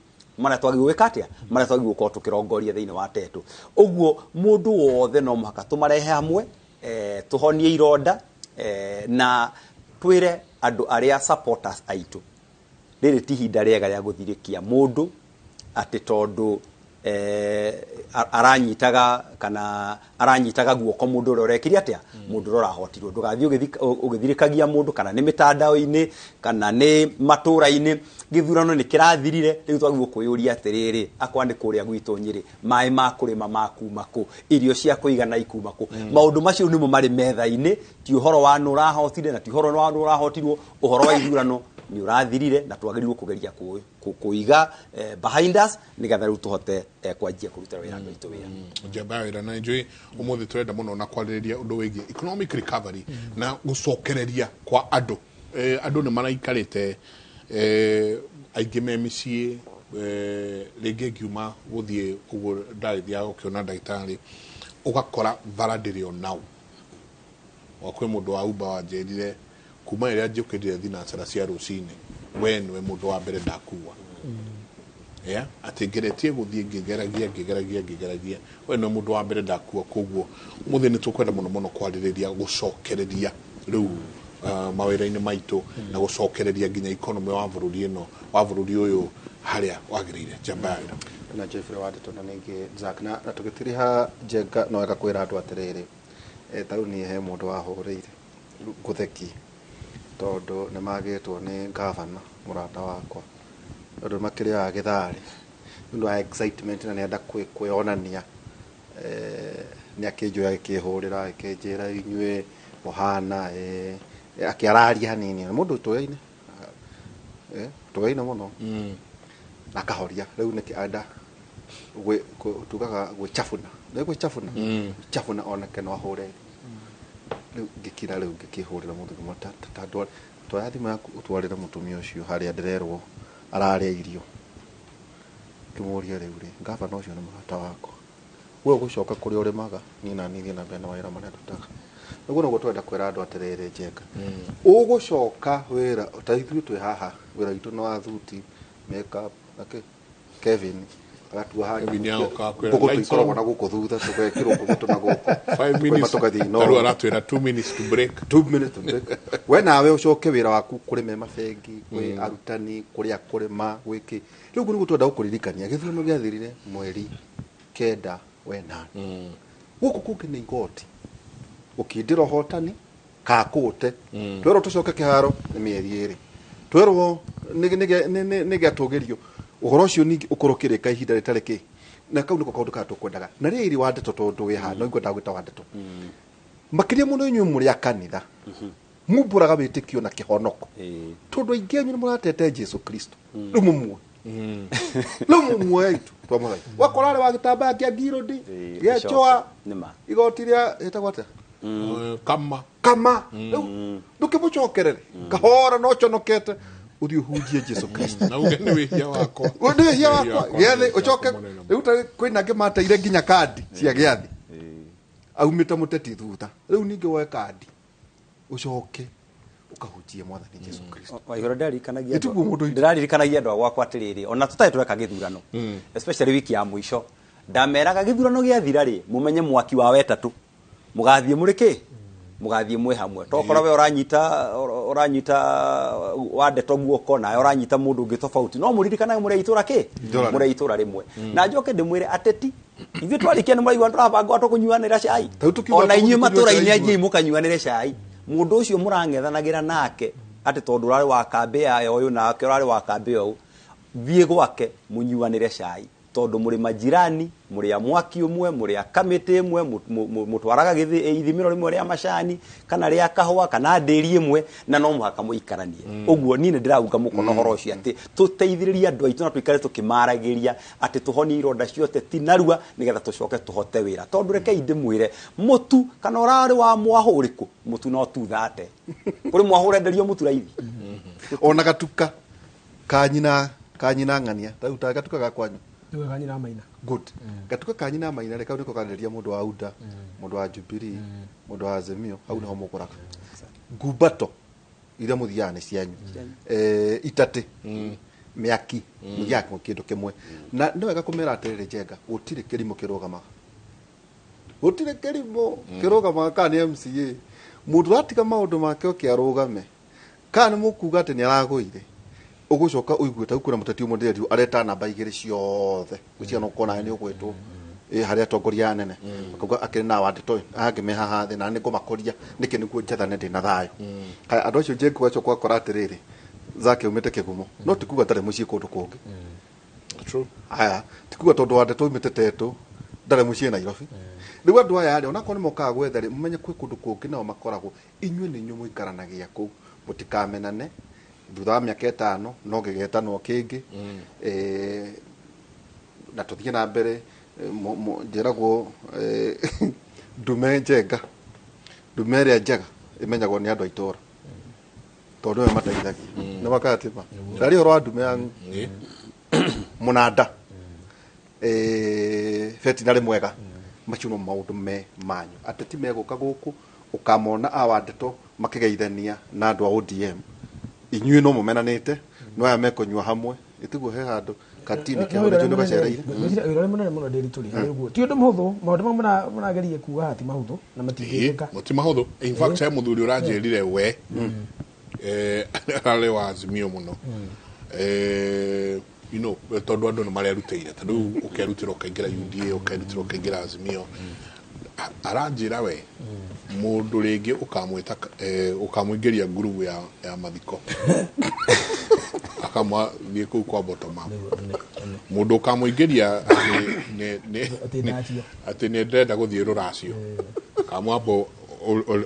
marĩa twagĩrĩirwo gwĩka atĩa, marĩa twagĩrĩirwo gũkorwo tũkĩrongoria thĩinĩ wa Tetu. Ũguo mũndũ wothe no mũhaka tũmarehe hamwe, tũhonie ironda, na twĩre andũ arĩa supporters aitũ rĩrĩ ti ihinda rĩega rĩa gũthirĩkia mũndũ atĩ tondũ Aranyitaga kana aranyitaga guoko mundu uria urekire atia, mundu uria urahotirwo. Ndugathie ugithirikagia mundu kana ni mitandao-ini kana ni matura-ini. Githurano ni kirathirire, riu twagirwo kwiyuria atiriri, akwa ni kuria gwitu Nyeri, mai ma kurima makuma ku, irio cia kuigana ikuma ku. Maundu macio nimo mari metha-ini, ti uhoro wa nu urahotire na ti uhoro wa nu urahotirwo. Uhoro wa ithurano ni urathirire na twagirirwo kugeria kuiga behind us nigetha riu tuhote kwanjia kuruta wira gwitu wira. Njamba wira na njui umuthi turenda muno na kwaririria undu wigie economic recovery na gucokereria kwa andu. Andu ni maraikarite aingĩ me mĩciĩ, rĩngĩ ngiuma gũthiĩ ũguo ndarĩthiaga gũkĩona ndagĩtarĩ, ũgakora bara ndĩrĩ o nau. Kwĩ mũndũ wa Uber wanjĩrire kuma rĩrĩa njũkĩrire thinacara cia rũcinĩ, we nĩwe mũndũ wa mbere ndakua. Yeah, atĩ ngeretie gũthiĩ ngĩgeragia, we nĩwe mũndũ wa mbere ndakua. Koguo ũmũthĩ nĩ tũkwenda mũno mũno kwarĩrĩria gũcokereria rĩu mawĩra-inĩ maitũ na gũcokereria nginya economy wa bũrũri ĩno, wa bũrũri ũyũ harĩa wagĩrĩire. Njamba ya wĩra na Jeffrey wa Ndeto na ningĩ Zack na tũgĩtiriha Njenga no wega kwĩra andũ atĩrĩrĩ, ta rĩu niĩ he mũndũ wahũrĩire ngũtheki tondũ nĩ magĩtwo nĩ gavana mũrata wakwa, tondũ makĩrĩaga gĩtharĩ nĩ ũndũ wa excitement na nĩenda kwĩonania. Nĩ akĩnjoya agĩkĩhũrĩra akĩnjĩra inyuĩ mũhana, akĩararia hanini na mũndũ tũyaine, tũyaine mũno na akahoria. Rĩu nĩkĩ enda tugaga gwĩcabuna, nĩ gwĩcabuna chabuna onake no ahũre. Rĩu ngĩkira, rĩu ngĩkĩhũrĩra mũndũ ngĩmwĩra ta twoya thimũ yaku ũtwarĩre mũtumia ũcio harĩa ndĩrerwo ararĩa irio. Ngĩmũria rĩu rĩ, gavana ũcio nĩ mũrata wakwa, we ũgũcoka kũrĩa ũrĩmaga, niĩ na niĩ thiĩ na mbere na mawĩra marĩa ndutaga. Ũguo nĩguo twenda kwĩra andũ atĩrĩrĩ, Njenga, ũgũcoka wĩra ta ithuĩ twĩ haha, wĩra witũ nĩ wa thuti, makeup na kĩ. Kevin agatua haha ngũkũ tũikoragwo na gũkũ thutha, tũgekĩrwo ngũkũ na gũkũ 5 minutes tũgathiĩ no rĩu aratwĩra 2 minutes to break, 2 minutes to break. We nawe ũcoke wĩra waku kũrĩ me mabengi, kwĩ arutani, kũrĩa kũrĩma, gwĩkĩ. Rĩu ũguo nĩguo twenda gũkũririkania gĩthurano gĩathirire mweri 9 wa 8. Gũkũ kũngĩ nĩ igoti gũkindĩra ũhotani kakũte, twerwo tũcoke kĩharo nĩ mĩeri 2, twerwo nĩ gĩatũgĩrio ũhoro ũcio ningĩ ũkorwo ũkĩrĩka ihinda rĩtarĩ kĩ. Na kau nĩko kaũndũ karĩa tũkwendaga. Na rĩrĩ wa Ndeto tondũ wĩ haha no ingwenda gwĩta wa Ndeto makĩria mũno inyuĩ mũrĩ a kanitha mumbũraga wĩtĩkio na kĩhonoko, tondũ aingĩ anyu nĩ mũratete Jesu Kristo. Rĩu mũmuoe, rĩu mũmuoe itu twamũthaitha. Wakora arĩ wa gĩtambaya kĩa ngirũndi gĩachoa igoti rĩa ĩtagwo atĩa, kama rĩu ndũkĩmũcokerere kahora no ũconokete ũthiĩ ũhunjie Jesu Kristo na uge nĩ wĩhia wakwa, nĩ wĩhia wakwa gĩathĩ ũcoke. Rĩu ta kwĩna angĩ mateire nginya kandi cia gĩathĩ aumĩte mũteti thutha. Rĩu ningĩ woe kandi ũcoke ũkahunjie mwathani Jesu Kristo. Waihũra ndĩraririkanagia andũ a gwakwa atĩrĩrĩ, ona tũtarĩ tweka gĩthurano, especially wiki ya mũico, ndameraga gĩthurano gĩathira rĩ, mũmenye mwaki wa wetatũ mũgathiĩ mũrĩ kĩ, mũgathiĩ mwĩ hamwe. Tokorwo we ũranyita wa Ndeto guoko nawe ũranyita mũndũ ũngĩ tofauti, no mũririkanage mũrĩ itũra kĩ, mũrĩ itũra rĩmwe. Na njoke ndĩmwĩre ateti ithuĩ twarĩkia nĩ mũraigua tũrabanga tũkũnyuanĩra cai, ona inyuĩ matũra-inĩ anjĩi mũkanyuanĩre cai. Mũndũ ũcio mũrang'ethanagĩra nake atĩ tondũ ũrarĩ wa kambĩ ya ũyũ nake ũrarĩ wa kambĩ ya ũyũ, thiĩ gwake mũnyuanĩre cai, tondũ mũrĩ majirani, mũrĩ a mwaki ũmwe, mũrĩ a kamĩtĩ ĩmwe, mũtwaraga ithimĩro rĩmwe rĩa macani kana rĩa kahũa kana ndĩri ĩmwe, na no mũhaka mũikaranie. Ũguo niĩ nĩ ndĩraunga mũkono ũhoro ũcio atĩ tũteithĩrĩrie andũ aitũ na tũikare tũkĩmaragĩria atĩ tũhonie ironda ciothe ti narua nĩgetha tũcoke tũhote wĩra. Tondũ rekei ndĩmwĩre, mũtu kana ũrarĩ wa mwahũ ũrĩkũ, mũtu no tuthate kũrĩ mwahũ ũrenderio mũtu raithi. Ona gatuka kanyina ng'ania ta rĩu ta gatuka ga kwanyu kanyina maina. Good. Gatuka kanyina maina reka niko kanderia mũndũ wa UDA, mũndũ wa Jubilee, mũndũ wa Azimio, hau niho mũgũraga. Ngumbato iria mũthiaga nĩ cianyu, itatĩ, mĩaki, mũthiaga kĩndũ kĩmwe. Na nĩ wega kũmera atĩrĩrĩ Njenga, gũtirĩ kĩrimũ kĩrũgamaga, gũtirĩ kĩrimũ kĩrũgamaga kana nĩ MCA. Mũndũ ũratiga maũndũ make oke arũgame, kana nĩ mũkuga atĩ nĩ aragũire, Ũgũcoka ũigue ta kwĩna mũteti ũmwe ndĩrerirwo areta namba igĩrĩ ciothe gwĩciria no ũkona nĩ ũgwĩtwo harĩ atongoria anene akauga akĩrĩ na Wandĩto angĩ me haha thĩ na nĩ ngũmakũria nĩkĩ nĩguo njathane ndĩ na thayũ. Haya, andũ acio Njengu ũgacoka ũgakora atĩrĩrĩ, Zake aumĩte Kĩgumo, no ti kuga ndarĩ mũciĩ kũndũ kũngĩ. Haya, ti kuga tondũ Wandĩto aumĩte Tetũ ndarĩ mũciĩ Nairobi. Rĩu andũ aya rĩ, onakorwo nĩ mokaga gwetha rĩ, mũmenye kwĩ kũndũ kũngĩ nao makoragwo. Inyuĩ nĩ inyuĩ mũikaranagia kũu, mũtikamenane. Thutha wa mĩaka 5 no gĩgetanwo kĩngĩ. Na tũthiĩ na mbere, njĩragwo ndume njenga, ndume ĩrĩa njega ĩmenyagwo nĩ andũ a itũra tondũ nĩwe mateithagia. Nĩ makatima ndarĩ ũhoro wa ndume ya mũnanda veterinary mwega. Macio no maũndũ me manyu. Ateti megũka gũkũ ũkamona a Wandĩto makĩgeithania na andũ a ODM, inyuĩ no mũmenanĩte, no aya mekũnyua hamwe ĩtiguo he handũ katini kĩho nĩkĩo nĩgacereire. Wĩra ũrĩa mũnene mũno ndĩritũ rĩ harĩ ũguo ti ũndũ mũhũthũ, maũndũ mau mũrageria kuga haha ti mahũthũ na matingĩkĩka. Ti mahũthũ. In fact, he mũthuri ũranjĩrire we ararĩ wa Azimio mũno, you know, tondũ andũ nĩ marerutĩire, ta rĩu ũkerutĩra ũkaingĩra UDA, ũkerutĩra ũkaingĩra Azimio. Aranjĩra we mũndũ rĩngĩ ũkamwĩta ũkamũingĩria ngurubu ya mathiko akamwathiĩ kũu kwa bottom up, mũndũ ũkamũingĩria atĩ nĩ ndĩrenda gũthiĩ rũracio, kamwambo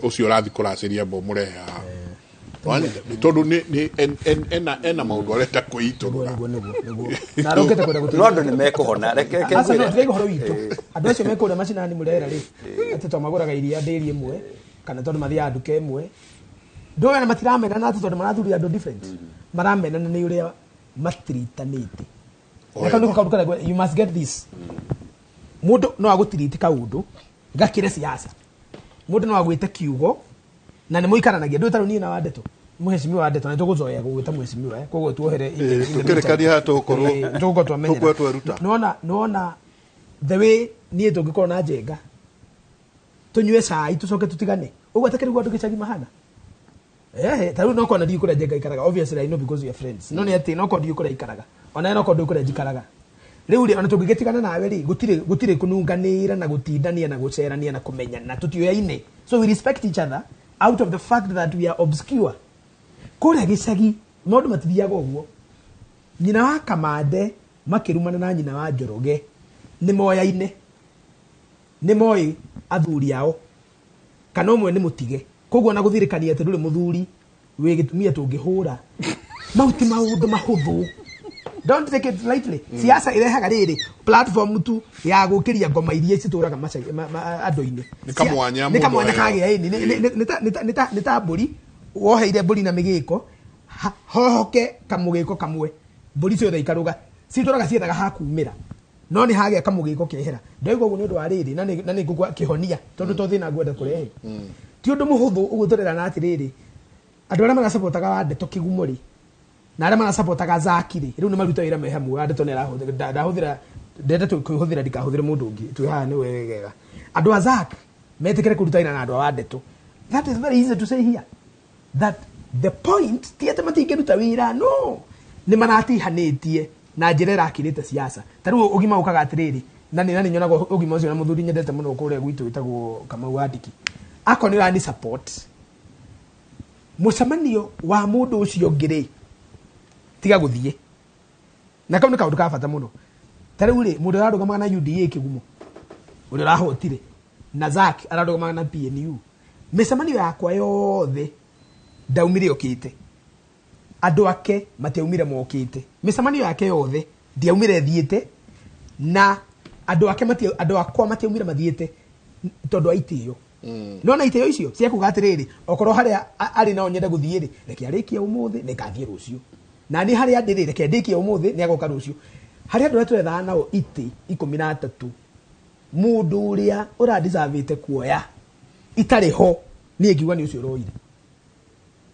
ũcio ũrathiĩ kũracĩria mbo mũrehe haha tondũ ena maũndũ arenda kwĩitũrũra. No andũ nĩ mekũhona. Reke ngwĩre ũhoro witũ, andũ acio mekũrĩa macinani mũrera rĩ, atĩ twamagũraga iria ndĩri ĩmwe kana tondũ mathiaga nduka ĩmwe, ndũĩ na matiramenana atĩ tondũ marathurire andũ different, maramenana nĩ ũrĩa matiritanĩte. Na kau nĩko kaũndũ karĩa you must get this. Mũndũ no agũtiriti kaũndũ gakĩre siasa, mũndũ no agwĩte kiugo na nĩ mũikaranagia. Ndũĩ tarĩu niĩ na Wandĩto, mũhecimiwa Wandĩto, na nĩtũgũzoea gũgwĩta mũhecimiwa, koguo tuohere tũkĩrĩkania haha tũgũkorwo tũgũkorwo twamenyera. Tũgũkorwo tweruta. Nĩwona the way niĩ tũngĩkorwo na Njenga tũnyue cai tũcoke tũtigane ũguo atakĩrĩ guo andũ gĩcagi mahana. Ta rĩu nokorwo ndiũĩ kũrĩa Njenga ikaraga, obviously I know because we are friends, no nĩ atĩ nokorwo ndiũĩ kũrĩa ikaraga, ona nokorwo ndiũĩ kũrĩa njikaraga. Rĩu rĩ, ona tũngĩgĩtigana nawe rĩ, gũtirĩ kũnunganĩra na gũtindania na gũcerania na kũmenyana, tũtiũyaine. So we respect each other out of the fact that we are obscure. Kũrĩa gĩcagi maũndũ matithiaga ũguo. Nyina wa Kamande makĩrumana na nyina wa Njoroge nĩ moyaine, nĩ moĩ athuri ao kana ũmwe nĩ mũtige, koguo na gũthirĩkania atĩ ndũrĩ mũthuri wĩ gĩtumia tũngĩhũra, mau ti maũndũ mahũthũ. Don't take it lightly. Siasa irehaga rĩrĩ platform tu ya gũkĩria ngoma iria citũraga andũ-inĩ. Nĩ kamwanya Nĩ kamwanya mũndũ kagĩa aheo. ĩni. Nĩ ta mbũri woheire mbũri na mĩgĩko, hohoke kamũgĩko kamwe, mbũri ciothe ikarũga, citũraga ciethaga ha kumĩra, no nĩ hagĩa kamũgĩko kehera. Ndaigua ũguo nĩ ũndũ wa rĩrĩ, na nĩ ngũkwa kĩhonia tondũ to thĩna ngwenda kũrehe. Ti ũndũ mũhũthũ ũguo tũrerana atĩrĩrĩ, andũ arĩa maracapotaga Wandĩto Kĩgumo rĩ, na arĩa maracapotaga Zaki rĩ, rĩu nĩ maruta wĩra me hamwe. Wandĩto nĩ arahũthĩra, ndahũthĩra, ndenda kwĩhũthĩra ndikahũthĩre mũndũ ũngĩ, twĩ haha nĩ wegega. Andũ a Zak metĩkĩre kũruta wĩra na andũ a Wandĩto. That is very easy to say here. That the point ti atĩ matingĩruta wĩra, no nĩ maratihanĩtie na njĩra ĩrakĩrĩte siasa. Ta rĩu ũgima ũkaga atĩrĩrĩ, na nĩ nyonaga ũgima ũcio na mũthuri nyendete mũno kũrĩa gwitũ wĩtagwo Kamau wa Ndiki. Akorwo nĩ ũrani support mũcemanio wa mũndũ ũcio ũngĩ rĩ, tiga gũthiĩ. Na kau nĩ kaũndũ ka bata mũno. Ta rĩu rĩ, mũndũ ararũgamaga na UDA Kĩgumo, ũrĩa ũrahotire, na Zack ararũgamaga na PNU. Mĩcemanio yakwa yothe ndaumire okĩte, andũ ake matiaumire mokĩte. Mĩcemanio yake yothe ndiaumire thiĩte, na andũ ake andũ akwa matiaumire mathiĩte tondũ wa itĩo. No na itĩo icio cia kuga atĩrĩrĩ, okorwo harĩa arĩ no nyende gũthiĩ rĩ, reke arĩkie ũmũthĩ nĩngathiĩ rũciũ. Na niĩ harĩa ndĩ rĩ, reke ndĩkie ũmũthĩ nĩagoka rũciũ. Harĩa andũ arĩa tũrethaga nao itĩ 13, mũndũ ũrĩa ũradisavĩte kuoya itarĩ ho, niĩ ngiuga nĩ ũcio ũroire.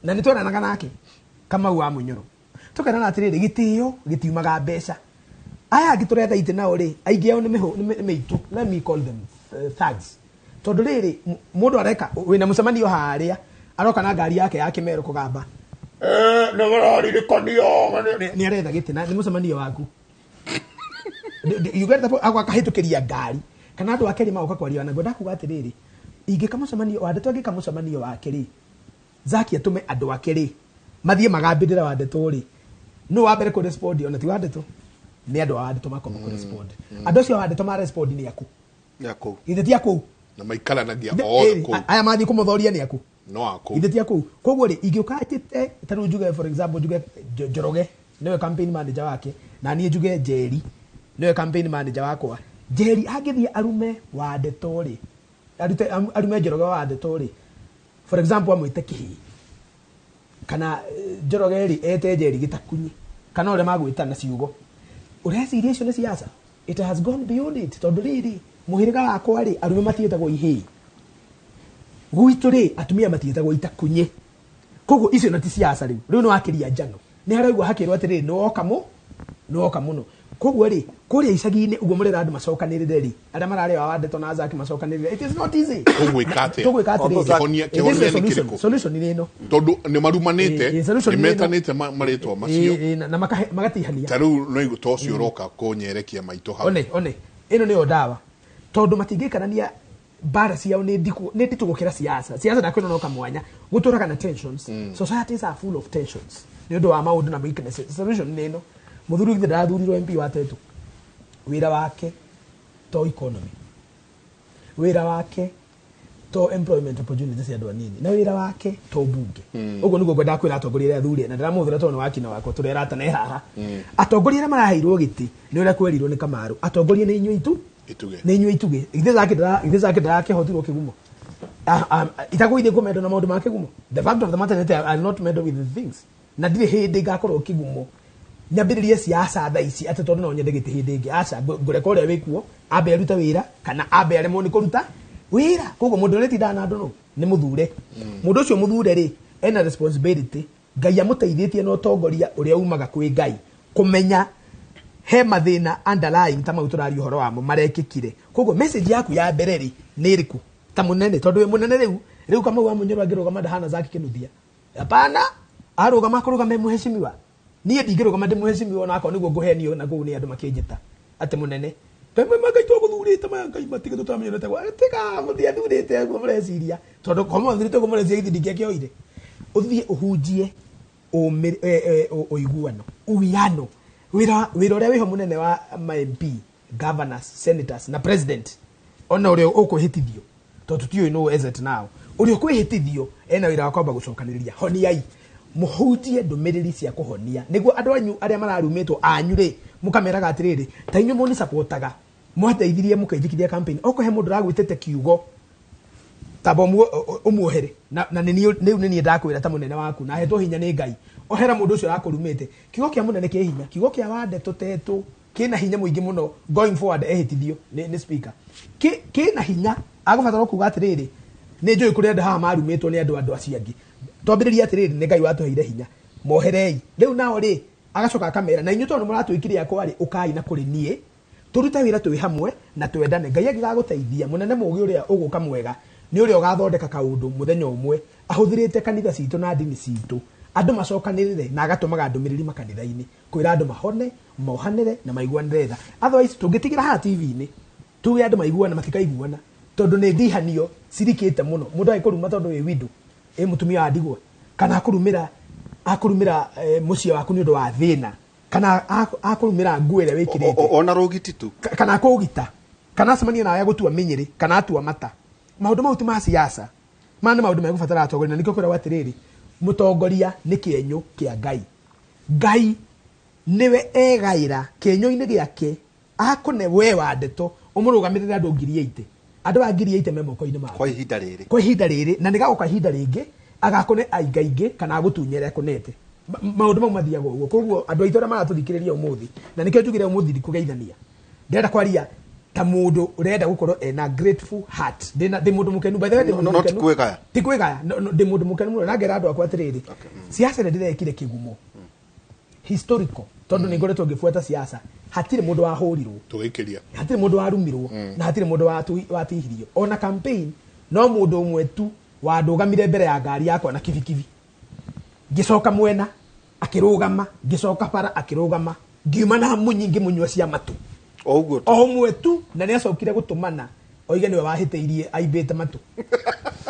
Na nĩ tweranaga nake Kamau wa Mũnyoro, tũkerana atĩrĩrĩ, gĩtĩo gĩtiumaga mbeca. Aya angĩ tũretha itĩ nao rĩ, aingĩ ao nĩ mĩitũ, let me call them thugs. Tondũ rĩrĩ, mũndũ areka wĩna mũcemanio harĩa, aroka na ngari yake ya kĩmero kũgamba. Nĩ mararirikanio nĩ aretha gĩtĩ na nĩ mũcemanio waku. You get the point? Akahĩtũkĩria ngari kana andũ ake rĩ magoka kwaria na ngwenda kuga atĩrĩrĩ, ingĩka mũcemanio Wandeto, angĩka mũcemanio wake rĩ, Zaki atũme andũ ake rĩ mathiĩ magambĩrĩra Wandeto rĩ, no wa mbere kũrespond ona ti Wandeto, nĩ andũ a Wandeto makomba kũrespond. Andũ acio a Wandeto marespond nĩ aku? Nĩ akũu. Githĩ ti akũu? Na maikaranagia othe kũu. Aya mathiĩ kũmũthoria nĩ aku? No akũu. Githĩ ti akũu? Koguo rĩ, ingĩũka njĩte ta rĩu njuge, for example, njuge Njoroge nĩwe campaign manager wake, na niĩ njuge Njeri nĩwe campaign manager wakwa, Njeri angĩthiĩ arume Wandeto rĩ, arute arume Njoroge wa Wandeto rĩ, for example, amwĩte kĩhĩĩ, kana Njoroge rĩ ete Njeri gĩtakunyi, kana ũrĩa magwĩtana ciugo, ũreciria icio nĩ siasa? It has gone beyond it, tondũ rĩrĩ, mũhĩrĩga wakwa rĩ, arume matiĩtagwo ihĩĩ, gwitũ rĩ, atumia matiĩtagwo itakunyi. Koguo icio na ti siasa. Rĩu nĩ wakĩria njano, nĩ haraigua hakĩrwo atĩrĩrĩ, nĩ woka mũ nĩ woka mũno. Koguo rĩ, kũrĩa icagi-inĩ ũguo mũrera andũ macokanĩrĩre rĩ, arĩa mararĩ wa Wandeto na Zaki macokanĩrĩre, it is not easy. Tũgwĩka atĩa? Tũgwĩka atĩrĩrĩ, Kĩhonia This is kĩhonia the nĩ solution. kĩrĩkũ? Solution nĩ ĩno. Tondũ nĩ marumanĩte, Solution nĩ nĩ ĩno. metanĩte marĩtwa macio. Na magatihania. Ta rĩu no ta ũcio ũroka kũnyerekia maitũ hau. One ĩno nĩyo ndawa, tondũ matingĩikarania, mbara ciao nĩ ndiku, nĩ nditũ gũkĩra siasa. Siasa ndakwĩra no kamwanya gũtũraga na tensions. Societies are full of tensions nĩ ũndũ wa maũndũ na weaknesses. Solution nĩ ĩno: mũthuri githĩ ndarathurirwo MP wa Tetu? Wĩra wake to economy, wĩra wake to employment opportunities cia andũ anini, na wĩra wake to bunge. Ũguo nĩguo ngwendaga kwĩra atongoria arĩa athure, na ndĩramũhũthĩra tondũ nĩ wakina wakwa, tũreratana e haha. Atongoria arĩa maraheirwo gĩtĩ, nĩ ũrĩa kwerirwo nĩ Kamaru, atongoria nĩ inyuĩ itu Itugĩ. Nĩ inyuĩ itugĩ. Githĩ Zaki ndarakĩhotirwo kĩgumo? Itagũithie kũmendo na maũndũ ma kĩgumo. The fact of the matter nĩ atĩ I will not meddle with the things, na ndirĩ hĩndĩ ngakorwo kĩgumo nyambĩrĩrie siasa thaa ici atĩ tondũ no nyende gĩtĩ hĩndĩ ĩngĩ. Aca, ngũreka ũrĩa wĩkuo ambe arute wĩra, kana ambe aremwo nĩ kũruta wĩra. Koguo mũndũ ũrĩa tindaga na andũ nũ nĩ mũthure. Mũndũ ũcio mũthure rĩ, ena responsibility. Ngai amũteithĩtie na ũtongoria ũrĩa umaga kwĩ Ngai kũmenya he mathĩna underlying ta mau tũraria ũhoro wamo marekĩkire. Koguo message yaku ya mbere rĩ, nĩ ĩrĩkũ ta mũnene? Tondũ wĩ mũnene rĩu Kamau wa Munyoro angĩrũgama ndahana Zaki Kĩnuthia, hapana, arũgama akũrũgama e mũhecimiwa. Niĩ ndingĩrũgama ndĩ mũhecimiwa, onakorwo nĩguo ngũhenio na kũu nĩ andũ makĩnjĩta atĩ mũnene. Ngai Ngai twagũthurĩte maya, Ngai matige tũtamenyerete gwa tiga mũtiathurĩte ũguo mũreciria, tondũ korwo mwathurĩte ũguo mũreciria, githĩ ndingĩakĩoire? Ũthiĩ ũhunjie ũiguano, uwiano. Wĩra ũrĩa wĩho mũnene wa ma MP, governors, senators na president, ona ũrĩa ũkwĩhĩtithio, tondũ tũtiũĩ nũ as at now ũrĩa ũkwĩhĩtithio, ena wĩra wa kwamba gũcokanĩrĩria. Honiai, mũhunjie ndũmĩrĩri cia kũhonia, nĩguo andũ anyu arĩa mararumĩtwo anyu rĩ, mũkameraga atĩrĩrĩ, ta inyuĩ mũnĩcapotaga, mwateithirie mũkĩnjikithia campaign, okorwo he mũndũ ũragwĩtĩte kiugo tamba ũmuohere, na nĩ niĩ rĩu nĩ niĩ ndakwĩra ta mũnene waku na hetwo hinya nĩ Ngai, ohera mũndũ ũcio ũrakũrumĩte. Kiugo kĩa mũnene kĩ hinya, kiugo kĩa Wandeto tetũ kĩna hinya mũingĩ mũno. Going forward, ehĩtithio nĩ speaker, kĩna hinya agũbatara kuga atĩrĩrĩ, nĩ njũĩ kũrĩ andũ haha marumĩtwo nĩ andũ acio angĩ, twambĩrĩrie atĩrĩrĩ, nĩ Ngai watũheire hinya, moherei. Rĩu nao rĩ, agacoka akamera, na inyuĩ tondũ nĩ mũratwĩkire akwa rĩ, ũkai na kũrĩ niĩ tũrute wĩra twĩ hamwe na twendane. Ngai angĩgagũteithia, mũnene mũgĩ ũrĩa ũgũka mwega nĩ ũrĩa ũgathondeka kaũndũ mũthenya ũmwe ahũthĩrĩte kanitha citũ na ndini citũ, andũ macokanĩrĩre, na agatũmaga ndũmĩrĩri makanitha-inĩ kwĩra andũ mahone, mohanĩre na maiguanĩre tha. Otherwise tũngĩtigĩra haha TV-inĩ tuge andũ maiguana, matikaiguana, tondũ nĩ ndihanio cirikĩte mũno. Mũndũ agĩkũruma tondũ wĩ widow, ĩ mũtumia wa ndigwa, kana akũrumĩra mũciĩ waku nĩ ũndũ wa thĩna, kana akũrumĩra nguo ĩrĩa wĩkĩrĩte. Ona rũgiti tu. Kana akũũgita, kana acemanie nawe agũtua mĩnyĩrĩ, kana atua mata. Maũndũ mau ti ma siasa, maya nĩ maũndũ megũbatara atongoria, na nĩkĩo kwĩragwo atĩrĩrĩ, mũtongoria nĩ kĩenyũ kĩa Ngai. Ngai nĩwe egaĩra kĩenyũ-inĩ gĩake akũne we wa ndeto ũmũrũgamĩrĩre andũ 80,000, andũ a 80,000 me moko-inĩ make kwa ihinda rĩrĩ. Kwa ihinda rĩrĩ, na nĩgagoka ihinda rĩngĩ agakũne aingaingĩ kana agũtunyere akũnete. Maũndũ mau mathiaga ũguo. Koguo andũ aitũ arĩa maratũthikĩrĩria ũmũthĩ, na nĩkĩo njugire ũmũthĩ ndikũgeithania, ndĩrenda kwaria ta mũndũ ũrenda gũkorwo ena grateful heart. Ndĩ mũndũ mũkenu, by the way, ndĩ mũndũ No, ti mũkenu. kwĩgaya. Ti kwĩgaya. No, ndĩ mũndũ mũkenu mũno, na ngera andũ akwa atĩrĩrĩ, siasa ĩrĩa ndĩrekire kĩgumo historical, tondũ nĩ ngoretwo ngĩbuata siasa, hatirĩ mũndũ wahũrirwo. Tũgĩkĩria. Hatirĩ mũndũ warumirwo, na hatirĩ mũndũ watihirio ona campaign. No mũndũ ũmwe tu wandũgamire mbere ya ngari yakwa na kibikibi. Ngĩcoka mwena akĩrũgama, ngĩcoka bara akĩrũgama, ngiuma na munyi ngĩmũnyua cia matu o ũguo o ũmwe tu. Na nĩ acokire gũtũmana oige nĩwe wahĩtĩirie aimbĩte matu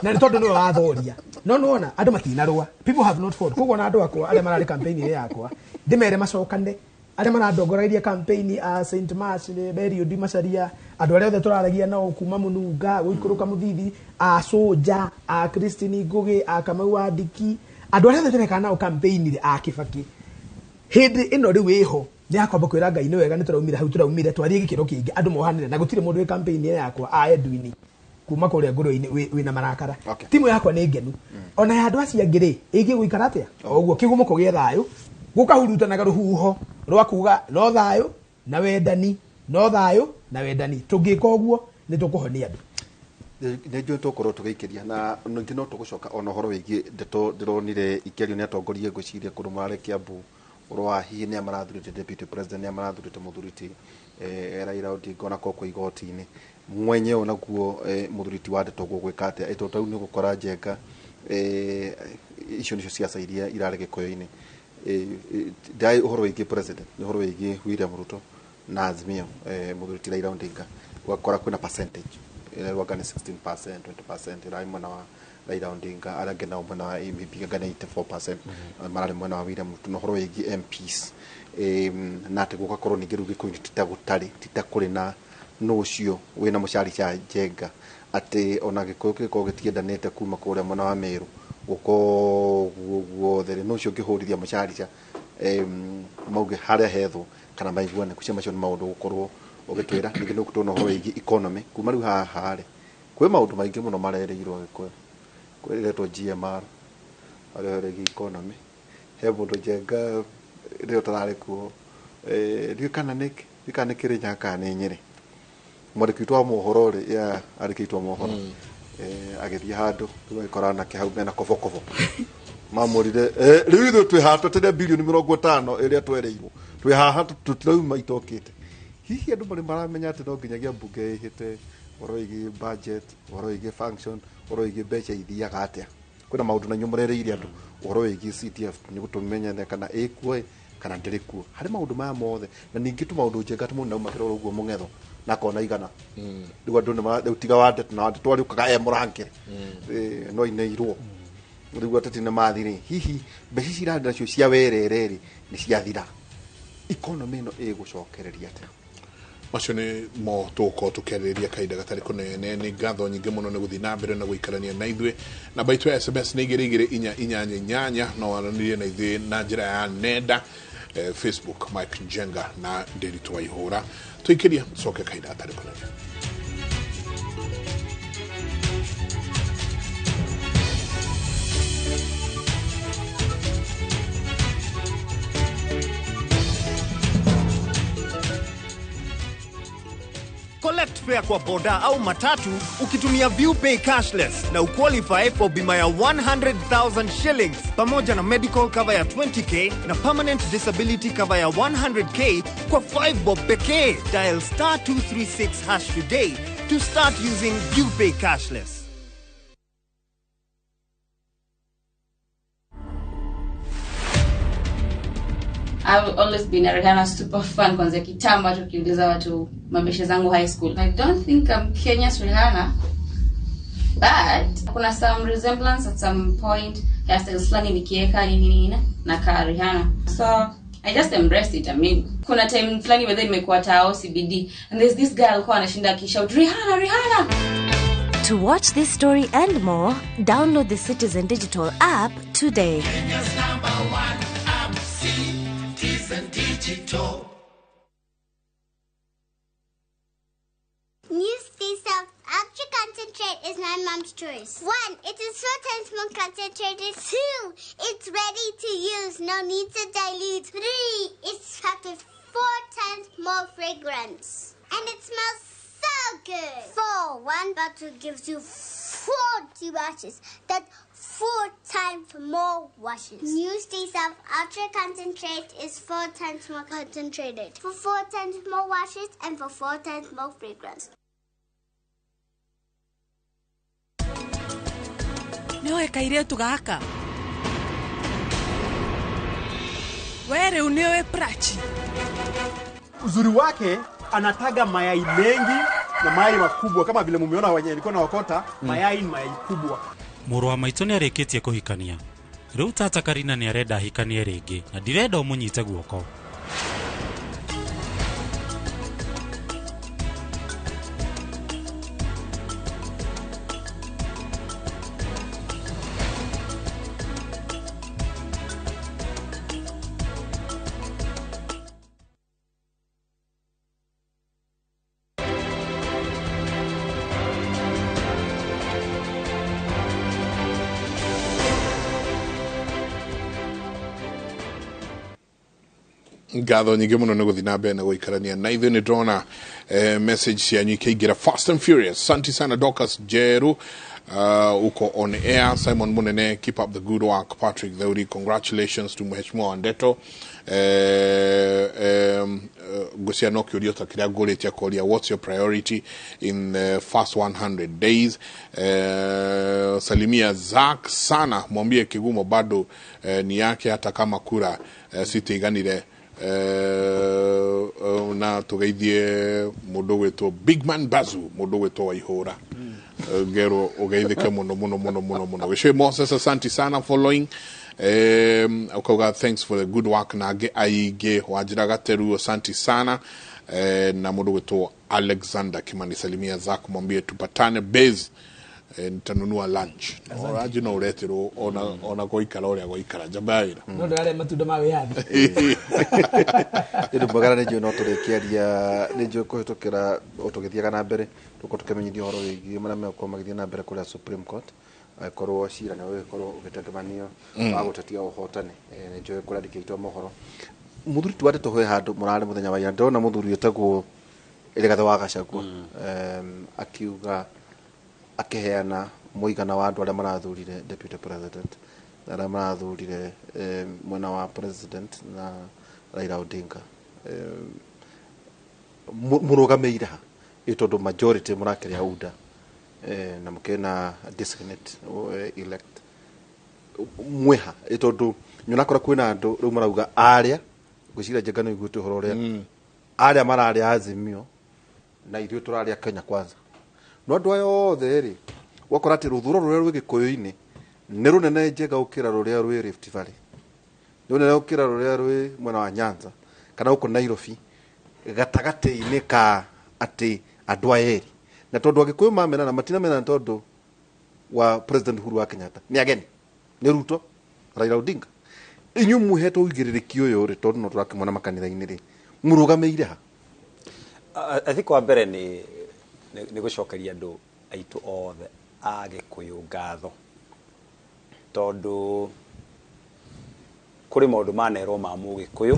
na nĩ tondũ nĩwe wathoria. No nĩwona andũ matinarũa, people have not fought. Koguo na andũ akwa arĩa mararĩ campaign-inĩ yakwa ndĩmere macokane, arĩa marandongoreirie campaign a St Mars, Beriudi Macharia, andũ arĩa othe tũraragia nao kuma Mũnunga gũikũrũka Mũthithi, a Soja, a Christine Ngugi, a Kamau wa Ndiki, andũ arĩa othe tũreka nao campaign a Kibaki hĩndĩ ĩno rĩu ĩho nĩ yakwamba kwĩra Ngai nĩ wega nĩ tũraumire hau tũraumire twathiĩ gĩkĩro kĩngĩ andũ mohanĩre na gũtirĩ mũndũ wĩ campaign ĩyo yakwa a Edwin kuma kũrĩa ngũrwe-inĩ wĩna marakara. Timu yakwa nĩ ngenu ona ya andũ acio angĩ rĩ ĩngĩ gũikara atĩa o ũguo kĩgumo kũgĩe thayũ gũkahurutanaga rũhuho rwa kuga no thayũ na wendani, no thayũ na wendani. Tũngĩka ũguo nĩ tũkũhonia andũ. Nĩ njũĩ tũgũkorwo tũgĩikĩria na ningĩ no tũgũcoka ona ũhoro wĩgiĩ ndeto ndĩronire ikĩario nĩ atongoria ngwĩciria kũndũ mararĩ Kiambu ũhoro wa hihi nĩa marathurĩte deputy president, nĩa marathurĩte mũthuri ti Raila Odinga ona korwo kwĩ igoti-inĩ mwenyewe naguo mũthuri ti wa ndeto gũgwĩka atĩa ĩtondũ tarĩu nĩ ũgũkora Njenga icio nĩcio ciaca iria irarĩ Gĩkũyũ-inĩ. Ndai ũhoro wĩgiĩ president nĩ ũhoro wĩgiĩ William Ruto na Azimio mũthuri ti Raila Odinga ũgakora kwĩna percentage ĩrerwo nĩ 16% 20% ĩrarĩ mwena wa Raila Odinga, arĩa angĩ nao mwena wa maybe anga nĩ 84% mararĩ mwena wa William Ruto. Na ũhoro wĩgiĩ MPs na atĩ gũgakorwo ningĩ rĩu Gĩkũyũ-inĩ ti ta gũtarĩ ti ta kũrĩ na nũ ũcio wĩna mũcarica Njenga atĩ ona Gĩkũyũ kĩngĩkorwo gĩtiendanĩte kuma kũrĩa mwena wa Meru gũka ũguo guothe rĩ nũ ũcio ũngĩhũrithia mũcarica mauge harĩa hethwo kana maiguane. Kucia macio nĩ maũndũ gũkorwo ũgĩtwĩra. Ningĩ nĩ ũgũtwĩra ũhoro wĩgiĩ economy kuma rĩu haha rĩ kwĩ maũndũ maingĩ mũno marerĩirwo Gĩkũyũ kwĩretwo GMR harĩa ũhoro wĩgiĩ economy he mũndũ Njenga rĩo tararĩ kuo ndiũĩ kana nĩ Kĩrĩnyaga kana nĩ Nyĩrĩ mwandĩki witũ wa mohoro rĩ ya andĩki witũ wa mohoro agĩthiĩ handũ rĩu agĩkora anake hau mena kobokobo mamũrire rĩu ithuĩ twĩ haha twetereire bilioni 50 ĩrĩa twereirwo twĩ haha tũtirauma itokĩte. Hihi andũ marĩ maramenya atĩ no nginyagia mbunge ĩhĩte ũhoro wĩgiĩ budget, ũhoro wĩgiĩ function, ũhoro wĩgiĩ mbeca ithiaga atĩa. Kwĩna maũndũ na inyuĩ mũrereire andũ ũhoro wĩgiĩ CTF nĩ gũtũmenyane kana ĩkuo kana ndĩrĩ kuo harĩ maũndũ maya mothe. Na ningĩ tu maũndũ Njenga atĩ mũndũ naumagĩra oro ũguo mũng'etho na akona igana rĩu andũ nĩ rĩu tiga wa ndeto na wa ndeto arĩũkaga e mũrangĩre no ineirwo rĩu ateti nĩ mathirĩ. Hihi mbeca ici irarĩ nacio cia werere rĩ nĩ ciathira, economy ĩno ĩgũcokereria atĩa? Macio nĩ mo tũgũkorwo tũkĩarĩrĩria kahinda gatarĩ kũnene. Nĩ ngatho nyingĩ mũno nĩ gũthiĩ na mbere na gũikarania na ithuĩ. Namba itũ ya SMS nĩ 22488 no waranĩrie na ithuĩ na njĩra ya nenda Facebook Mike Njenga na Ndiritu Waihũra. Tũikĩrie tũcoke kahinda gatarĩ kũnene. Collect fare kwa boda au matatu ukitumia ViewPay cashless na uqualify for bima ya 100,000 shillings pamoja na medical cover ya 20k na permanent disability cover ya 100k kwa 5 bob pekee. Dial star 236 hash today to start using ViewPay cashless. I've always been a Rihanna super fan kwanzia kitambo, hata ukiuliza watu mabeshe zangu high school. I don't think I'm Kenya's Rihanna, but kuna some resemblance at some point, hairstyles fulani nikieka nini nini na ka Rihanna. So I just embraced it. I mean, kuna time fulani whether imekuwa tao CBD and there's this girl alikuwa anashinda akishout Rihanna Rihanna. To watch this story and more, download the Citizen Digital app today. Kenya's number one app, Citizen Digital. New Stay Soft Ultra Concentrate is my mom's choice. 1, it is 4 times more concentrated. 2, it's ready to use, no need to dilute. 3, it's packed with 4 times more fragrance. And it smells so good. 4, 1 bottle gives you 40 washes. That's 4 times more washes. New Stay Soft Ultra Concentrate is 4 times more concentrated. For 4 times more washes and for 4 times more fragrance. Nĩoĩ kairĩtu gaka? We rĩu nĩũĩ Prachi? Uzuri wake anataga mayai mengi na mayai makubwa kama vile mumeona wenye nilikuwa naokota. Mayai ni mayai kubwa. Mũrũ wa maitũ nĩ arĩkĩtie kũhikania. Rĩu tata Karina nĩ arenda ahikanie rĩngĩ na ndirenda ũmũnyite guoko. Ngatho nyingĩ mũno nĩ gũthiĩ na mbere na gũikarania na ithuĩ. Nĩ ndĩrona message cianyu ikĩingĩra fast and furious. Santi sana Dorcas Jeru, uko on air. Simon Munene, keep up the good work. Patrick Theuri, congratulations to Mheshimiwa Ndeto. Ngwĩciria no kĩũria ta kĩrĩa ngũrĩtie kũria, what's your priority in the first 100 days? Salimia Zak sana, mwambie Kigumo bado ni yake hata kama kura sitiganire. Na tugeithie mundu gwitwo Big Man Bazu, mundu gwitwo Waihura. Ngero ugeithike muno muno muno muno muno. Wishe Moses, asante sana following. Ukauga thanks for the good work na angi aingĩ. Wanjira Gateru, asante sana. Na mundu gwitwo Alexander Kimani, salimia Zak, mwambie tupatane base, nitanunua lunch. Oraji no uretirwo ona gũikara ũrĩa gũikara njamba ya wĩra. No ndĩrarĩa matunda ma wĩyathi. Nĩ mwega na nĩ njũĩ no tũrĩkĩaria, nĩ njũĩ kũhĩtũkĩra o tũgĩthiaga na mbere tũkorwo tũkĩmenyithio ũhoro wĩgiĩ marĩa megũkorwo magĩthiĩ na mbere kũrĩa Supreme Court, angĩkorwo cira nĩ ũgĩkorwo ũgĩtengemanio wa gũtetia ũhotani. Nĩ njũĩ kũrĩa andĩkĩtwo mohoro. Mũthuri ti wa Ndeto he handũ mũrarĩ mũthenya wa ira, ndĩrona mũthuri wĩtagwo Rigathĩ wa Gachagua akiuga akĩheana mũigana wa andũ arĩa marathurire deputy president, arĩa marathurire mwena wa president na Raila Odinga. Mũrũgamĩire ha? Ĩ tondũ majority mũrakĩrĩa UDA na mũkĩrĩ na designate elect mwĩha? Ĩ tondũ nyonakorwo kwĩna andũ rĩu marauga arĩa ngwĩciria Njenga nĩ ũiguĩte ũhoro ũrĩa arĩa mararĩa Azimio na ithuĩ tũrarĩa Kenya Kwanza. No andũ aya othe rĩ, wakora atĩ rũthuro rũrĩa rwĩ Gĩkũyũ-inĩ nĩ rũnene Njenga gũkĩra rũrĩa rwĩ Rift Valley, nĩ rũnene gũkĩra rũrĩa rwĩ mwena wa Nyanza kana gũkũ Nairobi, gatagatĩ-inĩ ka atĩ andũ aya erĩ. Na tondũ Agĩkũyũ mamenana matinamenana tondũ wa President Uhuru wa Kenyatta nĩ ageni, nĩ Ruto, Raila Odinga. Inyuĩ mũhetwo ũigĩrĩrĩki ũyũ rĩ, tondũ no tũrakĩmona makanitha-inĩ rĩ, mũrũgamĩire ha? I think wa mbere nĩ gũcokeria andũ aitũ othe a Gĩkũyũ ngatho, tondũ kũrĩ maũndũ manerwo ma mũgĩkũyũ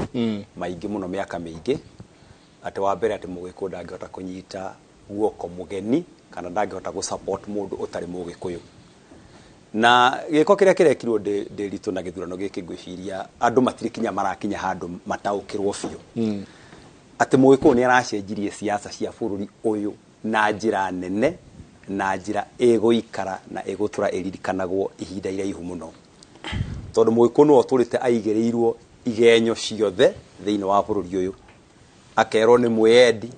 maingĩ mũno mĩaka mĩingĩ, atĩ wa mbere atĩ mũgĩkũyũ ndangĩhota kũnyita guoko mũgeni kana ndangĩhota gũ support mũndũ ũtarĩ mũgĩkũyũ. Na gĩko kĩrĩa kĩrekirwo ndĩritũ na gĩthurano gĩkĩ, ngwĩciria andũ matirĩ kinya marakinya handũ mataũkĩrwo biũ atĩ mũgĩkũyũ nĩ aracenjirie siasa cia bũrũri ũyũ na njĩra nene, na njĩra ĩgũikara na ĩgũtũra ĩririkanagwo ihinda iraihu mũno, tondũ mũgĩkũyũ nĩwe ũtũrĩte aigĩrĩirwo igenyo ciothe thĩinĩ wa bũrũri ũyũ, akerwo nĩ mwĩyendi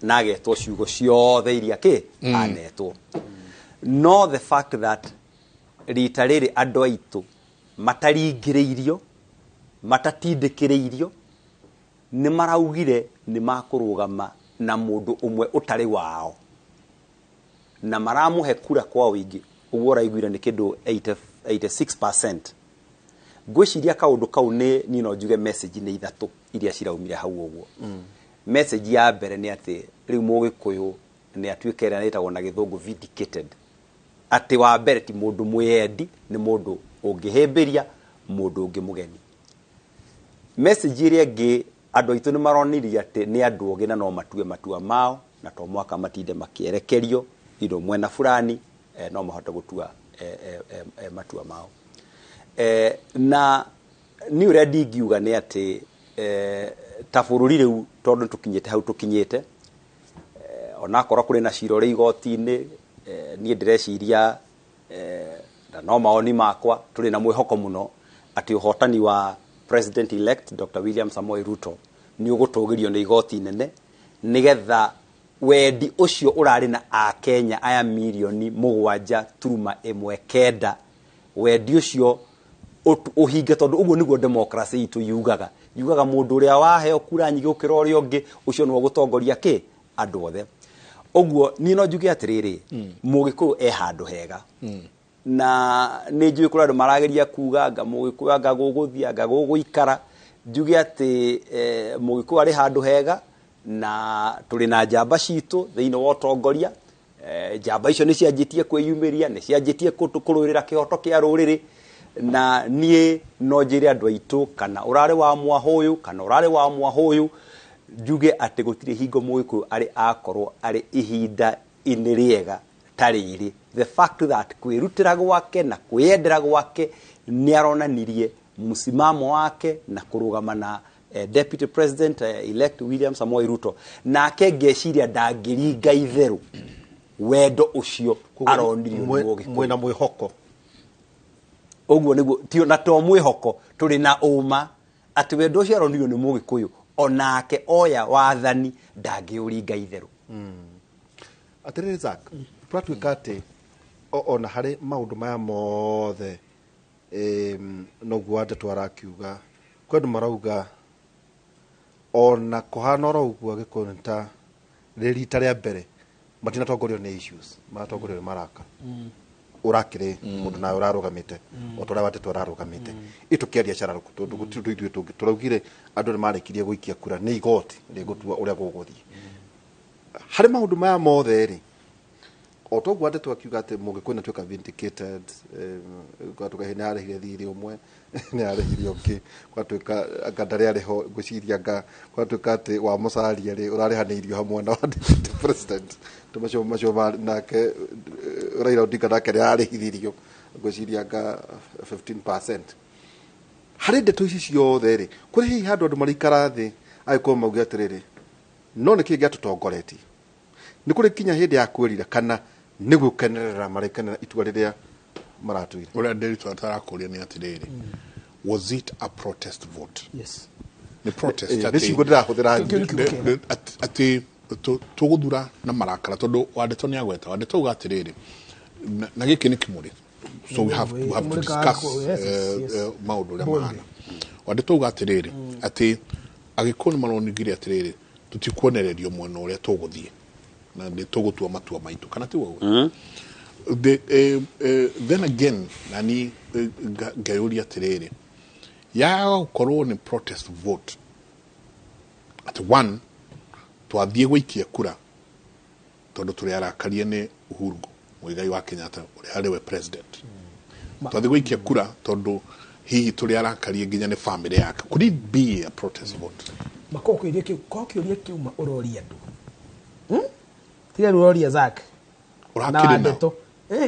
na agetwo ciugo ciothe iria kĩ anetwo. No the fact that rita rĩrĩ andũ aitũ mataringĩrĩirio, matatindĩkĩrĩirio, nĩ maraugire nĩ makũrũgama na mũndũ ũmwe ũtarĩ wao na maramũhe kura kwa ũingĩ. Ũguo ũraiguire nĩ kĩndũ 86%. Ngwĩciria kaũndũ kau nĩ niĩ no njuge message nĩ ithatũ iria ciraumire hau ũguo. Message ya mbere nĩ atĩ rĩu mũgĩkũyũ nĩ atuĩke ĩrĩa ĩtagwo na gĩthũngũ vindicated, atĩ wa mbere ti mũndũ mwĩyendi, nĩ mũndũ ũngĩhĩmbĩria mũndũ ũngĩ mũgeni. Message ĩrĩa ĩngĩ, andũ aitũ nĩ maronirie atĩ nĩ andũ ogĩ na no matue matua mao, na to mwaka matinde makĩerekerio indo mwena fulani, no mahote gũtua matua mao. Na nĩ ũrĩa ndingiuga nĩ atĩ ta bũrũri rĩu tondũ tũkinyĩte hau tũkinyĩte, onakorwo kũrĩ na cira ũrĩ igoti-inĩ, niĩ ndĩreciria na no maoni makwa, tũrĩ na mwĩhoko mũno atĩ ũhotani wa President elect Dr. William Samoei Ruto nĩ ũgũtũgĩrio nĩ igoti inene, nĩgetha wendi ũcio ũrarĩ na akenya aya mirioni 7.19, wendi ũcio ũhinge, tondũ ũguo nĩguo democracy itũ yugaga. Yugaga mũndũ ũrĩa waheo kura nyingĩ gũkĩra ũrĩa ũngĩ, ũcio nĩwe ũgũtongoria kĩ andũ othe. Ũguo niĩ no njuge atĩrĩrĩ, Mũgĩkũyũ e handũ hega, na nĩ njũĩ kũrĩ andũ marageria kuga anga Mũgĩkũyũ anga gũgũthiĩ anga gũgũikara. Njuge atĩ Mũgĩkũyũ arĩ handũ hega, na tũrĩ na njamba citũ thĩinĩ wa ũtongoria. Njamba icio nĩ cianjĩtie kwĩyumĩria, nĩ cianjĩtie kũrũĩrĩra kĩhoto kĩa rũrĩrĩ, na niĩ no njĩre andũ aitũ, kana ũrarĩ wa mwahũyũ kana ũrarĩ wa mwahũyũ, njuge atĩ gũtirĩ hingo Mũgĩkũyũ arĩ akorwo arĩ ihinda-inĩ rĩega ta rĩrĩ. The fact that kwĩrutĩra gwake na kwĩyendera gwake nĩ aronanirie msimamo wake na kũrũgama na Deputy President elect William Samoei Ruto, nake ngeciria ndangĩringa itherũ wendo ũcio aronirio nĩ Mũgĩkũyũ. Mwĩna mwĩhoko. Ũguo nĩguo tio, na to mwĩhoko, tũrĩ na ũma atĩ wendo ũcio aronirio nĩ Mũgĩkũyũ onake oya wathani ndangĩũringa itherũ. Atĩrĩrĩ Zack, tũratuĩka atĩ ona harĩ maũndũ maya mothe, noguo Wandeto arakiuga, kwĩ andũ marauga ona kũhana oro ũguo Agĩkũyũ nĩ ta rĩ rita rĩa mbere matinatongorio nĩ issues, maratongorio nĩ maraka. Ũrakĩrĩ mũndũ nawe ũrarũgamĩte o ta ũrĩa Wandeto ararũgamĩte, ĩtũkĩaria cararũkũ tondũ gũtirĩ ũndũ ithuĩ tũngĩ tũraugire andũ nĩ marĩkirie gũikia kura, nĩ igoti rĩgũtua ũrĩa gũgũthiĩ. Harĩ maũndũ maya mothe rĩ, o toguo Wandeto akiuga atĩ Mũgĩkũyũ nĩ atuĩka vindicated, gwatuĩka nĩ arĩhire thirĩ ũmwe, nĩ arĩhire ũngĩ, gwatuĩka anga ndarĩ arĩho, ngwĩciria anga gwatuĩka atĩ wa Musalia rĩ ũrarĩhanĩirio hamwe na wa deputy president, to macio nake Raila Odinga nake nĩ ararĩhithirio, ngwĩciria anga 15%. Harĩ ndeto ici ciothe rĩ, kũrĩ hihi handũ andũ maraikara thĩ agĩkorwo mauge atĩrĩrĩ, no nĩkĩ gĩatũtongoretie? Nĩ kũrĩ kinya hĩndĩ ya kwĩrira kana nĩ gũkenerera marekenera itua rĩrĩa maratuire? Ũrĩa Nderitu atarakũria nĩ atĩrĩrĩ, was it a protest vote? Yes. Nĩ protest Nĩ ciugo ndĩrahũthĩra. Atĩ tũgũthura na marakara, tondũ Wandeto nĩ agweta, Wandeto auga atĩrĩrĩ, na gĩkĩ nĩ kĩmũrĩ, so we have to discuss maũndũ ũrĩa mahana. Wandeto auga atĩrĩrĩ, atĩ Agĩkũyũ nĩ maronigire atĩrĩrĩ, tũtikuonererio mwena ũrĩa tũgũthiĩ na nĩ tũgũtua matua maitũ, kana ti ũguo? Then again, nani ngeyũria atĩrĩrĩ, ya gũkorwo nĩ protest vote atĩ one twathiĩ gũikia kura tondũ tũrĩ arakarie nĩ Uhuru Muigai wa Kenyatta ũrĩa arĩ we president, twathiĩ gũikia kura tondũ hihi tũrĩ arakarie nginya nĩ family yake, could it be a protest vote? Makoo kĩũria kĩu, ko kĩũria kiuma ũroria andũ, tiga rĩu ũroria Zack na Wandeto,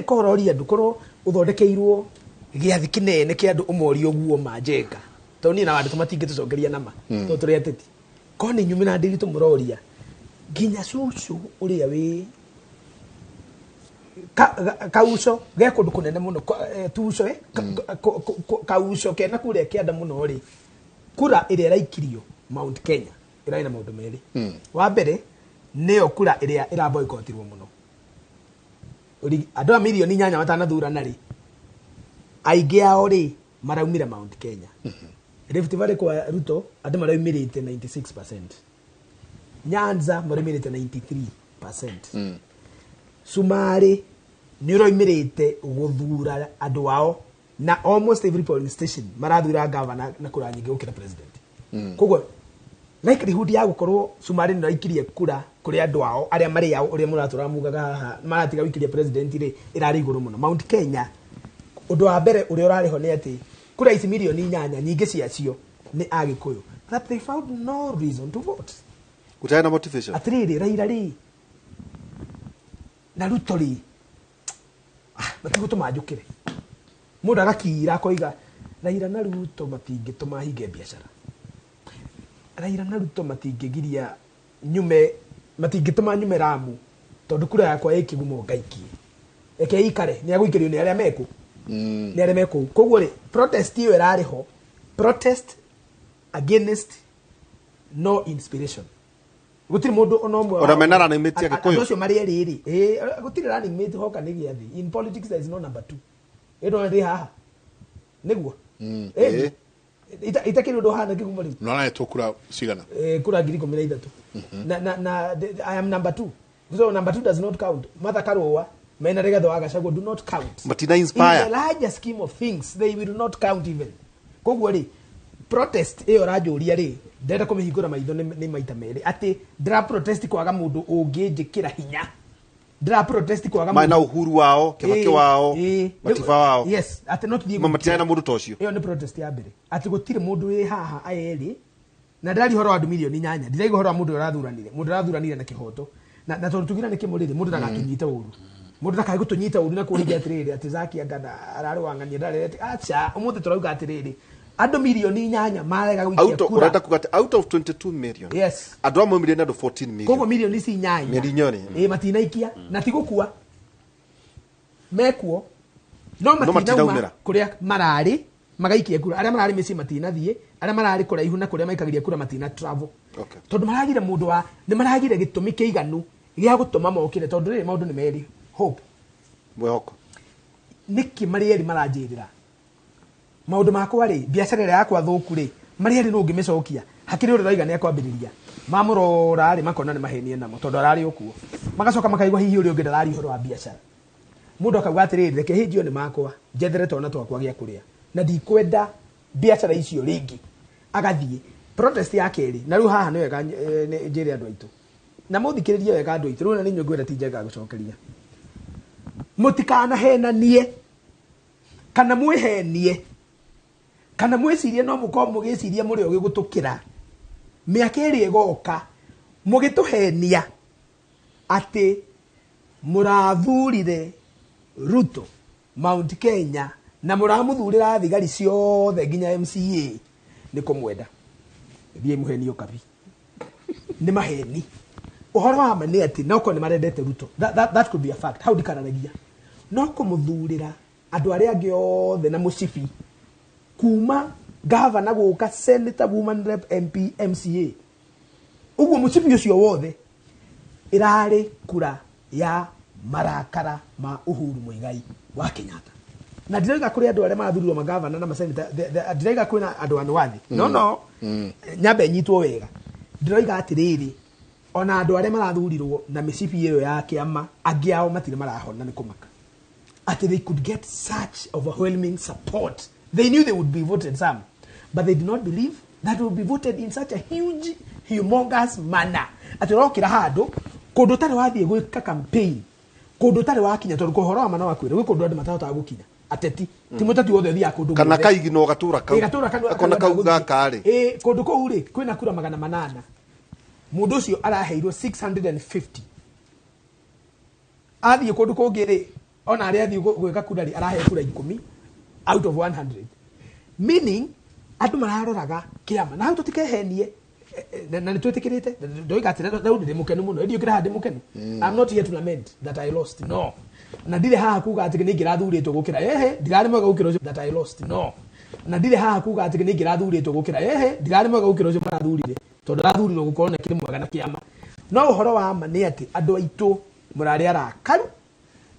ko ũroria andũ korwo ũthondekeirwo gĩathĩ kĩnene kĩa andũ ũmorie ũguo manjenga, tondũ niĩ na Wandeto matingĩtũcokeria nama tondũ tũrĩ ateti. Ko nĩ inyuĩ na Ndiritu mũroria nginya cucu ũrĩa wĩ kauco ge kũndũ kũnene mũno, tuco kauco kena kũrĩa kĩanda mũno rĩ, kura ĩrĩa ĩraikirio Mount Kenya ĩrarĩ na maũndũ merĩ. Wa mbere nĩyo kura ĩrĩa ĩraboikotirwo mũno, andũ a mirioni 8 matanathurana rĩ, aingĩ ao rĩ maraumire Mount Kenya. Rift Valley kwa Ruto andũ maraumĩrĩte 96%, Nyanza maraumĩrĩte 93%, Sumarĩ nĩ ũraumĩrĩte gũthura andũ ao, na almost every polling station marathura governor na kura nyingĩ gũkĩra president. Koguo likelihood ya gũkorwo Sumarĩ nĩ ĩraikirie kura kũrĩ andũ ao arĩa marĩ ao ũrĩa mũratũra mugaga haha maratiga gũikiria president rĩ, ĩrarĩ igũrũ mũno. Mount Kenya ũndũ wa mbere ũrĩa ũrarĩ ho nĩ atĩ kura ici mirioni 8 nyingĩ ciacio nĩ Agĩkũyũ, that they found no reason to vote. Gũtarĩ na motivation. Atĩrĩrĩ, Raila rĩ na Ruto rĩ, matigũtũma njũkĩre. Mũndũ agakira akoiga Raila na Ruto matingĩtũma hinge biacara, Raila na Ruto matingĩgiria nyume, matingĩtũma nyume Ramu tondũ kura yakwa ĩ kĩgumo ngaikie, reke ikare nĩ agũikĩrio nĩ arĩa mekũ, nĩ arĩa mekũu. Koguo rĩ, protest ĩyo ĩrarĩ ho, protest Against no inspiration. Gũtirĩ mũndũ ona ũmwe Ona mena running mate ya Gĩkũyũ? Andũ acio marĩ erĩ rĩ, ĩĩ, gũtirĩ running mate hoka nĩ gĩathĩ. In politics there is no number two. Ĩno ĩrĩ haha nĩguo. Ĩĩ. Itakĩrĩ ũndũ ũhana kĩgumo rĩu. No aretwo kura cigana? Kura 13,000. Na I am number two, so number two does not count. Martha Karua mena Rigathi wa Gachagua do not count. Matina In inspire. the larger scheme of things they will not count even. Koguo rĩ, protest ĩyo ũranjũria rĩ, ndĩrenda kũmĩhingũra maitho nĩ maita merĩ atĩ ndĩra protest kwaga mũndũ ũngĩnjĩkĩra hinya, ndĩra protest kwaga Mena Uhuru wao, Kibaki wao, Matiba wao. Yes, atĩ no tũthiĩ Ma matirarĩ na mũndũ ta ũcio. Ĩyo nĩ protest ya mbere, atĩ gũtirĩ mũndũ wĩ haha aya erĩ, na ndĩraria ũhoro wa andũ 8 milioni. Ndiraigua ũhoro wa mũndũ ũrĩa ũrathuranire, mũndũ ũrathuranire na kĩhoto, na tondũ tugire nĩ kĩmũrĩrĩ, mũndũ ndagatũnyite ũru, mũndũ ndakae gũtũnyita ũru na kũringa atĩrĩrĩ atĩ Zaki anga ararĩ wang'ania ndarĩ acha. Ũmũthĩ tũrauga atĩrĩrĩ, andũ 8 milioni marega gũikia Out of, kura. ũrenda kuga atĩ out of 22 million, andũ amwe milioni, andũ 14 million. Koguo milioni ici 8 Milioni. Ĩ matinaikia na ti gũkua mekuo, no No matinauma matinaumĩra. Kũrĩa mararĩ magaikia kura, arĩa mararĩ mĩciĩ matinathiĩ, arĩa mararĩ kũraihu na kũrĩa maikagĩria kura matina travel, tondũ maragire mũndũ wa nĩ maragire gĩtũmi kĩiganu gĩa gũtũma mokĩre, tondũ rĩrĩ maũndũ nĩ merĩ, Hope. Mwĩhoko. Nĩkĩ marĩ erĩ maranjĩrĩra maũndũ makwa rĩ, biacara ĩrĩa yakwa thũku rĩ, marĩ erĩ nũ ũngĩmĩcokia? Hakĩrĩ ũrĩa ũraiga nĩ akwambĩrĩria, mamũrora rĩ, makona nĩ mahenie namo tondũ ararĩ o kuo, magacoka makaigua hihi ũrĩa ũngĩ ndararia ũhoro wa biacara. Mũndũ akauga atĩrĩrĩ, reke hĩnjio nĩ makwa njethere twana twakwa gĩa kũrĩa na ndikwenda biacara icio rĩngĩ, agathiĩ. Protest ya kerĩ, na rĩu haha nĩ wega njĩre andũ aitũ na mũthikĩrĩrie wega, andũ aitũ, rĩu na nĩ inyuĩ ngwĩra, ti njega gũcokeria. Mũtikanahenanie kana mwĩhenie kana mwĩcirie no mũkorwo mũgĩciria mũrĩ ũgĩ gũtũkĩra mĩaka ĩrĩa ĩgoka, mũgĩtũhenia atĩ mũrathurire Ruto Mount Kenya na mũramũthurĩra thigari ciothe nginya MCA nĩ kũmwenda. Thiĩ mũhenio kabi, nĩ maheni. Ũhoro wa ma nĩ atĩ no korwo nĩ marendete Ruto, that could be a fact, hau ndikararagia, no kũmũthurĩra andũ arĩa angĩ othe na mũcibi kuma gavana gũka senator, woman rep, MP, MCA, ũguo mũcibi ũcio wothe ĩrarĩ kura ya marakara ma Uhuru Muigai wa Kenyatta. Na ndirauga kũrĩ andũ arĩa marathurirwo magavana na maseneta, ndirauga kwĩna andũ anwathi, no no nyambe nyitwo wega. Ndĩroiga atĩrĩrĩ, ona andũ arĩa marathurirwo na mĩcibi ĩyo ya kĩama, angĩ ao matirĩ marahona nĩ kũmaka atĩ they could get such overwhelming support. They knew they would be voted some, but they did not believe that they would be voted in such a huge, humongous manner, atĩ ũrokĩra handũ kũndũ ũtarĩ wathiĩ gwĩka campaign, kũndũ ũtarĩ wakinya, tondũ ũhoro wa mana wa kwĩra gwĩ kũndũ andũ matahotaga gũkinya, ateti ti mũteti wothe ũthiaga kũndũ Kana guothe. kaigino gatũra kau. Ĩ, gatũra kau. Akona kau gaka rĩ. Ĩ, kũndũ kũu rĩ kwĩna kura 800, mũndũ ũcio araheirwo 650. Athiĩ kũndũ kũngĩ rĩ, ona arĩa athiĩ gwĩka kura rĩ, arahe kura 10 out of 100, meaning andũ mararoraga kĩama na hau tũtikehenie. Na nĩ twĩtĩkĩrĩte, ndoiga atĩ rĩu ndĩ mũkenu mũno, ĩndĩ ũkĩra haha ndĩ mũkenu. I'm not here to lament that I lost, no, na ndirĩ haha kuga atĩ nĩ ingĩrathurĩtwo gũkĩra, ehe, ndirarĩ mwega gũkĩra ũcio that I lost, no, na ndirĩ haha kuga atĩ nĩ ingĩrathurĩtwo gũkĩra, ehe, ndirarĩ mwega gũkĩra ũcio marathurire, tondũ arathurirwo gũkorwo nĩ kĩrĩ mwega na kĩama. No ũhoro wa ma nĩ atĩ andũ aitũ mũrarĩ arakaru,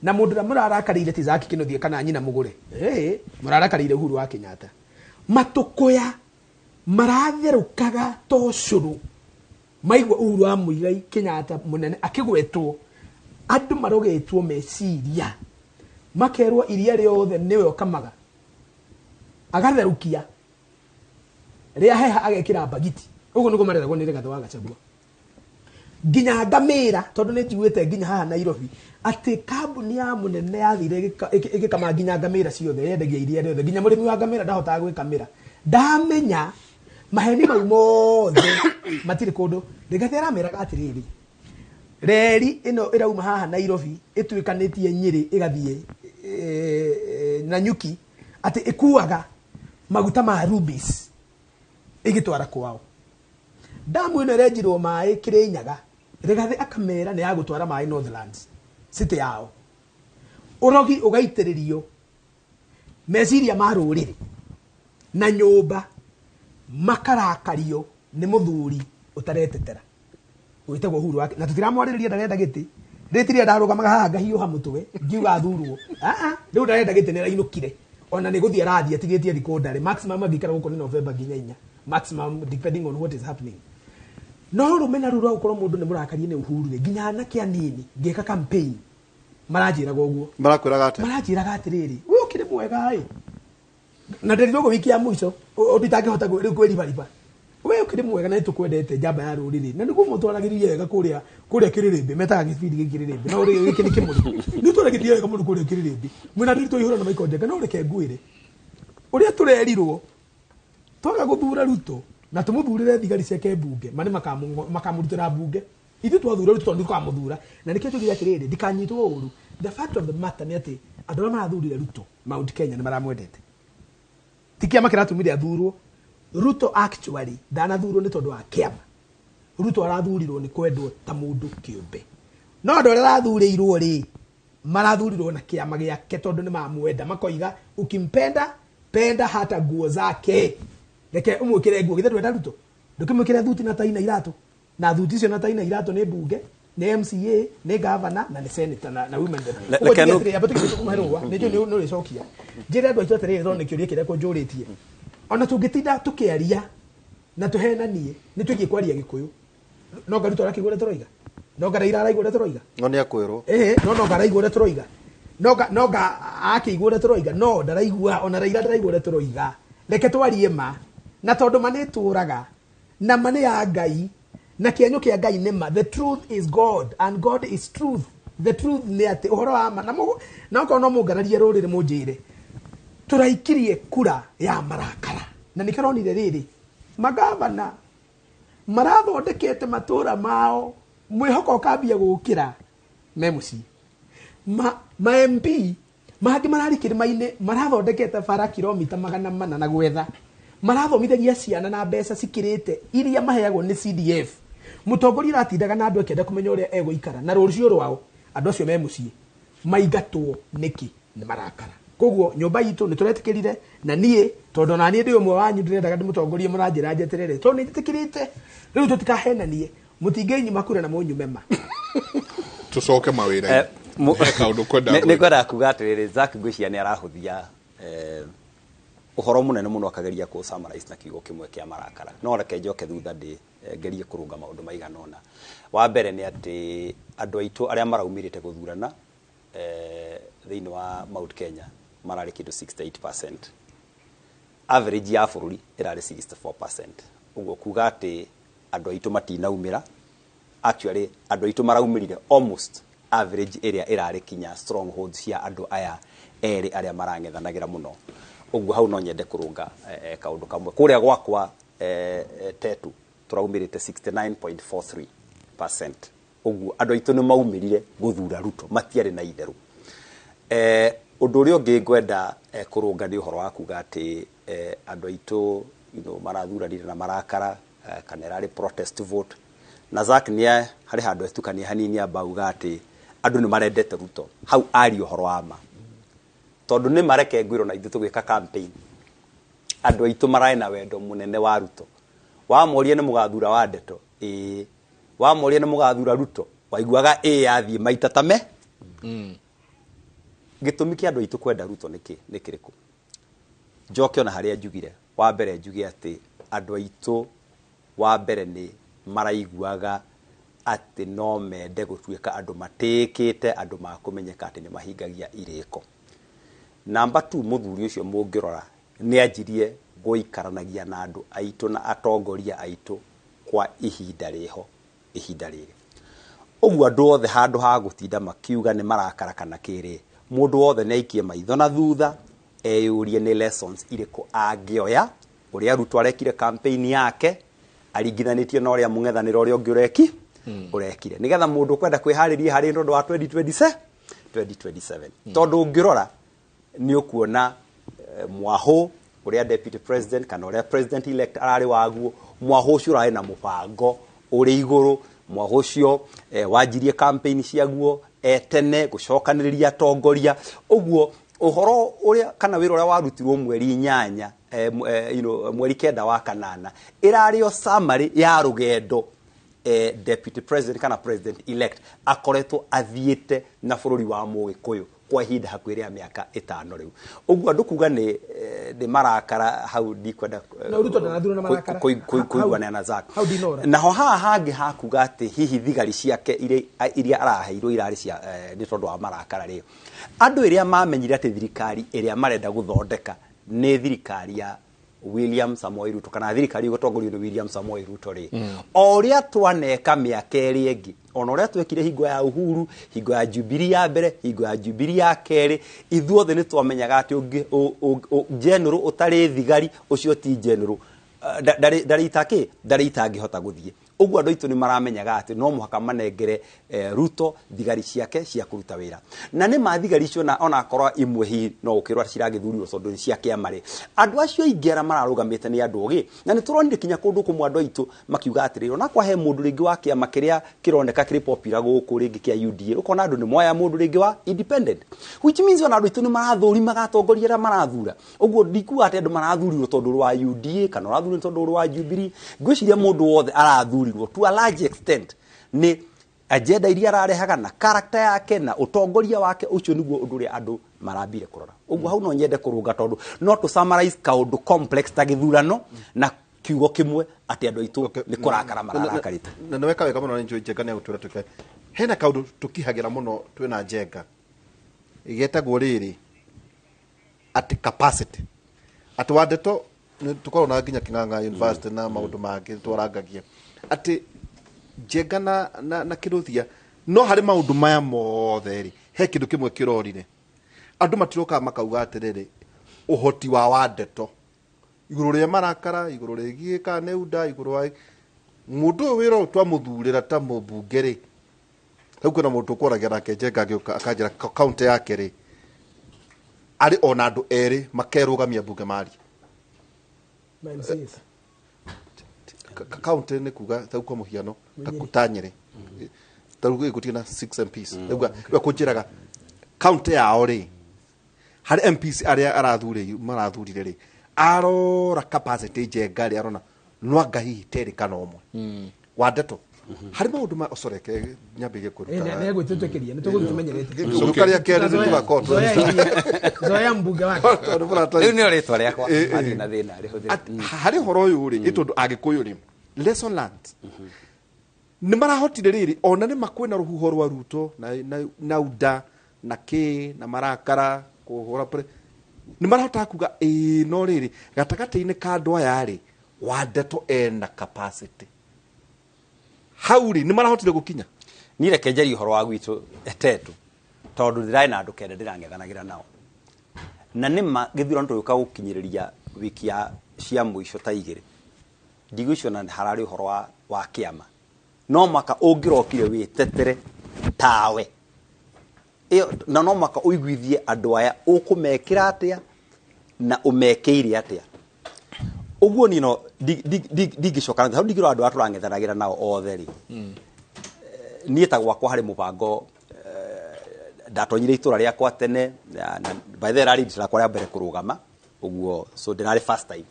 na mũndũ ũrĩa mũrarakarĩire ti Zaki Kĩnuthia kana nyina mũgũre, ĩhĩ, mũrarakarĩire Uhuru wa Kenyatta. Matũkũya maratherũkaga to cũrũ maigua Uhuru wa Muigai Kenyatta mũnene akĩgwetwo, andũ marogetwo meciria, makerwo iria rĩothe nĩwe ũkamaga, agatherũkia rĩa heha, agekĩra mbagiti. Ũguo nĩguo mareragwo nĩ Rigathĩ wa Gachagua. Nginya ngamĩra, tondũ nĩ njiguĩte nginya haha Nairobi atĩ kambuni ya mũnene yathire ĩgĩkama nginya ngamĩra ciothe, yendagia iria rĩothe, nginya mũrĩmi wa ngamĩra ndahotaga gwĩkamĩra. Ndamenya maheni mau mothe matirĩ kũndũ. Rigathĩ arameraga atĩrĩrĩ, reri ĩno ĩrauma haha Nairobi ĩtuĩkanĩtie Nyĩrĩ ĩgathiĩ Nanyuki, atĩ ĩkuaga maguta ma rubis ĩgĩtwara kwao. Damu ĩno ĩrenjirwo maĩ Kĩrĩnyaga, Rigathĩ akamera nĩ ya gũtwara maĩ Northlands city yao. Ũrogi ũgaitĩrĩrio meciria ma rũrĩrĩ na nyũmba. Makarakario nĩ mũthuri ũtaretetera wĩtagwo Uhuru wake na tũtiramwarĩrĩria ndarenda gĩtĩ rĩtiria ndarũgamaga haha ngahiũha mũtwe ngiuga athurwo. Ah, rĩu ndarenda gĩtĩ nĩarainũkire ona nĩ gũthiĩ arathiĩ atigĩtie thikũ ndarĩ maximum angĩikara gũkũ nĩ November nginya inya maximum, depending on what is happening. No rũmena rũu rwa gũkorwo mũndũ nĩ mũrakarie nĩ Uhuru rĩ, nginya anake anini ngĩka campaign maranjĩraga ũguo. Marakwĩraga atĩa? Maranjĩraga atĩrĩrĩ, we ũkĩrĩ mwega ĩ, na nderirwo ũguo wiki ya mũico ũndũ itangĩhota rĩu kwĩribariba, we ũkĩrĩ mwega na nĩtũkwendete, njamba ya rũrĩrĩ, na nĩguo mũtwaragĩrĩrie wega kũrĩa kũrĩa kĩrĩrĩmbĩ metaga gĩbindi gĩkĩ kĩrĩrĩmbĩ, no rĩ gĩkĩ nĩ kĩmũrĩ nĩ twaragĩrĩrie wega mũno kũrĩa kĩrĩrĩmbĩ mwĩna ndĩritũ ihũra na Michael Njenga. No reke ngwĩre ũrĩa tũrerirwo, twaga gũthura Ruto na tũmũthurĩre thigari ciake mbunge, ma nĩ makamũrutĩra mbunge. Ithuĩ twathura Ruto tondũ tũkamũthura, na nĩkĩo njugire atĩrĩrĩ, ndikanyitwo ũru, the fact of the matter nĩ atĩ andũ arĩa marathurire Ruto Mount Kenya nĩ maramwendete, ti kĩama kĩratũmire athurwo. Ruto actually ndanathurwo nĩ tondũ wa kĩama. Ruto arathurirwo nĩ kwendwo ta mũndũ kĩũmbe, no andũ arĩa arathurĩirwo rĩ, marathurirwo na kĩama gĩake tondũ nĩ mamwenda, makoiga ukimpenda penda hata nguo zake, reke ũmwĩkĩre nguo. Githĩ ndwenda Ruto? Ndũkĩmwĩkĩre thuti na tai na iratũ, na thuti icio na tai na iratũ nĩ mbunge, nĩ MCA, nĩ governor na nĩ senator na women rep. Ũguo reke njuge atĩrĩrĩ, amba tũkĩrĩkie kũmũhe rũa, nĩ njũĩ nĩ ũrĩcokia. Njĩre andũ aitũ atĩrĩrĩ, tondũ nĩ kĩũria kĩrĩa kũnjũrĩtie, ona tũngĩtinda tũkĩaria na tũhenanie nĩ twĩgiĩ kwaria Gĩkũyũ, no nga Ruto arakĩigua ũrĩa tũroiga, no nga Raila araigua ũrĩa tũroiga. No nĩ akwĩrwo. Ĩhĩ, no nga araigua ũrĩa tũroiga, no nga akĩigua ũrĩa tũroiga, no ndaraigua, ona Raila ndaraigua ũrĩa tũroiga. Reke twarie ma, na tondũ ma nĩ ĩtũraga na ma nĩ ya Ngai, na kĩenyũ kĩa Ngai nĩ ma. The truth is God and God is truth. The truth nĩ atĩ ũhoro wa ma, na na okorwo no mũngararie rũrĩrĩ mũnjĩre, tũraikirie kura ya marakara, na nĩkĩo ũronire rĩrĩ magavana marathondekete matũra mao, mwĩhoko ũkambia gũkĩra me mũciĩ, ma MP mangĩ mararĩ kĩrĩma-inĩ marathondekete bara kilomita 400 na gwetha, marathomithagia ciana na mbeca cikĩrĩte iria maheagwo nĩ CDF. Mũtongoria aratindaga na andũ akĩenda kũmenya ũrĩa egũikara na rũciũ rwao, andũ acio me mũciĩ maingatwo nĩkĩ? Nĩ marakara. Koguo nyũmba itũ nĩ tũretĩkĩrire, na niĩ tondũ na niĩ ndĩ ũmwe wanyu ndĩrendaga ndĩmũtongorie, mũranjĩra njeterere tondũ nĩ njĩtĩkĩrĩte. Rĩu tũtikahenanie, mũtingĩnyima kura na mũnyume ma. Tũcoke mawĩra-inĩ. He kaũndũ kwenda Nĩ ngwendaga kuga atĩrĩrĩ, Zack ngwĩciria nĩ arahũthia ũhoro mũnene mũno akageria kũ summarize na kiugo kĩmwe kĩa marakara. No reke njoke thutha ndĩ ngerie kũrũnga maũndũ maigana ũna. Wa mbere nĩ atĩ andũ aitũ arĩa maraumĩrĩte gũthurana thĩinĩ wa Mount Kenya mararĩ kĩndũ 68%, average ya bũrũri ĩrarĩ 64%. Ũguo kuga atĩ andũ aitũ matinaumĩra. Actually andũ aitũ maraumĩrire almost average ĩrĩa ĩrarĩ kinya strongholds cia andũ aya erĩ arĩa marang'ethanagĩra mũno. Ũguo hau no nyende kũrũnga kaũndũ kamwe. Kũrĩa gwakwa Tetu tũraumĩrĩte 69.43%. Ũguo andũ aitũ nĩ maumĩrire gũthura Ruto, matiarĩ na itherũ. Ũndũ ũrĩa ũngĩ ngwenda kũrũnga nĩ ũhoro wa kuga atĩ andũ aitũ marathuranire na marakara, kana ĩrarĩ protest vote. Na Zack nĩ harĩ handũ etukania hanini, amba auga atĩ andũ nĩ marendete Ruto. Hau aria ũhoro wa ma, tondũ nĩ mareke ngwĩrwo na ithuĩ tũgĩka campaign andũ aitũ mararĩ na wendo mũnene wa Ruto. Wamoria nĩ mũgathura wa ndeto ĩĩ, wamoria nĩ mũgathura Ruto, waiguaga ĩĩ yathiĩ maita tame. Gĩtũmi kĩa andũ aitũ kwenda Ruto nĩkĩ nĩ kĩrĩkũ? Njoke ona harĩa njugire wa mbere, njuge atĩ andũ aitũ wa mbere nĩ maraiguaga atĩ no mende gũtuĩka andũ matĩĩkĩte, andũ makũmenyeka atĩ nĩ mahingagia irĩko. Namba 2, mũthuri ũcio mũngĩrora nĩ anjirie gũikaranagia na andũ aitũ na atongoria aitũ kwa ihinda rĩho ihinda rĩrĩ. Ũguo andũ othe handũ ha gũtinda makiuga nĩ marakara kana kĩrĩ, mũndũ wothe nĩ aikie maitho na thutha eyũrie nĩ lessons irĩkũ angĩoya ũrĩa Ruto arekire campaign yake aringithanĩtie na ũrĩa mũng'ethanĩro ũrĩa ũngĩ ũrekire, nĩgetha mũndũ ũkwenda kwĩharĩria harĩ ũndũ wa 2027 2027, tondũ ũngĩrora nĩ ũkuona mwahũ ũrĩa deputy president kana ũrĩa president elect ararĩ waguo, mwahũ ũcio ũrarĩ na mũbango ũrĩ igũrũ. Mwahũ ũcio wanjirie campaign ciaguo tene gũcokanĩrĩria atongoria. Ũguo Ũhoro ũrĩa kana wĩra ũrĩa warutirwo mweri 8 mweri 9 wa kanana ĩrarĩ o summary ya rũgendo deputy president kana president elect akoretwo athiĩte na bũrũri wa Mũgĩkũyũ kwa ihinda hakuhĩ rĩa mĩaka 5 rĩu. Ũguo andũ kuga nĩ marakara hau ndikwenda kũiguana na Zack. Naho haha hangĩ hakuga atĩ hihi thigari ciake iria araheirwo irarĩ cia nĩ tondũ wa marakara rĩ, andũ ĩrĩa mamenyire atĩ thirikari ĩrĩa marenda gũthondeka nĩ thirikari ya William Samoei Ruto kana thirikari ĩgũtongorio nĩ William Samoei Ruto rĩ, o ũrĩa twaneka mĩaka ĩrĩa ĩngĩ, ona ũrĩa twekire hingo ya Uhuru, hingo ya Jubilee ya mbere, hingo ya Jubilee ya kerĩ, ithuothe nĩ twamenyaga atĩ general ũtarĩ thigari ũcio ti general, ndarĩ itangĩhota gũthiĩ. Ũguo andũ aitũ nĩ maramenyaga atĩ no mũhaka manengere Ruto thigari ciake cia kũruta wĩra. Na nĩ ma thigari icio onakorwo imwe hihi no ũkĩrwo ciragĩthurirwo tondũ nĩ cia kĩama rĩ, andũ acio aingĩ arĩa mararũgamĩte nĩ andũ ogĩ. Na nĩ tũronire kinya kũndũ kũmwe andũ aitũ makiuga atĩrĩrĩ, ona kwa he mũndũ rĩngĩ wa kĩama kĩrĩa kĩroneka kĩrĩ popular gũkũ rĩngĩ kĩa UDA, ũkona andũ nĩ moya mũndũ rĩngĩ wa independent, which means ona andũ aitũ nĩ marathũrimaga atongoria arĩa marathura. Ũguo ndikuga atĩ andũ marathurirwo tondũ wa UDA kana ũrathurirwo tondũ wa Jubilee. Ngwĩciria mũndũ wothe arathurirwo to a large extent nĩ agenda iria ararehaga na character yake na ũtongoria wake. Ũcio nĩguo ũndũ ũrĩa andũ marambire kũrora. Ũguo hau no nyende kũrũnga tondũ no tũ summarize kaũndũ complex ta gĩthurano na kiugo kĩmwe atĩ andũ aitũ nĩ kũrakara mararakarĩte. Na nĩ weka wega mũno nĩ njũĩ Njenga nĩ agũtwĩra tũke. Hena kaũndũ tũkihagĩra mũno twĩna Njenga getagwo rĩrĩ atĩ capacity, atĩ wa ndeto tũkorwo na nginya King'ang'a University na maũndũ mangĩ twarangagia atĩ Njenga na Kĩrũthia no harĩ maũndũ maya mothe rĩ, he kĩndũ kĩmwe kĩrorire. Andũ matirokaga makauga atĩrĩrĩ, ũhoti wa Wandeto igũrũ rĩa marakara, igũrũ rĩgiĩ kana nĩ UDA, igũrũ wa mũndũ ũyũ wĩra ũyũ twamũthurĩra ta mũmbunge rĩ, hau kwĩna mũndũ tũkwaragia nake Njenga agĩũka akanjĩra kaũntĩ yake rĩ, arĩ ona andũ erĩ makerũgamia mbunge maria kaunti nĩ kuga ta kwa mũhiano ta Nyĩrĩ ta rĩu gũtirĩ na 6 MPs rĩu kũnjĩraga kaunti yao rĩ, harĩ MPs arĩa marathurire rĩ, arora capacity Njenga rĩ, arona no anga hihi terĩ kana ũmwe wa ndeto harĩ maũndũ ma ũcoreke nyambĩrĩrie kũruta nĩ egwĩtĩtĩkĩria nĩ tũgũthiĩ tũmenyerete gũka rĩa kerĩ nĩ tũgakorwo zoea mbunge wake rĩu nĩyo rĩtwa rĩakwa athiĩ na thĩna rĩhũthĩre. Harĩ ũhoro ũyũ rĩ, ĩ tondũ Agĩkũyũ rĩ, lesson learned nĩ marahotire rĩrĩ, ona nĩ makwĩna rũhuho rwa Ruto na UDA na kĩ na marakara kũhũra nĩ marahotaga kuga ĩĩ no rĩrĩ gatagatĩ-inĩ ka andũ aya rĩ, Wandeto ena capacity hau rĩ, nĩ marahotire gũkinya. Niĩ reke njarie ũhoro wa gwitũ Tetu tondũ ndĩrarĩ na andũ 9 ndĩrang'ethanagĩra nao, na nĩma gĩthurano tũgĩũka gũkinyĩrĩria wiki ya cia mũico ta 2 ndigwĩciria ona hararĩ ũhoro wa kĩama, no maka ũngĩrokire wĩtetere tawe ĩyo, na no maka ũiguithie andũ aya ũkũmekĩra atĩa na ũmekĩire atĩa. Ũguo niĩ no ndingĩcoka hau, ndingĩrora andũ arĩa tũrang'ethanagĩra nao othe rĩ. Niĩ ta gwakwa harĩ mũbango ndatonyire itũra rĩakwa tene, na by the way rarĩ rita rĩakwa rĩa mbere kũrũgama ũguo, so ndĩrarĩ first time,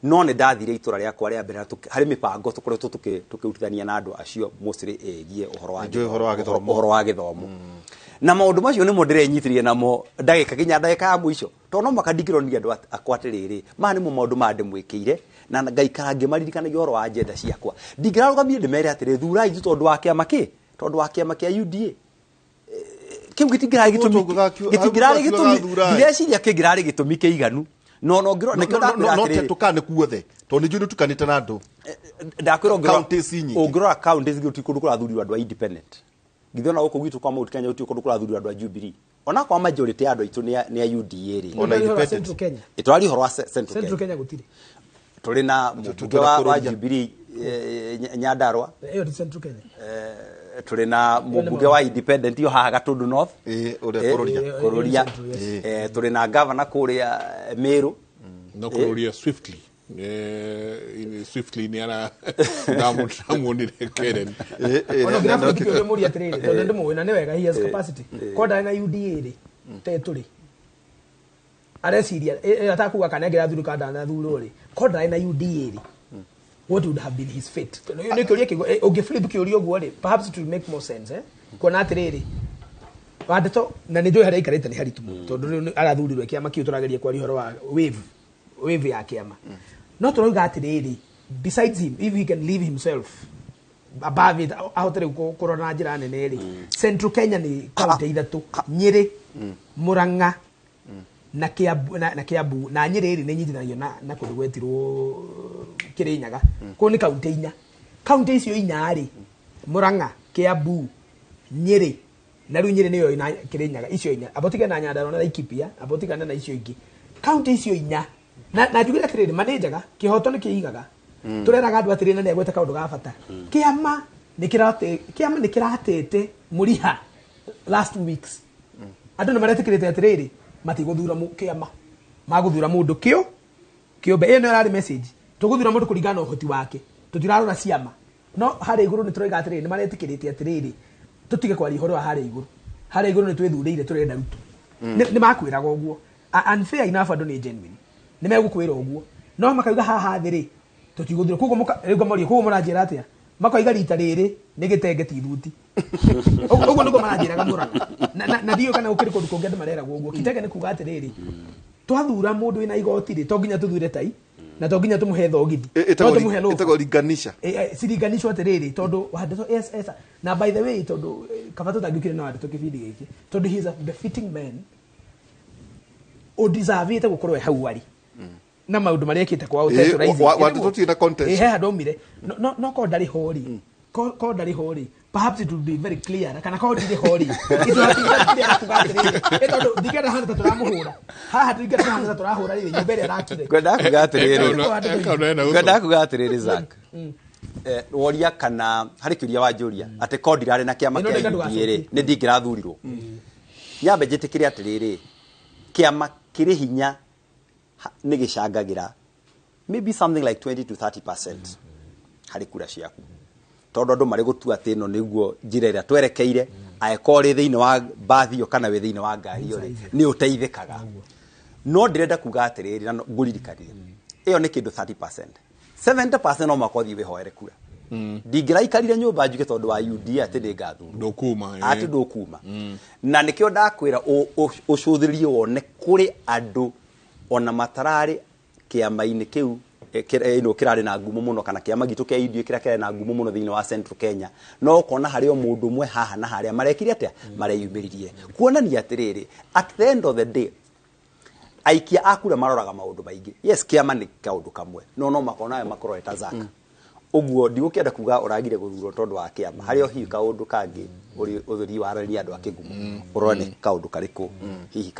no nĩ ndathire itũra rĩakwa rĩa mbere harĩ mĩbango tũkoretwo tũkĩrutithania na andũ acio mostly ĩgiĩ ũhoro wa gĩthomo. Na maũndũ macio nĩmo ndĩrenyitĩrĩire namo ndagĩka nginya ndagĩka ya mũico, tondũ no mũhaka ndingĩronire andũ akwa atĩrĩrĩ, maya nĩmo maũndũ maya ndĩmwĩkĩire na ngaikara ngĩmaririkanagia ũhoro wa agenda ciakwa. Ndingĩrarũgamire ndĩmere atĩrĩ, thurai tu tondũ wa kĩama kĩ, tondũ wa kĩama kĩa UDA. Kĩu gĩtingĩrarĩ gĩtũmi, ndireciria kĩngĩrarĩ gĩtũmi kĩiganu. No no ngĩrora nĩkĩo ndakwĩra no atĩrĩrĩ, tũkane kuothe tondũ nĩ njũĩ nĩ ũtukanĩte na andũ. Ndakwĩra ũngĩrora ũngĩrora counties gũtirĩ kũndũ kũrathurirwo andũ a independent. Githĩ ona gũkũ gwitũ kwa Mount Kenya gũtirĩ kũndũ kũrathurirwo andũ a Jubilee. Ona kwa majority ya andũ aitũ nĩ a UDA rĩ. Ona independent. Tũraria ũhoro wa Central Kenya. Kenya gũtirĩ. Tũrĩ na mũmbunge wa Jubilee Nyandarua. Ĩyo ti Central Kenya. Tũrĩ na mũmbunge wa independent yo haha Gatundu North. Ũrĩa Kũrũria. Tũrĩ na governor kũrĩa Meru. No kũrũria swiftly. Swiftly nĩ ara ndamuonire Karen. Ona ngĩrabu mũria atĩrĩrĩ, tondũ ndĩmũĩ na nĩ wega, he has capacity. Ko ndarĩ na UDA rĩ, Tetu rĩ, Areciria atakuga kana angĩrathurwo kana ndanathurwo rĩ, korwo ndarĩ na UDA rĩ, what would have been his fate? Nĩ kĩũria kĩgu ũngĩflip kĩũria ũguo rĩ, perhaps it will make more sense, kuona atĩrĩrĩ, Wandeto na nĩ njũĩ harĩa aikarĩte nĩ haritũ mũno, tondũ rĩu arathurirwo kĩama kĩu tũrageria kwaria ũhoro wa wave ya kĩama. No tũrauga atĩrĩrĩ, besides him, if he can leave himself above it, ahote rĩu kũrora na njĩra nene rĩ, Central Kenya nĩ kaunti ithatũ, Nyĩrĩ, Murang'a na Kiambu, na Kiambu, na Nyĩrĩ rĩ nĩ inyitithanagio na kũndũ gwetirwo Kĩrĩnyaga. Kũu nĩ kaunti inya. Kaunti icio inya rĩ, Murang'a, Kiambu, Nyĩrĩ, na rĩu Nyĩrĩ nĩyo ĩna Kĩrĩnyaga, icio inya. Amba ũtigane na Nyandarua na Laikipia, amba ũtigane na icio ingĩ. Kaunti icio inya na njugire atĩrĩrĩ, ma nĩ njega, kĩhoto nĩ kĩigaga. Tũreraga andũ atĩrĩrĩ, na nĩagweta kaũndũ ga bata. Kĩama nĩ kĩrate, kĩama nĩ kĩratete mũriha last 2 weeks. Andũ nĩ maretĩkĩrĩte atĩrĩrĩ, matigũthura kĩama, magũthura mũndũ kĩo kĩũmbe. Ĩyo nĩyo ĩrarĩ message, tũgũthura mũndũ kũringana na ũhoti wake, tũtirarora ciama. No harĩa igũrũ nĩ tũroiga atĩrĩrĩ, nĩ maretĩkĩrĩte atĩrĩrĩ, tũtige kwaria ũhoro wa harĩa igũrũ. Harĩa igũrũ nĩ twĩthurĩire, tũrenda Ruto. Nĩ makwĩraga ũguo. And fair enough, andũ nĩ genuine, nĩ megũkwĩra ũguo, no makauga haha thĩ rĩ, tũtigũthura. Koguo rĩu ngamoria, koguo mũranjĩra atĩa? Makoiga rita rĩrĩ nĩ gĩtenge ti thuti. Ũguo nĩguo maranjĩraga Mũrang'a, na ndiũĩ kana gũkĩrĩ kũndũ kũngĩ andũ mareragwo ũguo. Kitenge nĩ kuga atĩrĩrĩ, twathura mũndũ wĩna igoti rĩ, to nginya tũthure tai na to nginya tũmũhe thogithi, no tũmũhe lofa. Ĩtagwo ringanisha. Ciringanishwo atĩrĩrĩ, tondũ Wandeto, yes, na by the way, tondũ kaba tũtangĩũkire na Wandeto kĩbindi gĩkĩ, tondũ he is a befitting man ũdeservĩte gũkorwo e hau arĩ na maũndũ marĩa ekĩte kwao. Wandeto tirĩ na contest. He handũ aumire. No korwo ndarĩ ho rĩ, korwo ndarĩ ho rĩ, perhaps it would be very clear, kana korwo ndirĩ ho rĩ, it would have been very clear kuga atĩrĩrĩ, tondũ ndingĩenda hana ta tũramũhũra haha, tũringĩenda hana ta tũrahũra rĩrĩ nyũmba ĩrĩa arakire. Ngwendaga kuga atĩrĩrĩ, Ekaona ngwendaga kuga atĩrĩrĩ, Zack, woria kana harĩ kĩũria wanjũria atĩ korwo ndirarĩ na kĩama Ĩno kĩa ndĩga UDA rĩ, nĩ ndingĩrathurirwo. Nyambe njĩtĩkĩre atĩrĩrĩ, kĩama kĩrĩ hinya nĩ gĩcangagĩra maybe something like 20 to 30% harĩ kura ciaku, tondũ andũ marĩ gũtua atĩ ĩno nĩguo njĩra ĩrĩa twerekeire. Angĩkorwo ũrĩ thĩinĩ wa mbathi ĩyo kana wĩ thĩinĩ wa ngari ĩyo rĩ, nĩ ũteithĩkaga. No ndĩrenda kuga atĩrĩrĩ, na ngũririkanie, ĩyo nĩ kĩndũ 30%, 70% no mũhaka ũthiĩ wĩhoere kura. Ndingĩraikarire nyũmba njuge tondũ wa UDA atĩ nĩ ngathurwo. Ndũkuma. Atĩ ndũkuma. Na nĩkĩo ndakwĩra ũcũthĩrĩrie wone kũrĩ andũ ona matararĩ kĩama-inĩ kĩu kĩrarĩ na ngumo mũno, kana kĩama gitũ kĩa UDA kĩrĩa kĩrarĩ na ngumo mũno thĩinĩ wa Central Kenya, no ũkona harĩ o mũndũ ũmwe haha na harĩa marekire atĩa, mareyumĩririe, kuonania atĩrĩrĩ, at the end of the day aikia a kura maroraga maũndũ maingĩ. Yes, kĩama nĩ kaũndũ kamwe, no makona nawe makororeta Zack. Ũguo ndigũkĩenda kuga ũragire gũthurwo tondũ wa kĩama. Harĩ o hihi kaũndũ kangĩ ũrĩ ũthuri warania andũ a kĩgumo, ũrore nĩ kaũndũ karĩkũ hihi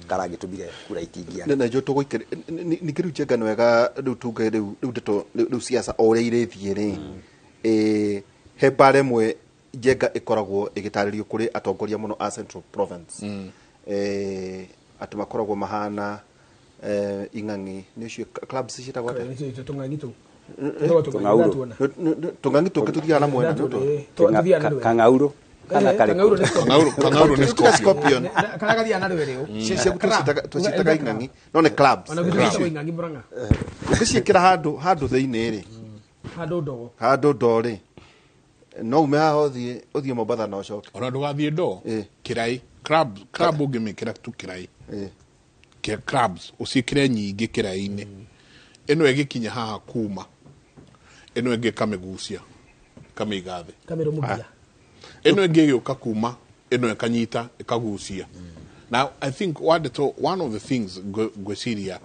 karagĩtũmire kura itingĩara. Na njo tũgũikĩra ningĩ rĩu, Njenga, nĩ wega rĩu tuge rĩu ndeto rĩu siasa o ũrĩa irĩthiĩ rĩ, he mbara ĩmwe, Njenga, ĩkoragwo ĩgĩtarĩrio kũrĩ atongoria mũno a Central Province, atĩ makoragwo mahana ing'ang'i. Nĩ ũcio clubs ciĩtagwo atĩa? Tũng'ang'i tũu. Tũng'aurũ. Tũng'ang'i tũngĩ tũthiaga na mwena nĩ ũndũ. Kang'aurũ kana karĩkũ? Kang'aurũ nĩ Kang'aurũ- kang'aurũ nĩ Tiga scorpion. Karĩa gathiaga na rwere ũ. Cia twĩciĩtaga ing'ang'i no nĩ clubs. Ona gwitũ ciĩtagwo ing'ang'i Murang'a. Ũngĩciĩkĩra handũ thĩinĩ rĩ, handũ ndogo, handũ ndoo rĩ, no ume haha ũthiĩ Mombatha na ũcoke. Ona ndũgathiĩ ndoo, kĩrai, crab ũngĩmĩkĩra tu kĩrai, crabs ũciĩkĩre nyingĩ kĩrai-inĩ, ĩno ĩgĩkinya haha kuma ĩno ĩngĩ ĩkamĩgucia ĩkamĩiga thĩ. Kamĩrũmũgia. Ĩno ĩngĩ ĩgĩũka kuma ĩno ĩkanyita ĩkagucia. Now I think Wandeto, one of the things ngwĩciria,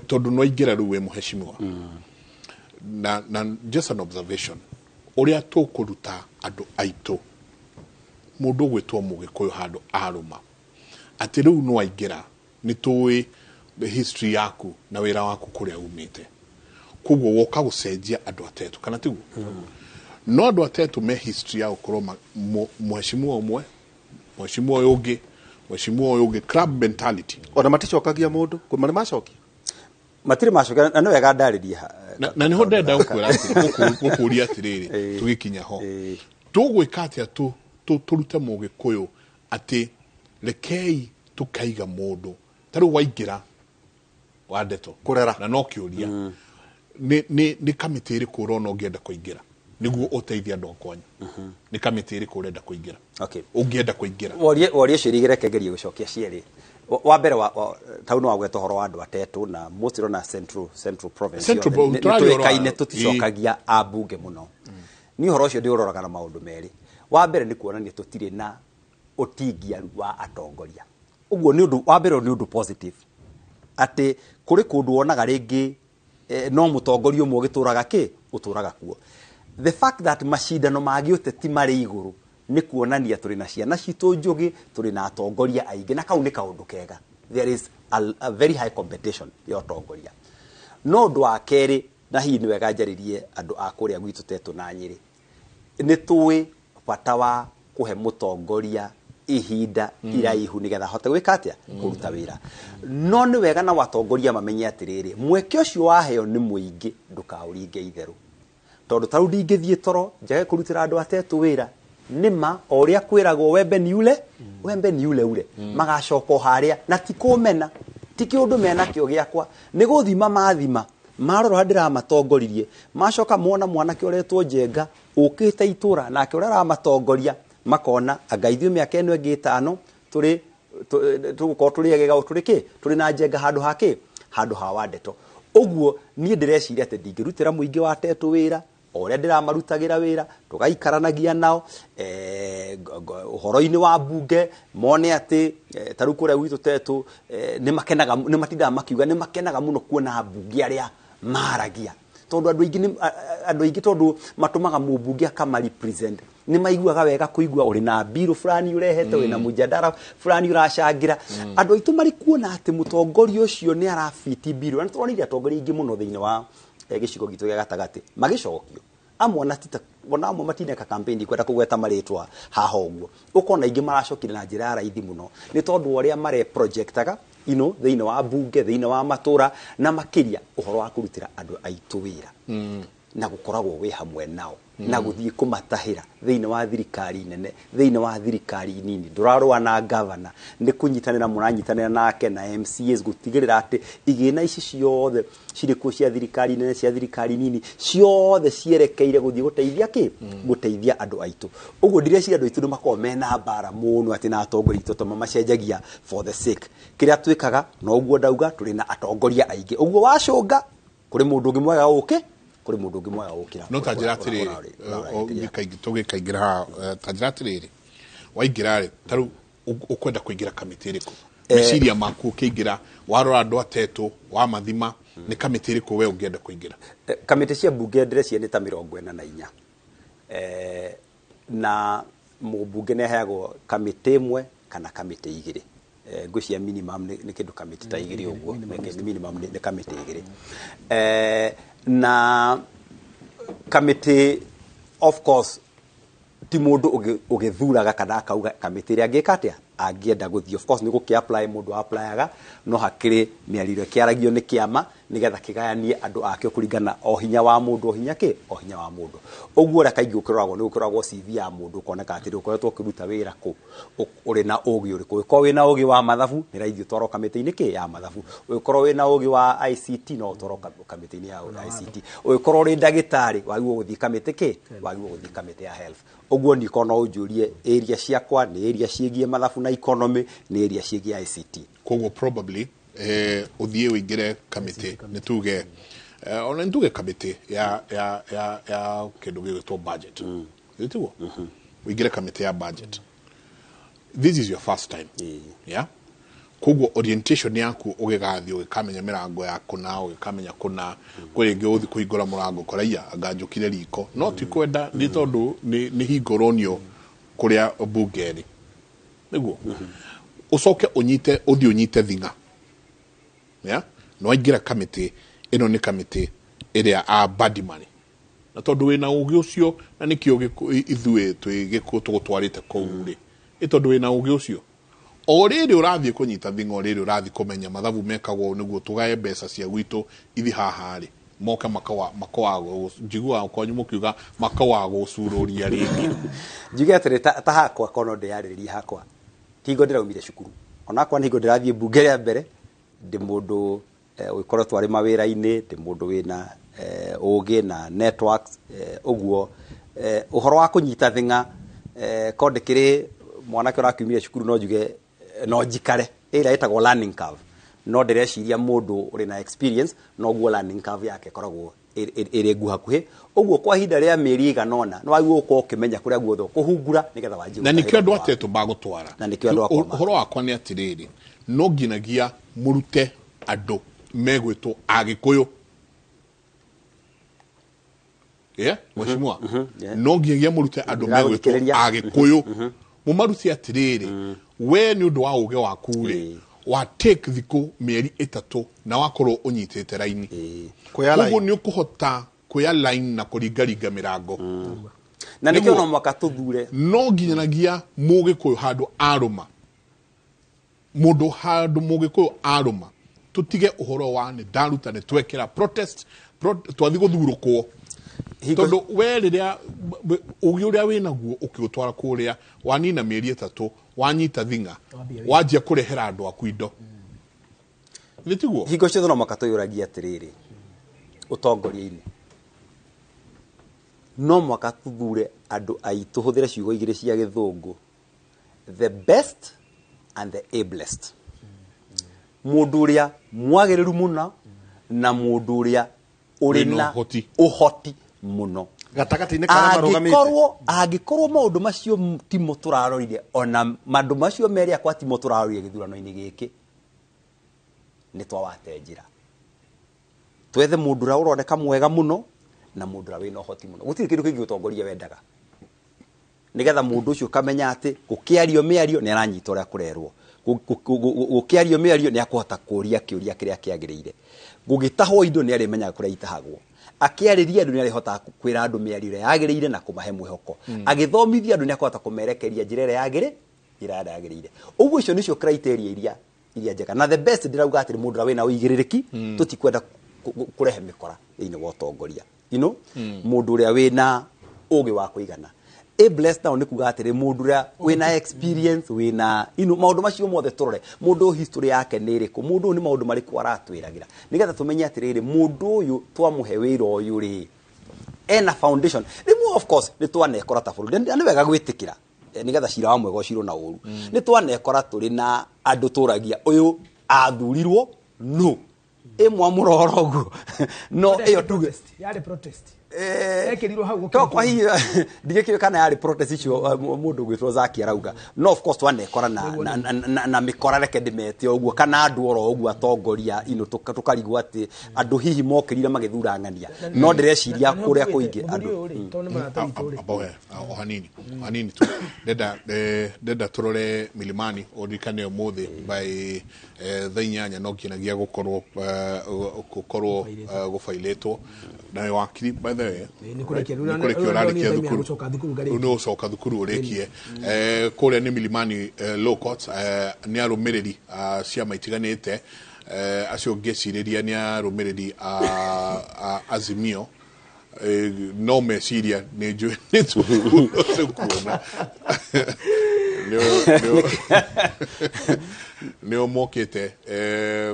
tondũ no aingĩra rĩu wĩ mũheshimiwa, na just an observation, ũrĩa tũkũruta andũ aitũ, mũndũ ũgwĩtwo mũgĩkũyũ handũ arũma atĩ rĩu no aingĩra, nĩ tũĩ the history yaku na wĩra waku kũrĩa umĩte, koguo woka gũcenjia andũ atetũ kana tiguo? No andũ atetũ me history ya gũkorwo mũheshimiwa ũmwe, mũheshimiwa ũyũ ũngĩ, mũheshimiwa ũyũ ũngĩ, club mentality. Ona maticokagia mũndũ marĩ macokia. Matirĩ macokia, na nĩ wega ndarĩrie Na nĩho ndenda gũkwĩra gũkũria atĩrĩrĩ, tũgĩkinya ho tũgwĩka atĩa tũrute mũgĩkũyũ atĩ rekei. Tukaiga mundu taru waingira wa ndeto kurera na no kiuria ni kamiti iriku urona ungienda kuingira niguo uteithia andu akwanyu ni kamiti iriku urenda kuingira? Okay, ungienda kuingira worie ciria rekengerie gucokia cieri. Wa mbere wa tau no wagweta horo wa andu atetu na mostly na Central Province tuikaine tuticokagia abunge muno. Ni horo ucio ndiuroraga na maundu meri. Wa mbere ni kuonania tutire na utingiaru wa atongoria. Uguo ni undu wa mbere, ni undu positive ati kuri kundu wonaga ringi no mutongoria umwe ugituraga ki uturaga kuo. The fact that macindano ma giuteti mari iguru ni kuonania turi na ciana citu njugi, turi na atongoria aingi, na kau ni kaundu kega. There is a very high competition ya atongoria. No undu wa keri, na hihi ni wega njaririe andu a kuria gwitu Tetu na Nyeri, ni tuwi bata wa kuhe mutongoria ihinda iraihu nigetha ahote gwika atia kuruta wira. No ni wega na watongoria mamenye atiriri, mweke ucio waheo ni muingi, ndukauringe itheru, tondu taru ndingithie toro njage kurutira andu atetu wira. Nima o uria kwiragwo wembe ni ule wembe ni ule ule magacoka haria na ti kumena ti kiundu mena kio giakwa ni guthima mathima marora ndiramatongoririe macoka mona mwanake uretwo Njenga ukite itura nake uria aramatongoria makona anga ithuĩ mĩaka ĩno ĩngĩ ĩtano tũrĩ tũgũkorwo tũrĩ egega tũrĩ kĩ tũrĩ na Njenga handũ ha kĩ handũ ha Wandeto. Ũguo niĩ ndĩreciria atĩ ndingĩrutĩra mũingĩ wa Tetu wĩra o ũrĩa ndĩramarutagĩra wĩra, tũgaikaranagia nao ũhoro-inĩ wa mbunge mone atĩ ta rĩu kũrĩa gwitũ Tetu nĩ makenaga, nĩ matindaga makiuga nĩ makenaga mũno kuona mbunge arĩa maragia, tondu andũ aingĩ tondu matumaga mũmbunge akama represent nĩ maiguaga wega kũigua ũrĩ na biru fulani ũrehete, wĩna mũjadara fulani ũracangĩra. Andũ aitũ marĩ kuona atĩ mũtongoria ũcio nĩ arabiti biru, na nĩtũronire atongoria aingĩ mũno thĩinĩ wa gĩcigo gitũ gĩa gatagatĩ magĩcokio amwe na tita ona amwe matineka campaign kwenda kugweta marĩtwa haha ũguo, ũkona aingĩ maracokire na njĩra ya raithi mũno nĩ tondũ ũrĩa mare projectaga ino thĩinĩ wa bunge, thĩinĩ wa matũra, na makĩria ũhoro wa kũrutĩra andũ aitũ wĩra na gũkoragwo wĩ hamwe nao na gũthiĩ kũmatahĩra thĩinĩ wa thirikari nene, thĩinĩ wa thirikari nini. Ndũrarũa na gavana, nĩ kũnyitanĩra mũranyitanĩra nake na MCAs gũtigĩrĩra atĩ igĩna ici ciothe cirĩ kuo cia thirikari nene, cia thirikari nini, ciothe cierekeire gũthiĩ gũteithia kĩ gũteithia andũ aitũ. Ũguo ndireciria andũ aitũ nĩ makoragwo mena mbara mũno atĩ na atongoria aitũ tondũ mamacenjagia for the sake. Kĩrĩa twĩkaga no ũguo ndauga, tũrĩ na atongoria aingĩ, ũguo wacũnga kũrĩ mũndũ ũngĩ mwega ũke, kũrĩ mũndũ ũngĩ mwega ũkĩra. No ta njĩra atĩrĩrĩ, tũgĩkaingĩra ta njĩra atĩrĩrĩ, waingĩra rĩ, ta rĩu ũkwenda kũingĩra kamĩtĩ ĩrĩkũ? Meciria maku ũkĩingĩra, warora andũ atetũ, wamathima, nĩ kamĩtĩ ĩrĩkũ we ũngĩenda kũingĩra? Kamĩtĩ cia mbunge ndĩreciria nĩ ta 44, na mũmbunge nĩ aheagwo kamĩtĩ ĩmwe kana kamĩtĩ igĩrĩ. Ngwĩciria minimum nĩ kĩndũ kamĩtĩ ta igĩrĩ ũguo, minimum nĩ kamĩtĩ igĩrĩ. Na kamĩtĩ of course ti mũndũ ũgĩthuraga kana akauga kamĩtĩ ĩrĩa angĩka atĩa angĩenda gũthiĩ. Of course nĩ gũkĩ apply mũndũ applyaga, no hakĩrĩ mĩario ĩkĩaragio nĩ kĩama nĩgetha kĩgayanie andũ akĩo kũringana o hinya wa mũndũ, o hinya kĩ o hinya wa mũndũ. Ũguo ũrĩa kaingĩ ũkĩroragwo nĩ gũkĩroragwo CV ya mũndũ ũkoneka atĩrĩ ũkoretwo ũkĩruta wĩra kũ, ũrĩ na ũgĩ ũrĩkũ. Ũngĩkorwo wĩna ũgĩ wa mathabu nĩ raithi ũtwarwo kamĩtĩ-inĩ kĩ ya mathabu, ũngĩkorwo wĩna ũgĩ wa ICT no ũtwarwo kamĩtĩ-inĩ ya ICT, ũngĩkorwo ũrĩ ndagĩtarĩ wagĩrĩirwo gũthiĩ kamĩtĩ kĩ wagĩrĩirwo gũthiĩ kamĩtĩ ya health. Ũguo niĩ korwo no ũnjũrie area ciakwa nĩ area ciĩgiĩ mathabu na economy, nĩ area ciĩgiĩ ICT. Koguo probably ũthiĩ ũingĩre kamĩtĩ nĩ tuge ona nĩ tuge kamĩtĩ ya ya ya ya kĩndũ gĩgwĩtwo budget, tiguo? Ũingĩre kamĩtĩ ya budget. This is your first time. Yeah? Koguo orientation yaku ũgĩgathiĩ ũgĩkamenya mĩrango ya kũna, ũgĩkamenya kũna kwĩ rĩngĩ ũgũthiĩ kũhingũra mũrango ũkora anga njũkire riko, no ti kwenda nĩ tondũ nĩ hingo ũronio kũrĩa mbunge ĩrĩ, nĩguo ũcoke ũnyite ũthiĩ ũnyite thing'a. Yeah? No waingĩra kamĩtĩ ĩno nĩ kamĩtĩ ĩrĩa a Badimani, na tondũ wĩna ũgĩ ũcio na nĩkĩo ithuĩ twĩ gĩkũ tũgũtwarĩte kũu rĩ, ĩ tondũ wĩna ũgĩ ũcio o rĩrĩ ũrathiĩ kũnyita thing'a, o rĩrĩ ũrathiĩ kũmenya mathabu mekagwo nĩguo tũgae mbeca cia gwitũ ithi haha rĩ, moke makawa njiguaga kwanyu mũkiuga makawa gũcurũria rĩngĩ. Njuge atĩrĩ, ta hakwa kono ndĩyarĩrĩrie hakwa tingo ndĩraumire cukuru Onakwa nĩ hingo ndĩrathiĩ mbunge rĩa mbere, ndĩ mũndũ ũkoretwo arĩ mawĩra-inĩ, ndĩ mũndũ wĩna ũgĩ na networks, ũguo ũhoro wa kũnyita thing'a, ko ndĩkĩrĩ mwanake ũrakiumire cukuru, no njuge no njikare ĩrĩa ĩtagwo learning curve, no ndĩreciria mũndũ ũrĩ na experience noguo learning curve yake ĩkoragwo ĩrĩ nguhakuhĩ. Ũguo kwa ihinda rĩa mĩeri ĩigana ũna nĩ wagĩrĩirwo gũkorwo ũkĩmenya kũrĩa guothe ũkũhungura nĩgetha wanjie Na nĩkĩo gũtahĩra andũ atetũ bagũtwara. Na nĩkĩo andũ akwa. Ũhoro wakwa nĩ atĩrĩrĩ, no nginyagia mũrute andũ megwĩtwo Agĩkũyũ, yeah? Mheshimiwa, no nginyagia mũrute andũ megwĩtwo Ndĩragũthikĩrĩria. Agĩkũyũ, mũmarute atĩrĩrĩ, we nĩ ũndũ wa ũgĩ waku rĩ, wa take thikũ mĩeri 3 na wakorwo ũnyitĩte raini. Kuoya line. Koguo nĩ ũkũhota kuoya line na kũringaringa mĩrango. Na nĩkĩo Nĩguo. no mũhaka tũthure. No nginyanagia mũgĩkũyũ handũ arũma, mũndũ handũ mũgĩkũyũ arũma, tũtige ũhoro wa nĩ ndaruta nĩ twekĩra protest, twathi gũthurũkwo, tondũ we rĩrĩa ũgĩ ũrĩa wĩnaguo ũkĩũtwara kũrĩa, wanina mĩeri 3, wanyita thing'a, Wambia wĩra. Wanjia kũrehera andũ aku indo, nĩ tiguo? Hingo ciothe no mũhaka twĩyũragie atĩrĩrĩ, ũtongoria-inĩ no mũhaka tũthure andũ aitũ, hũthĩre ciugo igĩrĩ cia gĩthũngũ, the best and the ablest, mũndũ ũrĩa mwagĩrĩru mũno na mũndũ ũrĩa ũrĩ Wĩna na ũhoti. Ũhoti mũno. Gatagatĩ-inĩ karĩa marũgamĩte. Angĩkorwo maũndũ macio timo tũrarorire, ona maũndũ macio merĩ akwa timo tũrarorire gĩthurano-inĩ gĩkĩ, nĩ twawate njĩra. Twethe mũndũ ũrĩa ũroneka mwega mũno na mũndũ ũrĩa wĩna ũhoti mũno. Gũtirĩ kĩndũ kĩngĩ ũtongoria wendaga, nĩgetha mũndũ ũcio ũkamenya atĩ gũkĩario mĩario nĩ aranyita ũrĩa kũrerwo, gũkĩario mĩario nĩ akũhota kũria kĩũria kĩrĩa kĩagĩrĩire, gũgĩtahwo indo nĩ arĩmenyaga kũrĩa itahagwo, akĩarĩria andũ nĩ arĩhotaga kwĩra andũ mĩario ĩrĩa yagĩrĩire na kũmahe mwĩhoko, agĩthomithia andũ nĩ akũhota kũmerekeria njĩra ĩrĩa yagĩrĩ njĩra ĩrĩa yagĩrĩire. Ũguo icio nĩcio criteria iria njega, na the best ndĩrauga atĩrĩ, mũndũ ũrĩa wĩna ũigĩrĩrĩki. Tũtikwenda kũrehe mĩkora thĩinĩ wa ũtongoria, mũndũ ũrĩa wĩna ũgĩ wa kũigana. Ablest nao nĩ kuga atĩrĩ, mũndũ ũrĩa wĩna experience, wĩna maũndũ macio mothe tũrore mũndũ ũyũ history yake nĩ ĩrĩkũ, mũndũ ũyũ nĩ maũndũ marĩkũ aratwĩragĩra, nĩgetha tũmenye atĩrĩrĩ, mũndũ ũyũ twamũhe wĩra ũyũ rĩ, ena foundation. Rĩmwe of course nĩ twanekora ta bũrũri, na nĩ wega gwĩtĩkĩra, nĩgetha cira wa mwega ũcirwo na ũru. Nĩ twanekora tũrĩ na andũ tũragia ũyũ athurirwo no ĩmwe mũroro ũguo, no ĩyo tuge Yarĩ protest ekĩrirwo hau. To kwa hiyo ndigĩkĩũĩ kana yarĩ protest icio, mũndũ ũgwĩtwo Zaki arauga, no of course twanekora na mĩkora, reke ndĩmete ũguo, kana andũ oro ũguo atongoria ino tũkarigwo atĩ andũ hihi mokĩrire magĩthura ng'ania, no ndĩreciria kũrĩa kũingĩ andũ. Aboe o hanini o hanini tu, ndenda ndenda turore Milimani, ũririkane ũmũthĩ by thaa 8 no nginyagia gũkorwo gũbailĩtwo na wakiri, by the way. Nĩ kũrĩkia. Nĩ kũrĩkia ũrarĩkia Rĩu thukuru. gũcoka thukuru Rĩu ngarĩkia. nĩ ũcoka thukuru ũrĩkie. Kũrĩa nĩ Milimani Law Court, nĩ arũmĩrĩri a ciama itiganĩte, acio ngĩcirĩria nĩ arũmĩrĩri a Azimio, no meciria nĩ njũĩ nĩ tũkuona nĩo mokĩte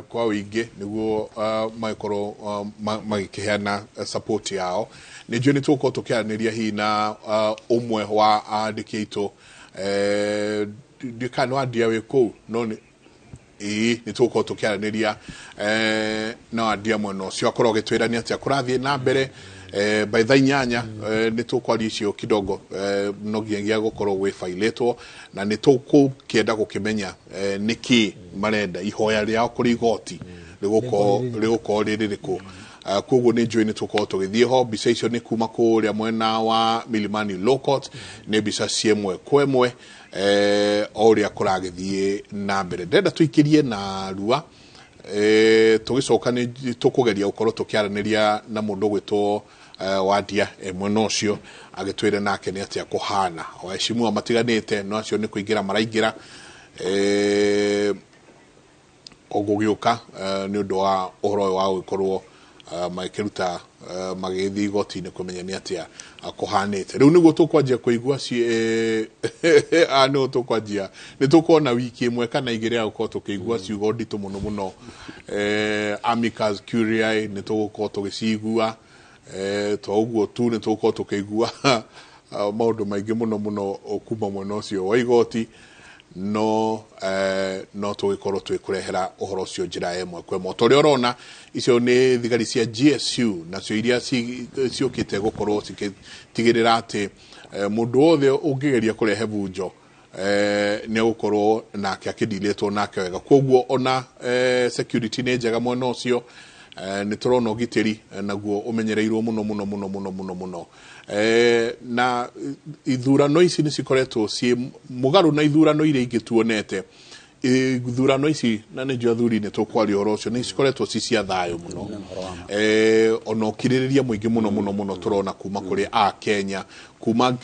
kwa ũingĩ nĩguo magĩkorwo magĩkĩheana support yao. Nĩ njũĩ nĩ tũgũkorwo tũkĩaranĩria hihi na ũmwe wa andĩki aitũ, ndiũĩ kana nĩ wandia wĩ kũu, no nĩ ĩĩ nĩ tũgũkorwo tũkĩaranĩria na wandia mwena ũcio, akorwo agĩtwĩra nĩ atĩa kũrathiĩ na mbere. By thaa 8 nĩ tũkwaria icio kidogo, no nginyagia gũkorwo gwĩbailĩtwo, na nĩ tũkũkĩenda gũkĩmenya nĩkĩ marenda, ihoya rĩao kũrĩ igoti rĩgũkorwo rĩrĩ rĩrĩkũ. Koguo nĩ njũĩ nĩ tũkorwo tũgĩthiĩ ho. Mbica icio nĩ kuma kũrĩa mwena wa Milimani Law Court, nĩ mbica cia ĩmwe kwa ĩmwe o ũrĩa kũragĩthiĩ na mbere. Ndĩrenda tũikĩrie na rua, tũgĩcoka nĩ tũkũgeria gũkorwo tũkĩaranĩria na mũndũ ũgwĩtwo Wandia mwena ũcio, agĩtwĩre nake nĩ atĩa kũhana. Waheshimiwa matiganĩte no acio nĩ kũingĩra maraingĩra o gũgĩũka, nĩ ũndũ wa ũhoro ũyũ wa gũgĩkorwo Magĩkĩruta magĩthiĩ igoti-inĩ kũmenya nĩ atĩa kũhanĩte. Rĩu nĩguo tũkwanjia kũigua nĩguo tũkwanjia nĩ tũkuona wiki ĩmwe kana igĩrĩ ya gũkorwo tũkĩigua ciugo nditũ mũno mũno. Amicus curiae nĩ tũgũkorwo tũgĩcigua, to ũguo tu nĩ tũgũkorwo tũkĩigua maũndũ maingĩ mũno mũno kuma mwena ũcio wa igoti. No no tũgĩkorwo twĩkũrehera ũhoro ũcio njĩra ĩmwe kwa ĩmwe. Ta ũrĩa ũrona icio nĩ thigari cia GSU nacio iria ciũkĩte gũkorwo cikĩtigĩrĩra atĩ mũndũ wothe ũngĩgeria kũrehe bunjo nĩ egũkorwo nake akĩndilĩtwo nake wega. Koguo ona security nĩ njega mwena ũcio, nĩ tũrona ũgitĩri naguo ũmenyereirwo mũno mũno mũno mũno mũno mũno. Na ithurano ici nĩ cikoretwo ciĩ mũgarũ na ithurano iria ingĩ tuonete. Ithurano ici na nĩ njũĩ athuri nĩ tũkwaria ũhoro ũcio, nĩ cikoretwo ci cia thayũ mũno, ona ũkirĩrĩria mũingĩ mũno mũno mũno tũrona kuma kũrĩ a Kenya, kuma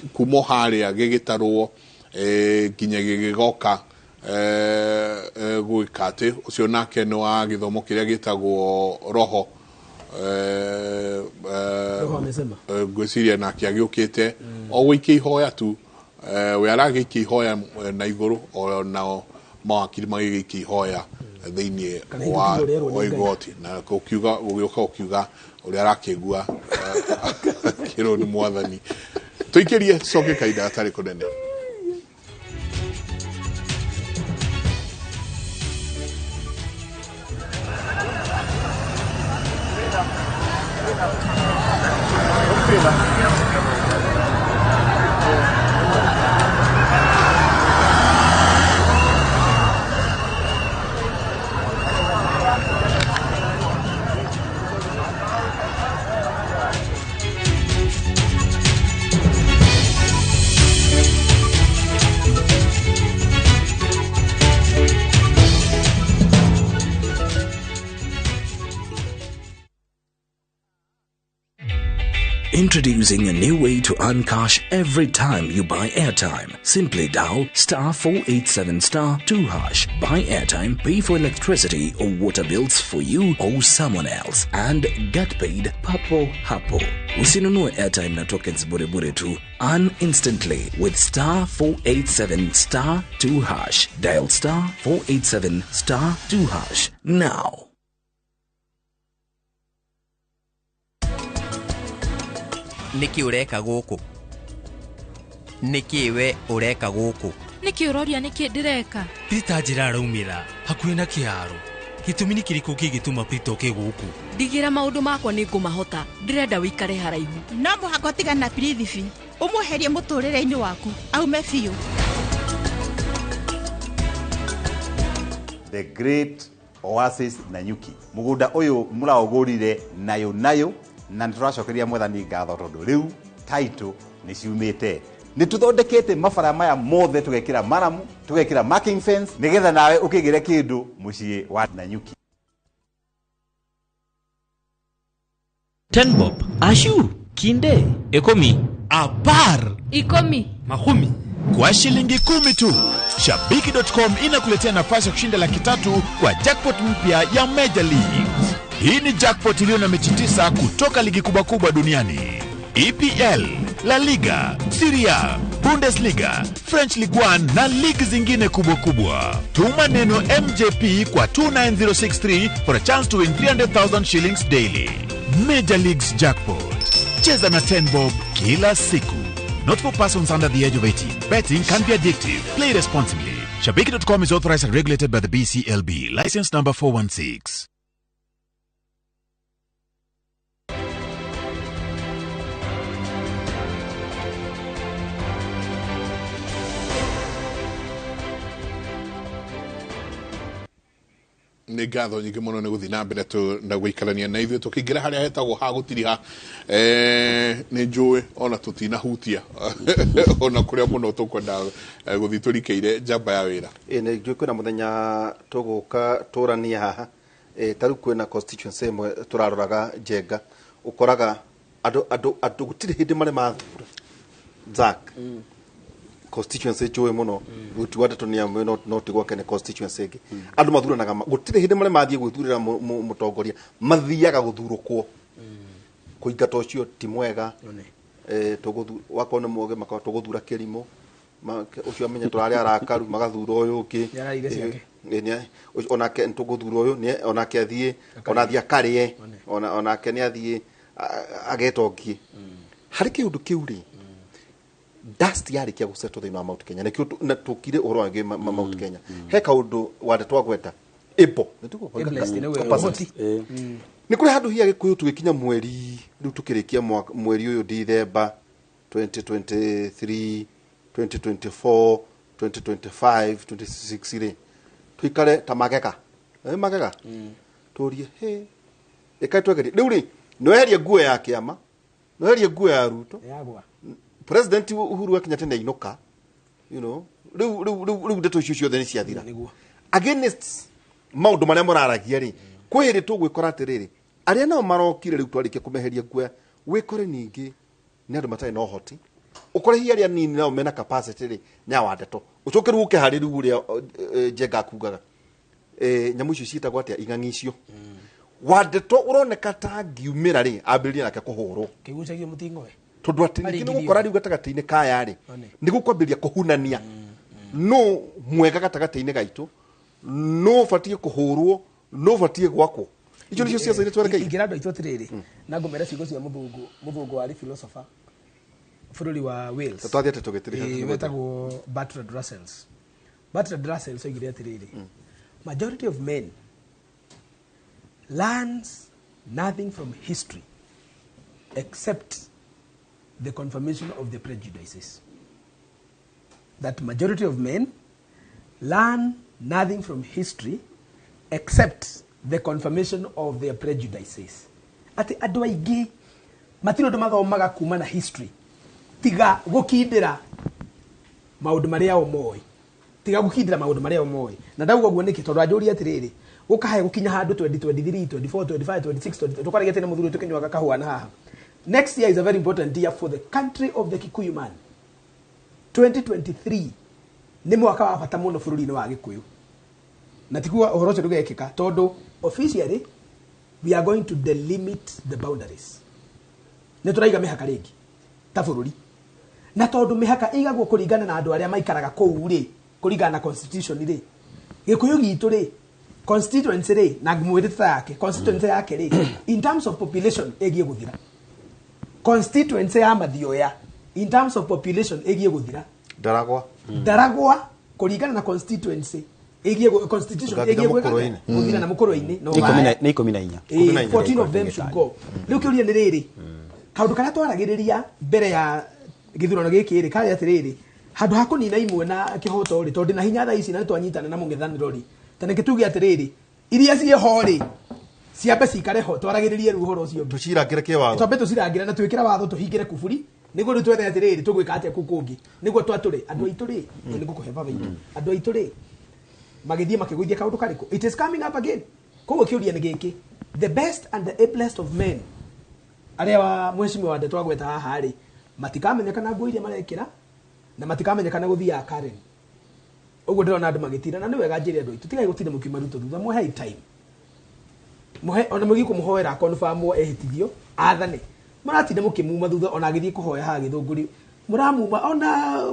harĩa gĩgĩtarwo nginya gĩgĩgoka gwĩka atĩ ũcio nake nĩ wa gĩthomo kĩrĩa gĩtagwo roho. Ngwĩciria nake agĩũkĩte o gũikia ihoya tu, we aragĩikia ihoya na igũrũ, o nao mawakiri magĩgĩikia ihoya thĩinĩ wa igoti, na gũkiuga gũgĩũka gũkiuga ũrĩa arakĩigua kĩrwo nĩ mwathani. Tũikĩrie tũcoke kahinda gatarĩ kũnene. Introducing a new way to earn cash every time you buy airtime. Simply dial *487*2#. Buy airtime, pay for electricity or water bills for you or someone else, and get paid papo hapo. Usinunue airtime na tokens bure bure tu. Earn instantly with *487*2#. Dial *487*2# now. Nĩkĩ ũreka gũkũ? Nĩkĩ we ũreka gũkũ? Nĩkĩ ũroria nĩkĩ ndĩreka? Peter njĩra araumĩra hakuhĩ na kĩharo. Gĩtũmi nĩ kĩrĩkũ kĩngĩtũma Peter oke gũkũ? Ndigĩra maũndũ makwa nĩ ngũmahota. Ndĩrenda wĩikare haraihu. No mũhaka ũtigane na Prithibi. Ũmweherie mũtũrĩre-inĩ waku. Aume biũ. The Great Oasis Nanyuki. Mũgũnda ũyũ mũraũgũrire nayo nayo, na nĩ tũracokeria mwathani ngatho tondũ rĩu title nĩ ciumĩte. Nĩ tũthondekete mabara maya mothe, tũgekĩra maramu, tũgekĩra marking fence, nĩgetha nawe ũkĩgĩre kĩndũ mũciĩ wa Nanyuki. 10 bob, ashu, kinde, ekomi, apar, ikomi, makumi. Kwa shilingi 10 tu, Shabiki.com inakuletea nafasi ya kushinda 300,000 kwa jackpot mpya ya Major Leagues. Hii ni jackpot iliyo na mechi 9 kutoka ligi kubwa kubwa duniani: EPL, La Liga, Serie A, Bundesliga, French Ligue 1 na ligi zingine kubwa kubwa. Tuma neno MJP kwa 29063 for a chance to win 300,000 shillings daily. Major Leagues Jackpot. Cheza na 10 bob kila siku. Not for persons under the age of 18. Betting can be addictive. Play responsibly. Shabiki.com is authorized and regulated by the BCLB. License number 416. Nĩ ngatho nyingĩ mũno nĩ gũthiĩ na mbere na gũikarania na ithuĩ tũkĩingĩra harĩa hetagwo ha gũtiriha. Nĩ njũĩ ona tũtinahutia ona kũrĩa mũno tũkwenda gũthiĩ tũrikĩire njamba ya wĩra. Nĩ njũĩ kwĩna mũthenya tũgũka tũranie haha. Ta rĩu kwĩna constituency ĩmwe tũraroraga Njenga, ũkoraga andũ gũtirĩ hĩndĩ marĩ mathura Zack. Constituency njũĩ mũno gũtiwa ndeto nĩ amwe no ti gwake nĩ constituency ĩngĩ. Andũ mathuranaga gũtirĩ hĩndĩ marĩa mathiĩ gwĩthurĩra mũtongoria, mathiaga gũthurũkwo kũingata ũcio ti mwega. Wakorwo nĩ moge makorwo tũgũthura kĩrimũ, ũcio amenye tũrarĩ arakaru magathura ũyũ ũngĩ. Nĩararire ciake. Onake nĩtũgũthura ũyũ, onake athiĩ, ona athiĩ akarĩe, onake nĩ athiĩ agetongie. Harĩ kĩũndũ kĩu rĩ, dust yarĩkia gũcetwo thĩinĩ wa Mount Kenya, nĩkĩo na tũkire ũhoro wa Mount Kenya. He kaũndũ wande twagweta able ũhoti. Nĩ kũrĩ handũ hihi Agĩkũyũ tũgĩkinya mweri rĩu tũkĩrĩkia mweri ũyũ Dithemba 2023 2024 2025 26 rĩ, tũikare ta magega, magega tũrie he ĩkae twegerie rĩu rĩ, nĩweherie nguo ya kĩama, nĩweherie nguo ya Ruto. Yagwa. President Uhuru wa Kenyatta nĩainũka, you know, rĩu rĩu rĩu rĩu ndeto icio ciothe nĩ ciathira. Against maũndũ marĩa mũraragia rĩ, kwĩ hĩndĩ tũgwĩkora atĩrĩrĩ, arĩa nao marokire rĩu twarĩkia kũmeheria nguo, wĩkore ningĩ nĩ andũ matarĩ na ũhoti, ũkore hihi arĩa nini nao mena capacity rĩ, nĩ awa ndeto, ũcoke rĩu ũke harĩ rĩu ũrĩa Njenga akugaga, nyamũ icio ciĩtagwo atĩa, ing'ang'i icio wandeto ũroneka ta ngiumĩra rĩ, ambĩrĩria nake kũhũrwo kĩgucagia mũting'oe, tondũ atĩ ningĩ nĩ gũkora rĩu gatagatĩ-inĩ kaya rĩ, nĩ gũkwambĩrĩria kũhunania no mwega gatagatĩ-inĩ gaitũ, no ũbatiĩ kũhũrwo, no ũbatiĩ gwakwo. Icio nĩcio ciaca iria twerekeire. Ingĩra andũ aitũ atĩrĩrĩ, na ngũmera ciugo cia mũthũngũ warĩ philosopher bũrũri wa Wales. Twathiĩ atĩ tũgĩtĩrĩra. Wetagwo Bertrand Russell. Bertrand Russell oigire atĩrĩrĩ, majority of men learns nothing from history except the confirmation of the prejudices. That majority of men learn nothing from history except the confirmation of their prejudices. Ati andũ aingĩ matirĩ ũndũ mathomaga kuma na history tiga gũkindĩra maũndũ marĩa o moĩ, tiga gũkindĩra maũndũ marĩa o moĩ. Na ndauga ũguo nĩkĩ? Tondũ anjũria atĩrĩrĩ, gũkahe gũkinya handũ 2023 24 25 26 tũkaragia tene mũthuri tũkĩnyuaga kahũa na haha. Next year is a very important year for the country of the Kikuyu man. 2023 nĩ mwaka wa bata mũno bũrũri-inĩ wa Gĩkũyũ. Na tikuga ũhoro ũcio ndũgekĩka tondũ officially we are going to delimit the boundaries. Nĩ tũraiga mĩhaka rĩngĩ ta bũrũri. Na tondũ mĩhaka ĩigagwo kũringana na andũ arĩa maikaraga kũu rĩ, kũringana na constitution rĩ, Gĩkũyũ gitũ rĩ, constituency rĩ, na ngũmwĩrĩte ta yake, constituency yake rĩ, in terms of population ĩgiĩ gũthira. Constituency ya Mathioya in terms of population ĩgiĩ gũthira. Ndaragwa. Ndaragwa kũringana na constituency ĩgiĩ constitution ĩgiĩ gũthira na mũkũrũ-inĩ no nĩ 14. 14 of them should go. Rĩu kĩũria nĩ rĩrĩ, kaũndũ karĩa twaragĩrĩria mbere ya gĩthurano gĩkĩ rĩ, karĩ atĩrĩrĩ, handũ ha kũnina imwe na kĩhoto rĩ, tondũ ndĩna hinya thaa ici na nĩtwanyitana na mũng'ethanĩro rĩ, ta nĩkĩ tuge atĩrĩrĩ, iria ciĩ ho rĩ, ciambe cikare ho, twaragĩrĩrie rĩu ũhoro ũcio, tũcirangĩre kĩwatho, twambe tũcirangĩre na twĩkĩre watho, tũhingĩre kuburi nĩguo rĩu twethe atĩrĩrĩ tũgwĩka atĩa kũu kũngĩ, nĩguo twatũre andũ aitũ rĩ, nĩ ngũkũhe baba itũ, andũ aitũ rĩ magĩthiĩ makĩgũithia kaũndũ karĩkũ. It is coming up again. Koguo kĩũria nĩ gĩkĩ, the best and the ablest of men arĩa wa mheshimiwa wa ndeto agweta haha rĩ, matikamenyekana nguo iria marekĩra na matikamenyekana gũthiaga Karen. Ũguo ndĩrona andũ magĩtira, na nĩ wega njĩre andũ aitũ tigai gũtinda mũkiuma Ruto thutha, mũhei time, mũhe ona mũgĩthiĩ kũmũhoera confirm ehĩtithio athane. Mũratinda mũkĩmuma thutha, ona agĩthiĩ kũhoya haha Gĩthũngũri mũramuma, ona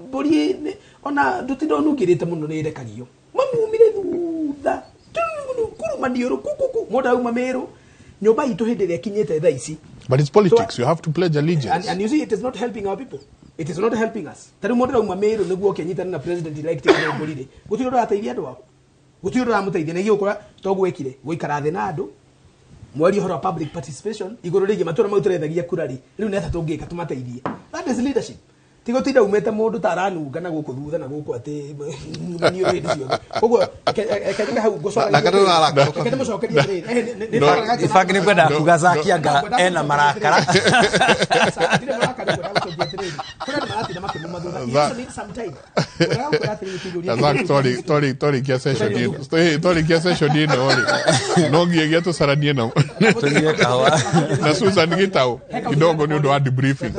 mbũri ona ndũtinda ũnungĩrĩte mũno nĩ ĩrekagio, mamumire thutha kuruma ndiũrũ kukuku mũndũ auma Mĩrũ. Nyũmba itũ hĩndĩ ĩrĩa ĩkinyĩte thaa ici. But it's politics. You have to pledge allegiance. And you see, it is not helping our people. It is not helping us. Ta rĩu mũndũ auma Mĩrũ nĩguo ũkĩnyitana na president elect Gĩthũngũri rĩ, gũtirĩ ũndũ ũrateithia andũ ao, gũtirĩ ũndũ ũramũteithia. Na ithuĩ gũkora toguo ekire gũikara thĩ na andũ mwarie ũhoro wa public participation igũrũ rĩgiĩ matũra mau tũrethagia kura rĩ, rĩu nĩ atĩa tũngĩka tũmateithie. That is leadership. Tiga ũtinda umĩte mũndũ ta aranunga na gũkũ thutha na gũkũ atĩ maniũrũ hĩndĩ ciothe. Koguo reke njĩke hau ngũcokerie, reke ndĩmũcokerie atĩrĩrĩ, In fact, nĩ ngwenda kuga Zack anga ena marakara. Ndirĩ marakara, ngwenda gũcokia atĩrĩrĩ, kũrĩ andũ maratinda makĩmuma thutha. You also need some time. Ngwendaga gũkwĩra atĩrĩrĩ, kĩũria Na Zack, twarĩkia session ĩno, twarĩkia session ĩno rĩ, no nginyagia tũcaranie na Tũnyue kahũa. na Susan Gitau kidogo nĩ ũndũ wa debriefing.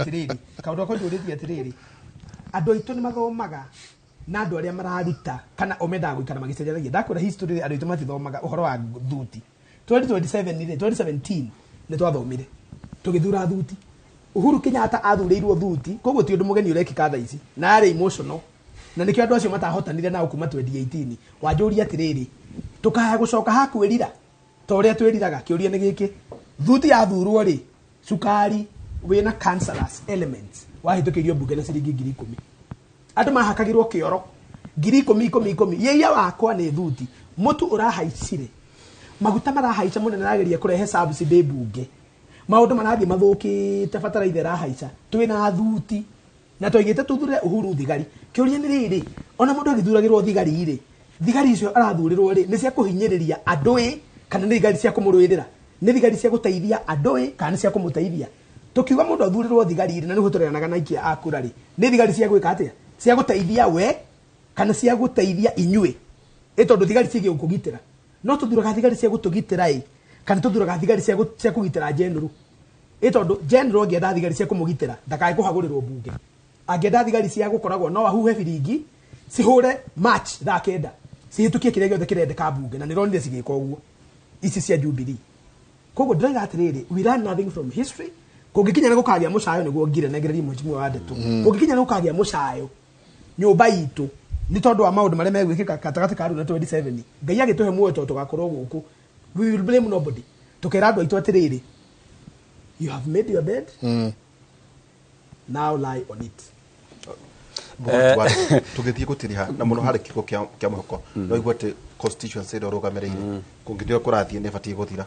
atĩrĩrĩ, kaũndũ gakwa njũrĩtie atĩrĩrĩ, andũ aitũ nĩ mathomaga na andũ arĩa mararuta kana o mendaga gũikara magĩcenjanagia. Ndakwĩra history, andũ aitũ matithomaga ũhoro wa thuti. 2027 rĩ, 2017 nĩ twathomire tũgĩthura thuti. Uhuru Kenyatta athurĩirwo thuti, koguo ti ũndũ mũgeni ũrekĩka thaa ici, na arĩ emotional, na nĩkĩo andũ acio matahotanire nao kuma 2018. Wanjũria atĩrĩrĩ, tũkaya gũcoka hakwĩrira ta ũrĩa twĩriraga? Kĩũria nĩ gĩkĩ, thuti yathurwo rĩ, cukari wĩna cancerous elements wahĩtũkĩirio mbunge na ciringi 10,000. Andũ mahakagĩrwo kĩoro 10,000 10 10. Yĩia wakwa nĩ thuti, mũtu ũrahaicire, maguta marahaica, mũnene arageria kũrehe subsidy mbunge, maũndũ marathiĩ mathũkĩte, bataraitha ĩrahaica, twĩna thuti na twaigĩte tuthure Uhuru thigari. Kĩũria nĩ rĩrĩ, ona mũndũ agĩthuragĩrwo thigari rĩ, thigari icio arathurĩrwo rĩ, nĩ cia kũhinyĩrĩria andũ ĩ, kana nĩ thigari cia kũmũrũĩrĩra? Nĩ thigari cia gũteithia andũ ĩ, kana nĩ cia kũmũteithia? Tũkiuga mũndũ athurĩrwo thigari rĩ, na nĩguo tũreganaga na aikia a kura rĩ, nĩ thigari cia gwĩka atĩa? Cia gũteithia we kana cia gũteithia inyuĩ? Ĩ tondũ thigari ciĩgiĩ gũkũgitĩra, no tũthuraga thigari cia gũtũgitĩra ĩ, kana tũthuraga thigari cia kũgitĩra general? Ĩ tondũ general angĩenda thigari cia kũmũgitĩra, ndakae kũhagũrĩrwo mbunge. Angĩenda thigari cia gũkoragwo no ahuhe biringi cihũre match thaa 9 cihĩtũkie kĩrĩa gĩothe kĩrendeka mbunge, na nĩronire cigĩka ũguo ici cia Jubilee. Koguo ndĩroiga atĩrĩrĩ, we learn nothing from history. Kũngĩkinya nĩ gũkagĩa mũcayo, nĩguo ngire nengererie mheshimiwa wa ndeto, kũngĩkinya nĩ gũkagĩa mũcayo nyũmba itũ nĩ tondũ wa maũndũ marĩa megwĩkĩka gatagatĩ ka rĩu na 27, Ngai agĩtũhe muoyo tondũ tũgakorwo gũkũ, we will blame nobody. Tũkera andũ aitũ atĩrĩrĩ, you have made your bed, now lie on it. Tũgĩthiĩ gũtiriha na mũno harĩ kiugo kĩa mwĩhoko, no igua atĩ constituency ĩrĩa ũrũgamĩrĩire kũngĩthiĩ kũrathiĩ nĩ ĩbatiĩ gũthira.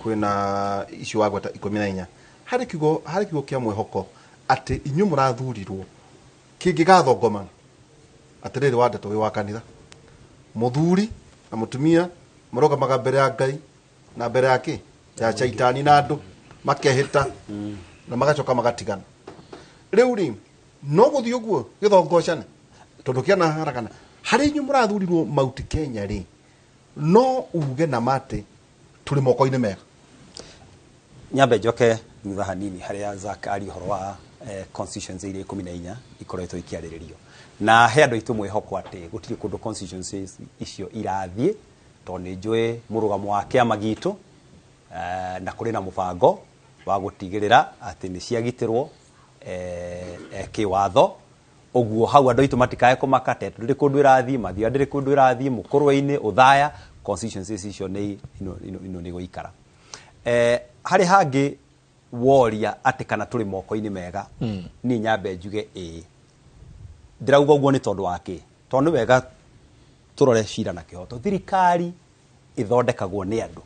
Kwĩna icio wagweta 14, harĩ kiugo kĩa mwĩhoko atĩ inyuĩ mũrathurirwo kĩngĩgathongomana atĩrĩrĩ, wa ndeto wĩ wa kanitha, mũthuri na mũtumia marũgamaga mbere ya Ngai na mbere ya kĩ ya caitani na andũ makehĩta na magacoka magatigana. Rĩu rĩ, no gũthiĩ ũguo gĩthongocane tondũ kĩanaharagana. Harĩ inyuĩ mũrathurirwo Mount Kenya rĩ, no uge na mate tũrĩ moko-inĩ mega? Nyambe njoke thutha hanini harĩa Zack ari ũhoro wa constituency iria 14 ikoretwo ikĩarĩrĩrio, na he andũ aitũ mwĩhoko atĩ gũtirĩ kũndũ constituencies icio irathiĩ, tondũ nĩ njũĩ mũrũgamo wa kĩama gitũ, na kũrĩ na mũbango wa gũtigĩrĩra atĩ nĩ ciagitĩrwo kĩwatho. Ũguo hau andũ aitũ matikae kũmaka te ndĩrĩ kũndũ ĩrathiĩ, Mathioya ndĩrĩ kũndũ ĩrathiĩ, Mũkũrwe-inĩ, Ũthaya, constituencies icio nĩ ino nĩ gũikara. Harĩ hangĩ woria atĩ kana tũrĩ moko-inĩ mega, niĩ nyambe njuge ĩĩ. Ndĩrauga ũguo nĩ tondũ wa kĩ? Tondũ nĩ wega tũrore cira na kĩhoto. Thirikari ĩthondekagwo nĩ andũ,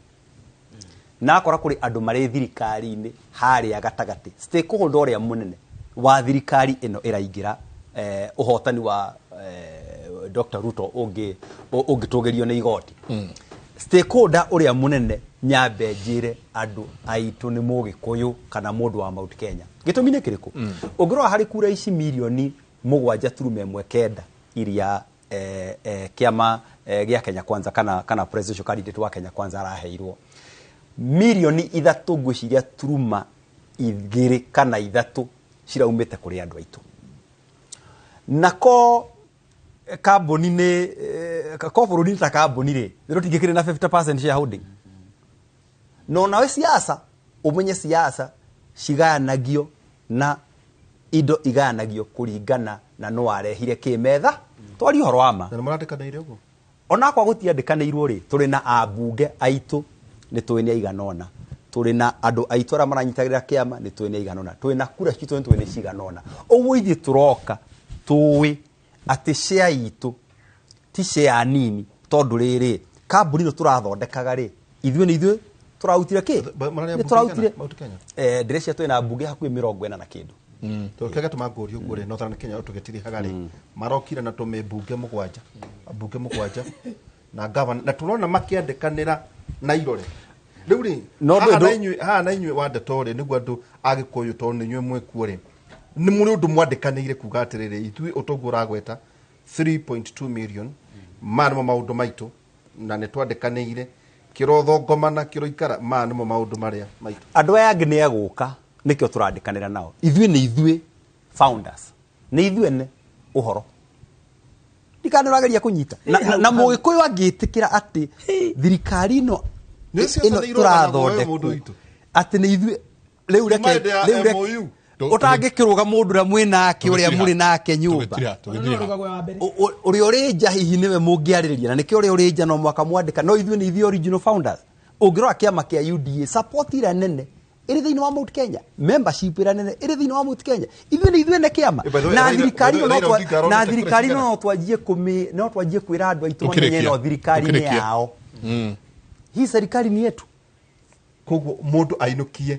na akora kũrĩ andũ marĩ thirikari-inĩ harĩa gatagatĩ, stakeholder ũrĩa mũnene wa thirikari ĩno ĩraingĩra, ũhotani wa Dr. Ruto ũngĩtũgĩrio nĩ igoti. Stakeholder ũrĩa mũnene, nyambe njĩre andũ aitũ, nĩ Mũgĩkũyũ kana mũndũ wa Mount Kenya. Gĩtũmi nĩ kĩrĩkũ? Ũngĩrora harĩ kura ici 7.9 million iria kĩama gĩa Kenya Kwanza kana presidential candidate wa Kenya Kwanza araheirwo, 3 ngwĩciria 2 kana 3 ciraumĩte kũrĩ andũ aitũ. Nako kambuni nĩ ko bũrũri nĩ ta kambuni rĩ, rũtingĩkĩrĩ na 50% shareholding. No nawe siasa ũmenye siasa cigayanagio na indo igayanagio kũringana na no arehire kĩmetha. Twarie ũhoro wa ma. Na nĩ mũrandĩkanĩire ũguo? Onakwa gũtiandĩkanĩirwo rĩ, tũrĩ na ambunge aitũ nĩ tũĩ nĩ aigana ũna, tũrĩ na andũ aitũ arĩa maranyitagĩrĩra kĩama nĩ tũĩ nĩ aigana ũna, tũrĩ na kura citũ nĩ tũĩ nĩ cigana ũna. Ũguo ithuĩ tũroka tũĩ atĩ share itũ ti share nini, tondũ rĩrĩ kambuni ĩno tũrathondekaga rĩ, ithuĩ nĩ ithuĩ tũrarutire kĩ? Nĩ tũrarutire. Mount Kenya. Ndĩreciria twĩna mbunge hakuhĩ 40 na kĩndũ. Tondũ kĩrĩa gĩatũma ngũrie ũguo rĩ, Northern Kenya tũgĩtirihaga rĩ, marokire na tũmĩmbunge 7, ambunge 7 na gavana, na tũrona makĩandĩkanĩra na irore. Rĩu rĩ, No haha na inyuĩ, haha na inyuĩ wa ndeto rĩ, nĩguo andũ a Gĩkũyũ, tondũ nĩ inyuĩ mwĩkuo rĩ, nĩ mũrĩ ũndũ mwandĩkanĩire kuga atĩrĩrĩ, ithuĩ ũtoguo ũragweta 3.2 million, maya nĩmo maũndũ maitũ na nĩ twandĩkanĩire kĩrothongomana kĩroikara, maya nĩmo maũndũ marĩa maitũ. Andũ aya angĩ nĩ egũka Nĩkĩo tũrandĩkanĩra nao. Ithuĩ nĩ ithuĩ founders. Nĩ ithuĩ ene ũhoro. Ndikana ũrageria kũnyita. Na Mũgĩkũyũ angĩtĩkĩra atĩ thirikari ĩno tũrathondekwo atĩ nĩ ithuĩ rĩu reke rĩu reke ũtangĩkĩrũga mũndũ ũrĩa mwĩ nake ũrĩa mũrĩ nake nyũmba ũrĩa ũrĩ nja hihi nĩwe mũngĩarĩrĩria na nĩkĩo ũrĩa ũrĩ nja no mwaka mwandĩka no ithuĩ nĩ ithuĩ original founders. Ũngĩrora kĩama kĩa UDA support ĩrĩa nene ĩrĩ thĩinĩ wa Mount Kenya, membership ĩrĩa nene ĩrĩ thĩinĩ wa Mount Kenya, ithuĩ nĩ ithuĩ ne kĩama na thirikari na thirikari no twanjie kũmĩ no twanjie kwĩra andũ aitũ mamenye no thirikari nĩ yao. Hii serikali ni yetu. Koguo mũndũ ainũkie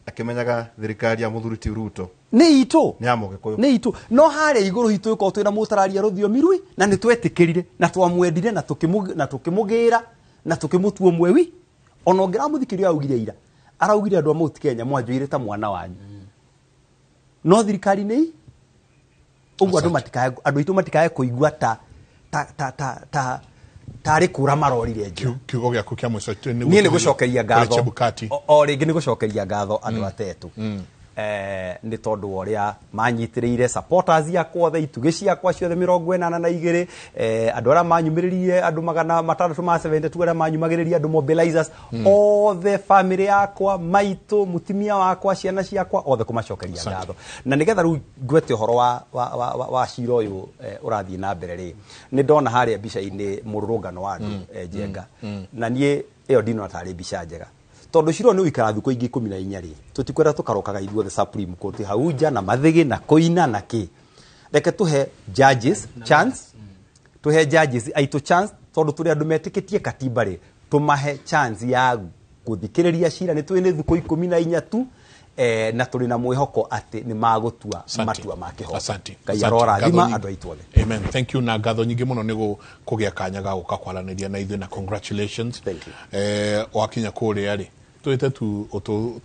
akimenyaga thirikari ya muthuri ti Ruto nĩ itũ nĩ ya Mũgĩkũyũ nĩ itũ no harĩa igũrũ hitũ ĩkorwo twĩna mũtararia rũthiomi rui na nĩ twetĩkĩrire na twamwendire na tũkĩmũgĩra na tũkĩmũtua mwewi ona ũngĩramũthikĩria augire ira araugire andũ a Mount Kenya mwanjoire ta mwana wanyu no thirikari nĩ ũguo andũ matikae andũ aitũ matikae kũigua ta ta ta ta ta tarĩ kũra marorire njĩra. Kiugo gĩaku kĩa mũico niĩ nĩ gũcokeria ngatho o rĩngĩ nĩ gũcokeria ngatho andũ atetũ nĩ tondũ wa ũrĩa manyitĩrĩire supporters yakwa othe itugĩ ciakwa ciothe 82 andũ arĩa manyumĩrĩrie andũ 672 arĩa manyumagĩrĩria andũ mobilizers othe family yakwa maitũ mũtumia wakwa ciana ciakwa othe kũmacokeria ngatho na nĩgetha rĩu ngwete ũhoro wa cira ũyũ ũrathiĩ na mbere rĩ nĩ ndona harĩa mbica-inĩ mũrũrũngano wa andũ Njenga na niĩ ĩyo ndinona tarĩ mbica njega tondu ciro ni uikara thikũ ingĩ 14 rĩ tutikwenda tukarokaga ithuothe Supreme Court hau nja na mathigi na koina na ki reke tuhe judges chance tuhe judges aitũ chance tondu turi andu metikitie katiba rĩ tumahe chance ya guthikiriria cira ni twi ni thikũ 14 tu na turi na mwihoko ati ni magutua matua ma kihoto. Asante. Ngai arorathima andu aitũ othe. Amen. Thank you na ngatho nyingĩ mũno nĩ kũgĩa kanya ga gũka kwaranĩria na ithuĩ na congratulations. Thank you. Wakinya kũrĩa rĩ twĩte tu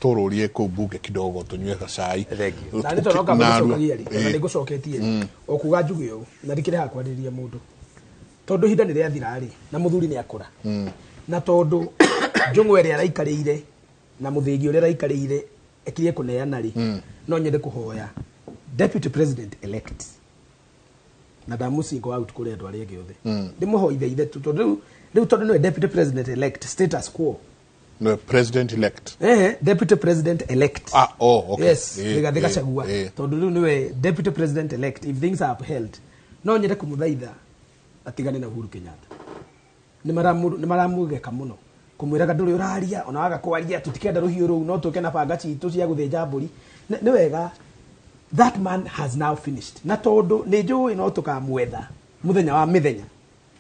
tũrũrie kũu bunge kidogo tũnyue gacai. Na nĩ tũroka gũcokagia rĩ na nĩ ngũcoketie o kuga njuge ũũ na ndikĩrĩ haha kwarĩrĩria mũndũ tondũ ihinda nĩ rĩathira rĩ na mũthuri nĩ akũra na tondũ njũng'wa ĩrĩa araikarĩire na mũthĩgi ũrĩa araikarĩire ekirie kuneana ri no nyende kuhoya deputy president elect na ndamucingo out kuri andu aria angi othe ndimuhoithe ithe tu tondu riu tondu niwe deputy president elect status quo no president elect deputy president elect okay. Yes Rigathi Gachagua tondu riu niwe deputy president elect if things are upheld no nyende kumuthaitha atigane na Uhuru Kenyatta ni maramugeka muno kumwiraga nduri uraria ona waga kwaria tutikenda ruhiu ruu no tuke na banga citu cia guthinja mburi ni wega. That man has now finished na tondu ni njui no tukamwetha muthenya wa mithenya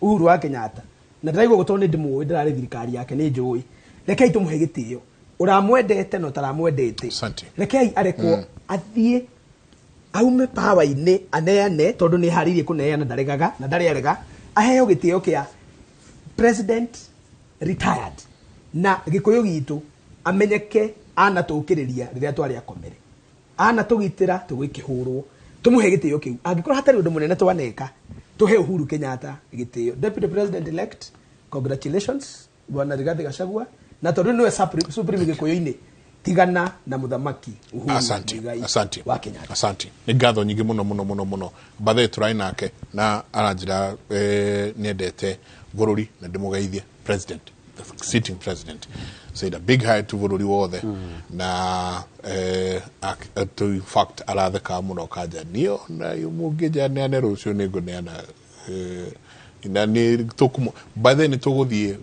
Uhuru wa Kenyatta na ndiraigua gutondu ni ndimũĩ ndirari thirikari yake ni njui rekei tumuhe gitio uramwendete no taramwendete rekei arekwo athie aume power-inĩ aneane tondu ni haririe kuneana ndaregaga na ndari arega aheo gitio kia president retired na gikuyu gitu amenyeke anatũkĩrĩria rĩrĩa twarĩ akomere anatũgitĩra tũgĩkĩhũrwo tũmũhe gĩtĩo kĩu angĩkorwo hatarĩ ũndũ mũnene twaneka tũhe Uhuru Kenyatta gĩtĩo. Deputy president elect congratulations bwana Rigathi Gachagua na tondũ nĩwe supreme gĩkũyũ-inĩ tigana na mũthamaki Uhuru. Asante, asante wa Kenyatta. Asante nĩ ngatho nyingĩ mũno mũno mũno mũno bathe tũraĩ nake na aranjĩra nĩendete bũrũri na ndĩmũgeithie president, the sitting president said a big hi to bũrũri wothe na to in fact aratheka mũno kanja niĩ ona mũngĩnja neane rũciũ nĩngũneana na nĩ tũkũmũ by then tũgũthiĩ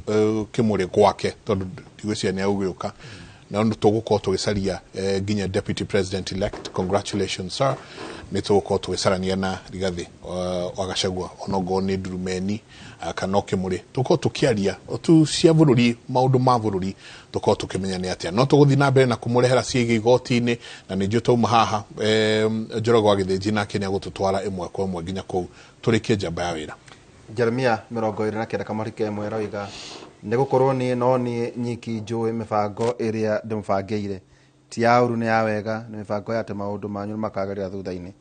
kĩmũrĩ gwake tondũ ndigwĩciria nĩ agũgĩũka na nĩ tũgũkorwo tũgĩcaria nginya deputy president elect congratulations sir nĩ tũgũkorwo tũgĩcarania na Rigathi wa Gachagua onogo nĩ ndurumeni kana kĩmũrĩ tũkorwo tũkĩaria tu cia bũrũri maũndũ ma bũrũri tũkorwo tũkĩmenya nĩ atĩa no tũgũthiĩ na mbere na kũmũrehera ciĩgiĩ igoti-inĩ na nĩ njũĩ twauma haha Njoroge wa Gĩthĩnji nake nĩ agũtũtwara ĩmwe kwa ĩmwe nginya kũu tũrĩkie njamba ya wĩra. Jeremia 29 kamarike ĩmwe ĩroiga nĩ gũkorwo niĩ no niĩ nyiki njũĩ mĩbango ĩrĩa ndĩmũbangĩire ti ya ũru nĩ ya wega nĩ mĩbango ya atĩ maũndũ manyu nĩmakagĩrĩra thutha-inĩ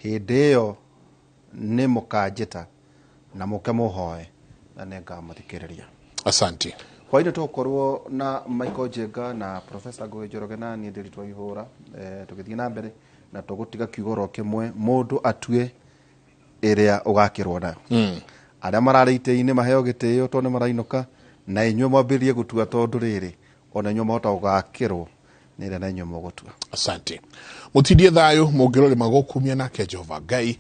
hĩndĩ ĩyo nĩ mũkanjĩta na mũke mũhoe na nĩngamũthikĩrĩria. Asante. Hwainĩ tũgũkorwo na Michael Njenga na Professor Ngũgĩ Njoroge na niĩ Ndĩritũ Ihũra, tũgĩthiĩ na mbere na tũgũtiga kiugo oro kĩmwe, mũndũ atue ĩrĩa ũgakĩrwo nayo. Arĩa mararĩ itĩ-inĩ maheo gĩtĩo tondũ nĩ marainũka, na inyuĩ mwambĩrĩrie gũtua tondũ rĩrĩ ona inyuĩ mwahota gũgakĩrwo nĩ ĩrĩa na inyuĩ mũgũtua. Asante. Mutindie thayũ mũngĩrorĩma gũkumia nake Jehova Ngai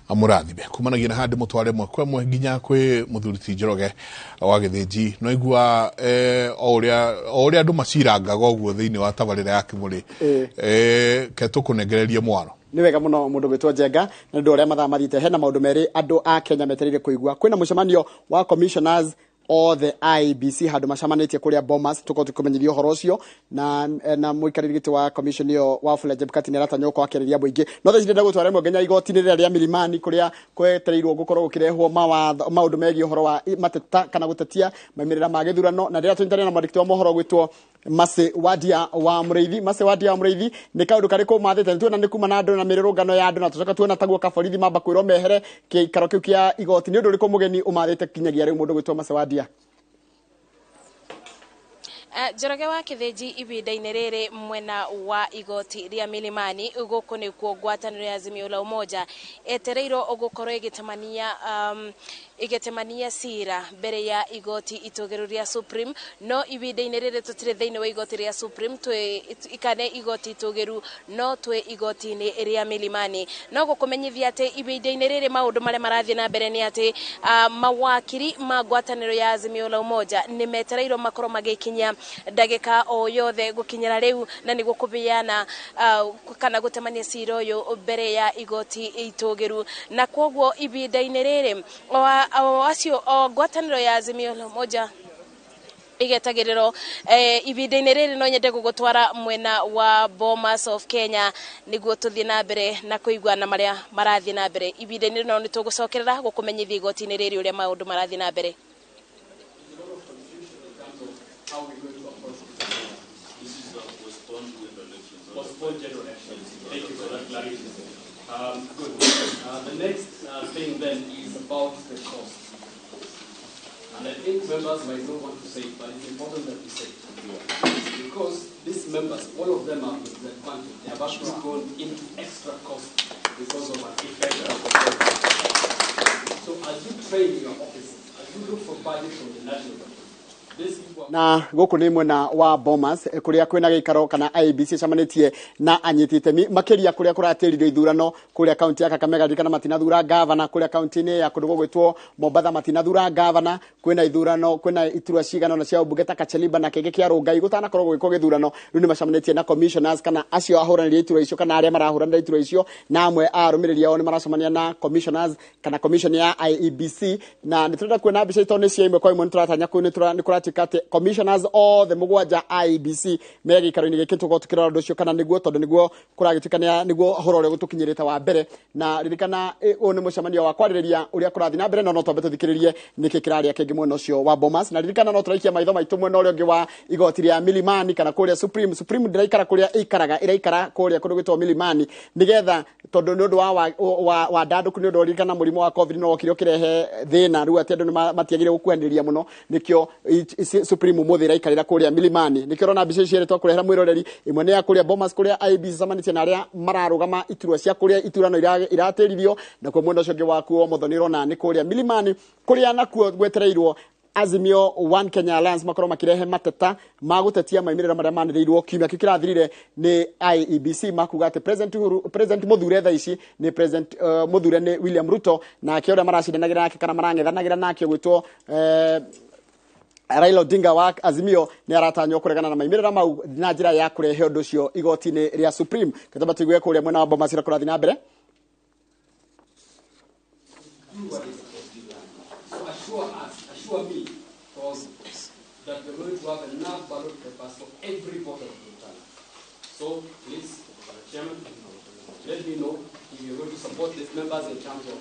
amũrathime. Kumanagia na handi mũtware ĩmwe kwa ĩmwe nginya kwĩ mũthuri ti Njoroge wa Gĩthĩnji. No igua o ũrĩa andũ macirangaga ũguo thĩinĩ wa tabarĩra ya Kĩmũrĩ. Ke tũkũnengererie mwaro. Nĩ wega mũno mũndũ gwĩtwo Njenga, na nĩ ũndũ ũrĩa mathaa mathiĩte, hena maũndũ merĩ andũ a Kenya metereire kũigua. Kwĩna mũcemanio wa commissioners othe IEBC handũ macemanĩtie kũrĩa Bomas, tũkorwo tũkĩmenyithia ũhoro ũcio, na mũikarĩri gĩtĩ wa commission ĩyo Wafula Chebukati nĩ aratanywo gũkorwo akĩarĩria mũingĩ. No thaa ici ndĩrenda gũtwara ĩmwe nginya igoti-inĩ rĩrĩa rĩa Milimani kũrĩa kwetereirwo gũkorwo gũkĩrehwo mawatho, maũndũ megiĩ ũhoro wa mateta kana gũtetia maumĩrĩra ma gĩthurano, na rĩrĩa tũnyitanĩire na mwandĩki wa mohoro gwĩtwo Mercy Wadia wa Mũrĩithi. Mercy Wadia wa Mũrĩithi, nĩ kaũndũ karĩkũ mathĩte? Nĩ tuona nĩ kuma na andũ na mĩrũrũngano ya andũ, na tũcoka tuona taguo kaborithi mamba kwĩrwo mehere gĩikaro kĩu kĩa igoti. Nĩ ũndũ ũrĩkũ mũgeni ũmathĩte kinyagia rĩu mũndũ gwĩtwo Mercy Wadia? Njoroge wa Kĩthĩnji ihinda-inĩ rĩrĩ mwena wa igoti rĩa Milimani, gũkũ nĩkuo ngwatanĩro ya Azimio la Umoja etereirwo gũkorwo ĩgĩtemania cira mbere ya igoti itũgĩru rĩa Supreme. No ihinda-inĩ rĩrĩ tũtirĩ thĩinĩ wa igoti rĩa Supreme, twĩ ikane igoti itũgĩru, no twĩ igoti-inĩ rĩa Milimani. No gũkũmenyithia atĩ ihinda-inĩ rĩrĩ maũndũ marĩa marathiĩ na mbere nĩ atĩ mawakiri ma ngwatanĩro ya Azimio la Umoja nĩ metereirwo makorwo magĩkinyia ndagĩka o yothe gũkinyĩra rĩu, na nĩguo kũbeana kana gũtemania cira ũyũ mbere ya igoti itũgĩru. Na kwoguo ihinda-inĩ rĩrĩ o acio o ngwatanĩro ya Azimio la Umoja igetagĩrĩrwo ihinda-inĩ rĩrĩ, no nyende gũgũtwara mwena wa Bomas of Kenya nĩguo tũthiĩ na mbere na kũiguana marĩa marathiĩ na mbere ihinda-inĩ rĩrĩ. No nĩ tũgũcokerera gũkũmenyithia igoti-inĩ rĩrĩ ũrĩa maũndũ marathiĩ na mbere. Postponed general elections. Thank you for that clarity. Good. The next thing then is about the cost. And I think members might not want to say it, but it's important that we say it. Because these members, all of them have been disadvantaged. They have actually gone into extra cost because of an effect of the cost. So as you train your officers, as you look for budget from the national government, Na gũkũ nĩ mwena wa Bomas kũrĩa kwĩna gĩikaro kana IEBC ĩcemanĩtie na anyiti itemi makĩria kũrĩa kũratĩririo ithurano kũrĩa kaunti ya Kakamega, ririkana matinathura gavana, kũrĩa kaunti-inĩ ya kũndũ gũgwĩtwo Mombatha matinathura gavana, kwĩna ithurano, kwĩna iturwa cigana ũna cia ũmbunge ta Kacheliba na kĩngĩ kĩa Rongai gũtanakorwo gũgĩkwo gĩthurano. Rĩu nĩ macemanĩtie na commissioners kana acio ahũranĩri iturwa icio kana arĩa marahũranĩra iturwa icio, na amwe a arũmĩrĩri ao nĩ maracemania na commissioners kana commission ya IEBC. Na nĩ tũrenda kuona mbica itũ nĩ cia ĩmwe kwa ĩmwe, nĩ tũratanya kũu nĩ kũratuĩka atĩ commissioners othe mũgwanja IEBC me gĩikaro-inĩ gĩkĩ, tũkorwo tũkĩrora ũndũ ũcio kana nĩguo, tondũ nĩguo kũragĩtuĩka nĩguo ũhoro ũrĩa gũtũkinyĩrĩte wa mbere. Na ririkana ũyũ nĩ mũcemanio wa kwarĩrĩria ũrĩa kũrathiĩ na mbere, no twambe tũthikĩrĩrie nĩkĩ kĩrarĩa kĩngĩ mwena ũcio wa Bomas. Na ririkana no tũraikia maitho maitũ mwena ũrĩa ũngĩ wa igoti rĩa Milimani kana kũrĩa Supreme. Supreme ndĩraikara kũrĩa ĩikaraga, ĩraikara kũrĩa kũndũ gwĩtwo Milimani nĩgetha, tondũ nĩ ũndũ wa wandandũku, nĩ ũndũ ririkana mũrimũ wa COVID no wokire ũkĩrehe thĩna rĩu atĩ andũ nĩ matiagire gũkuhanĩrĩria mũno, nĩkĩo Supreme ũmũthĩ ĩraikarĩra kũrĩa Milimani. Nĩkĩo ũrona mbica ici twakũrehera mwĩroreri, ĩmwe nĩ ya kũrĩa Bomas kũrĩa IEBC cemanĩtie na arĩa mararũgama iturwa cia kũrĩa iturano iratĩririo, nakuo mwena ũcio ũngĩ wakuo Mũthoni ũrona nĩ kũrĩa Milimani kũrĩa nakuo gwetereirwo Azimio One Kenya Alliance makorwo makirehe mateta ma gũtetia maumĩrĩra marĩa manĩrĩirwo kiumia kĩu kĩrathirire nĩ IEBC, makuga atĩ President mũthure thaa ici nĩ President mũthure nĩ William Ruto, nake ũrĩa maracindanagĩra nake kana marang'ethanagĩra nake ũgwĩtwo Raila Odinga wa Azimio nĩ aratanywo kũregana na maumĩrĩra mau na njĩra ya kũrehe ũndũ ũcio igoti-inĩ rĩa Supreme. Ketamba tũigue kũrĩa mwena wa Bomas ũrĩa kũrathiĩ na mbere. Assure me also that we're going to have enough ballot papers for every voter of Turkana. So please, Mr. Chairman, let me know if you're going to support these members in terms of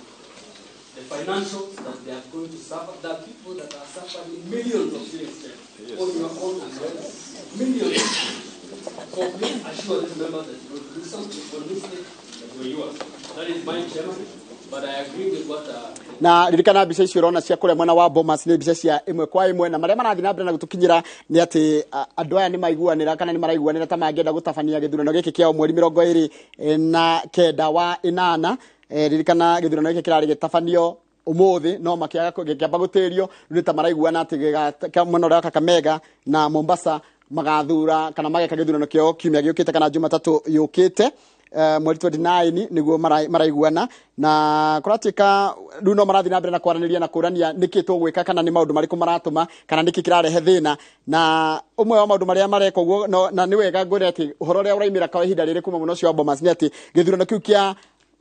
the financials that they are going to suffer. There are people that are suffering millions of shillings, yes, on your own as well. Millions. So please assure these members that you're going to do something for this state that were yours. That is my chairman, but I agree with what the Na ririkana mbica icio ũrona cia kũrĩa mwena wa Bomas nĩ mbica cia ĩmwe kwa ĩmwe, na marĩa marathiĩ na mbere na gũtũkinyĩra nĩ atĩ andũ aya nĩ maiguanĩra kana nĩ maraiguanĩra ta mangĩenda gũtabania gĩthurano gĩkĩ kĩao mweri 29 wa ĩnana. Ririkana gĩthurano gĩkĩ kĩrarĩ gĩtabanio ũmũthĩ no makĩaga gĩkĩamba gũtĩrio. Rĩu nĩ ta maraiguana atĩ mwena ũrĩa wa Kakamega na Mombasa magathura kana mageka gĩthurano kĩao kiumia gĩũkĩte kana Jumatatũ yũkĩte, mweri 29 nĩguo maraiguana. Na kũratuĩka rĩu no marathiĩ na mbere na kwaranĩria na kũrania nĩkĩ tũgwĩka kana nĩ maũndũ marĩkũ maratũma kana nĩkĩ kĩrarehe thĩna. Na ũmwe wa maũndũ marĩa mareka ũguo no, na nĩ wega ngwĩre atĩ ũhoro ũrĩa ũraimĩra kwa ihinda rĩrĩ kuma mwena ũcio wa Bomas nĩ atĩ gĩthurano kĩu kĩa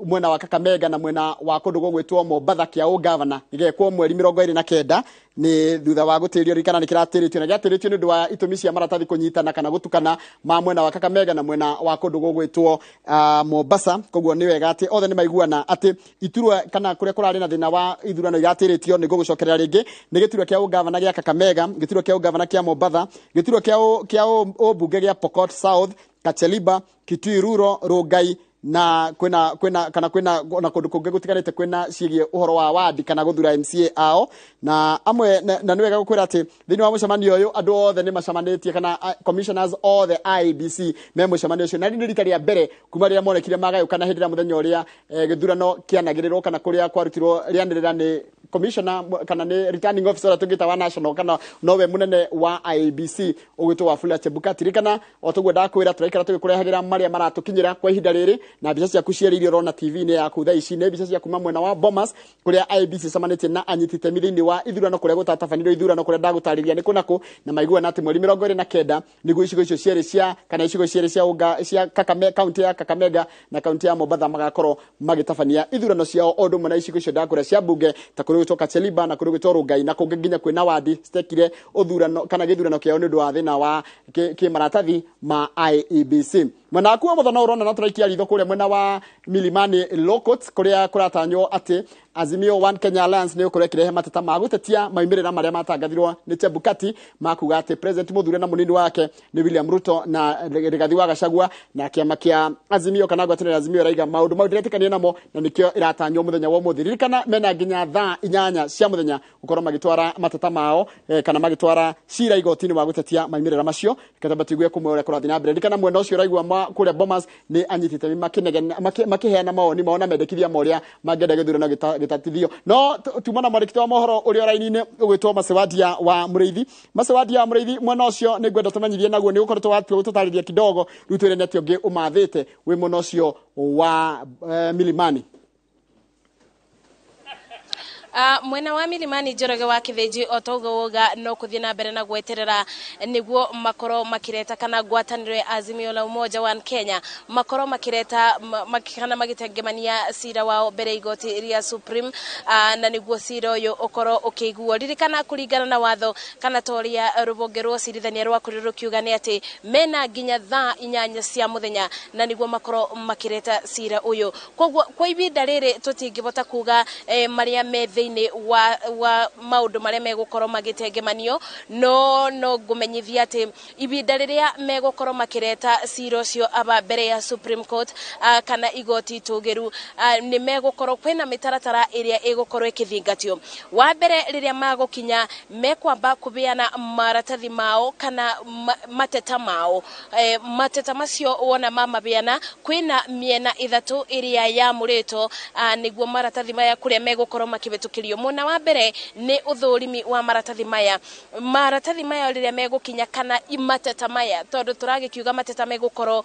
mwena wa Kakamega na mwena wa kũndũ gũgwĩtwo Mombatha kĩa ũgavana gĩgekwo mweri 29 nĩ thutha wa gũtĩrio. Ririkana nĩ kĩratĩrĩtio na gĩatĩrĩtio nĩ ũndũ wa itũmi cia maratathi kũnyitana kana gũtukana ma mwena wa Kakamega na mwena wa kũndũ gũgwĩtwo Mombasa. Koguo nĩ wega atĩ othe nĩ maiguana atĩ iturwa kana kũrĩa kũrarĩ na thĩna wa ithurano iratĩrĩtio nĩ gũgũcokerera rĩngĩ nĩ gĩturwa kĩa ũgavana gĩa Kakamega, gĩturwa kĩa ũgavana kĩa Mombatha, gĩturwa kĩa ũmbunge gĩa Pokot South, Kacheliba, Kitui Rural, Rongai na kwina kana kwina na kundu kungi gutiganite kwina cigie uhoro wa wadi kana guthura MCA ao. Na amwe na ni wega gukwira ati thiini wa mucemanio uyu andu othe ni macemanitie kana commissioners othe IEBC me mucemanio ucio, na ni rita ria mbere kuma riria monekire magayukana hindi ya muthenya uria githurano kianagirirwo kana kuria kwarutirwo rianirira ni commissioner kana ni returning officer uria tungita wa national kana nowe munene wa IEBC ugwitwo Wafula Chebukati. Ririkana o tuguo ndakwira turaikara tugikurehagira maria maratukinyira kwa ihinda riri, na mbica ciaku cierĩirio ũrona TV-inĩ yaku thaa ici nĩ mbica cia kuma mwena wa Bomas kũrĩa IEBC icemanĩtie na anyiti itemi thĩinĩ wa ithurano kũrĩa gũtatabanĩrio ithurano kũrĩa ndagũtarĩria nĩ kũ na kũ, na maiguana atĩ mweri 29 nĩguo icigo icio cierĩ cia kana icigo cierĩ cia ũnga cia Kakamega, kaunti ya Kakamega na kaunti ya Mombatha magakorwo magĩtabania ithurano ciao o ũndũ ũmwe na icigo icio ndakũrĩa cia mbunge ta kũrĩ gwĩtwo Kacheliba na kũrĩ gwĩtwo Rongai na kũngĩ nginya kwĩna wadi citekire ũthurano kana gĩthurano kĩao nĩ ũndũ wa thĩna wa kĩmaratathi ma IEBC. Mwena waku wa mũthano ũrona no tũraikia ritho kũrĩa mwena wa Milimani Law Courts kũrĩa kũratanywo atĩ Azimio One Kenya Alliance nĩ ũkorwo ĩkĩrehe mateta ma gũtetia maumĩrĩra marĩa matangathirwo nĩ Chebukati ma kuga atĩ President Mũthure na mũnini wake nĩ William Ruto na Rigathi wa Gachagua, na kĩama kĩa Azimio kana ngwatanĩro ya Azimio ĩraiga maũndũ mau ndĩretĩkania namo na nĩkĩo ĩratanywo mũthenya wa ũmũthĩ. Ririkana mena nginya thaa 8 cia mũthenya gũkorwo magĩtwara mateta mao kana magĩtwara cira igoti-inĩ wa gũtetia maumĩrĩra macio. Reke twambe tũigue kũmwe ũrĩa kũrathiĩ na mbere. Ririkana mwena ũcio ũraigua kũrĩa Bomas nĩ anyiti itemi makĩheana mawoni mao na mendekithia ma ũrĩa mangĩenda gĩthurano gĩtatithio. No tuma na mwandĩki wa mohoro ũrĩa raini-inĩ ũgwĩtwo Macewadia wa Mũrĩithi. Macewadia wa Mũrĩithi, mwena ũcio nĩ ngwenda tũmenyithie naguo nĩ ũkoretwo watua gũtũtarĩria kidogo, rĩu twĩre nĩ atĩa ũngĩ ũmathĩte wĩ mwena ũcio wa Milimani. Mwena wa Milimani Njoroge wa Kĩthĩnji o toguo woga no kũthiĩ na mbere na gweterera nĩguo makorwo makĩreta kana ngwatanĩro ya Azimio la Umoja One Kenya makorwo makĩreta kana magĩtengemania cira wao mbere igoti rĩa Supreme, na nĩguo cira ũyũ ũkorwo ũkĩiguo. Ririkana kũringana na watho kana ta ũrĩa rũhonge rwa ũcirithania rwakorirwo rũkiuga nĩ atĩ mena nginya thaa 8 cia mũthenya na nĩguo makorwo makĩreta cira ũyũ. Koguo kwa ihinda rĩrĩ tũtingĩhota kuga marĩa me thĩinĩ wa maũndũ marĩa megũkorwo magĩtengemanio, no ngũmenyithia atĩ ihinda rĩrĩa megũkorwo makĩreta cira ũcio aba mbere ya Supreme Court kana igoti itũgĩru, nĩ megũkorwo kwĩna mĩtaratara ĩrĩa ĩgũkorwo ĩkĩthingatio. Wa mbere rĩrĩa magũkinya mekwamba kũheana maratathi mao kana mateta mao. Mateta macio wona mamaheana kwĩna mĩena 3 ĩrĩa yamũrĩtwo, nĩguo maratathi maya kũrĩa megũkorwo makĩhĩtũkĩrio. Mwena wa mbere nĩ ũthũrimi wa maratathi maya. Maratathi maya rĩrĩa megũkinya kana mateta maya, tondũ tũragĩkiuga mateta megũkorwo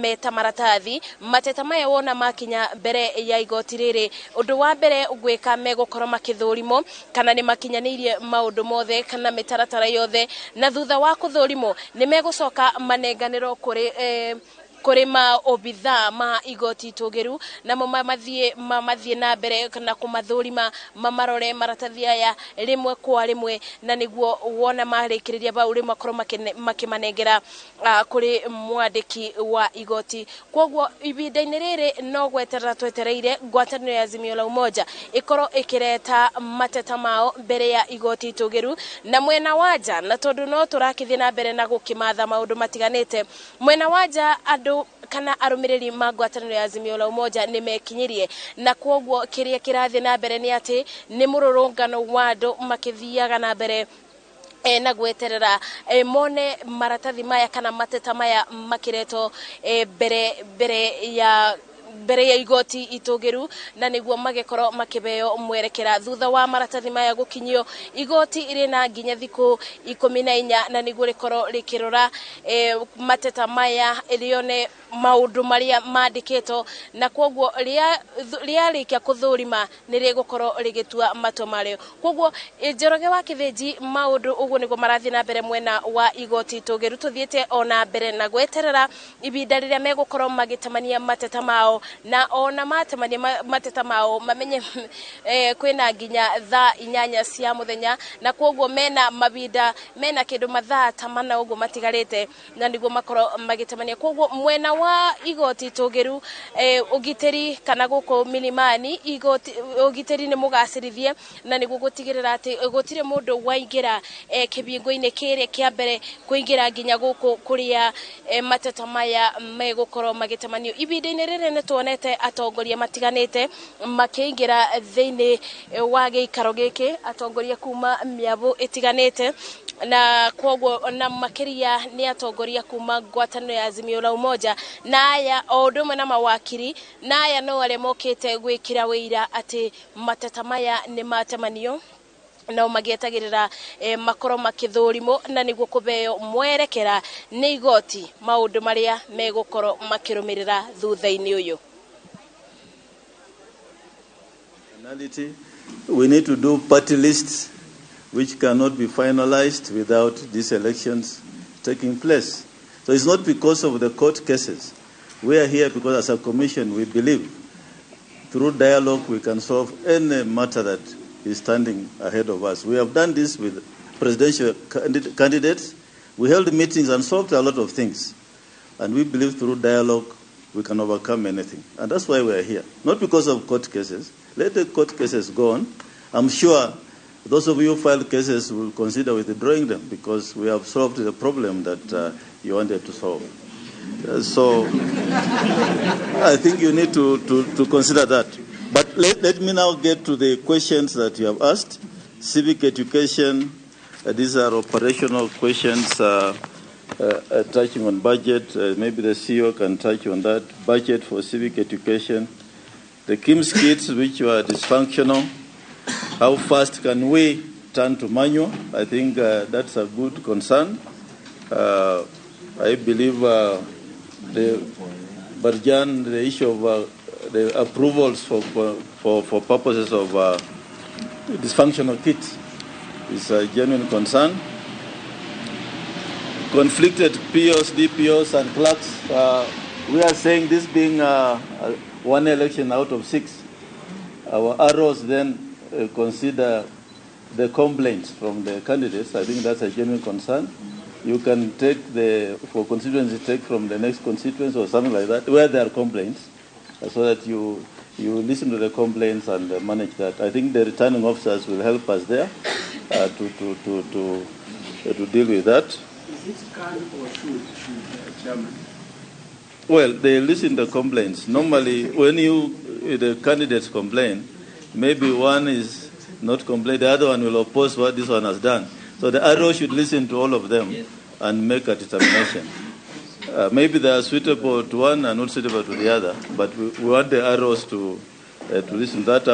meta maratathi, mateta maya wona makinya mbere ya igoti rĩrĩ, ũndũ wa mbere ũgwĩka megũkorwo makĩthũrimwo kana nĩ makinyanĩirie maũndũ mothe kana mĩtaratara yothe, na thutha wa kũthũrimwo nĩ megũcoka manenganĩrwo kũrĩ maobithaa ma igoti itũgĩru, namo mamathiĩ na mbere na kũmathũrima mamarore maratathi aya rĩmwe kwa rĩmwe, na nĩguo wona marĩkĩrĩria bau rĩmwe makorwo makĩmanengera kũrĩ mwandĩki wa igoti. Koguo ihinda-inĩ rĩrĩ no gweterera twetereire ngwatanĩro ya Azimio la Umoja ĩkorwo ĩkĩreta mateta mao mbere ya igoti itũgĩru, na mwena wa nja, na tondũ no tũrakĩthiĩ na mbere na gũkĩmatha maũndũ matiganĩte, mwena wa nja andũ kana arũmĩrĩri ma ngwatanĩro ya Azimio la Umoja nĩ mekinyirie, na kwoguo kĩrĩa kĩrathiĩ na mbere nĩ atĩ nĩ mũrũrũngano wa andũ makĩthiaga na mbere na gweterera mone maratathi maya kana mateta maya makiretwo mbere ya igoti itugiru, na niguo magikorwo makibeo mwerekera thutha wa maratathi maya gukinyio igoti rina nginya thiku 14, na niguo rikorwo rikirora mateta maya rione maundu maria mandikitwo, na kwoguo riarikia kuthurima ni rigukorwo rigitua matua mario. Kwoguo Njoroge wa Kithinji, maundu uguo niguo marathie na mbere mwena wa igoti itugiru. Tuthiete ona mbere na gweterera ibinda riria megukorwo magitemania mateta mao, na ona matemania mateta mao mamenye kwina nginya thaa 8 cia muthenya, na kwoguo mena mabinda mena kindu mathaa ta mana uguo matigarite, na niguo makorwo magitemania. Kwoguo mwena wa igoti itugiru ugitiri kana guku Milimani igoti ugitiri ni mugacirithie, na niguo gutigirira ati gutire mundu waingira kibingo-ini kiria kia mbere kuingira nginya guku kuria mateta maya megukorwo magitemanio. Ibinda-ini riri ni tuonete atongoria matiganite makiingira thiini wa giikaro giki, atongoria kuma miabu itiganite, na kwoguo na makiria ni atongoria kuma ngwatanĩro ya Azimio la Umoja, na aya o ũndũ ũmwe na mawakiri, na aya no arĩa mokĩte gwĩkĩra wĩira atĩ mateta maya nĩ matemanio, nao magietagĩrĩra makorwo makĩthũrimwo, na nĩguo kũbeo mwerekera nĩ igoti maũndũ marĩa megũkorwo makĩrũmĩrĩra thutha-inĩ ũyũ. We need to do party lists which cannot be finalized without these elections taking place. So it's not because of the court cases. We are here because as a commission we believe through dialogue we can solve any matter that is standing ahead of us. We have done this with presidential candidates. We held meetings and solved a lot of things. And we believe through dialogue we can overcome anything. And that's why we are here. Not because of court cases. Let the court cases go on. I'm sure those of you who filed cases will consider withdrawing them because we have solved the problem that you wanted to solve. So I think you need to consider that. But let me now get to the questions that you have asked. Civic education, these are operational questions touching on budget. Maybe the CEO can touch on that. Budget for civic education. The KIMS kits, which were dysfunctional. How fast can we turn to manual? I think that's a good concern. I believe the Barjan, the issue of the approvals for purposes of dysfunctional kits is a genuine concern. Conflicted POs, DPOs, and clerks. We are saying this being one election out of 6, our arrows then consider the complaints from the candidates. I think that's a genuine concern. You can take for constituency, take from the next constituency or something like that, where there are complaints, so that you listen to the complaints and manage that. I think the returning officers will help us there to deal with that. Is it can or should, Chairman? Well, they listen to complaints. Normally, when the candidates complain, maybe one is not complain, the other one will oppose what this one has done. So the RO should listen to all of them and make a determination. Maybe they are suitable to one and not suitable to the other, but we want the ROs to listen to that.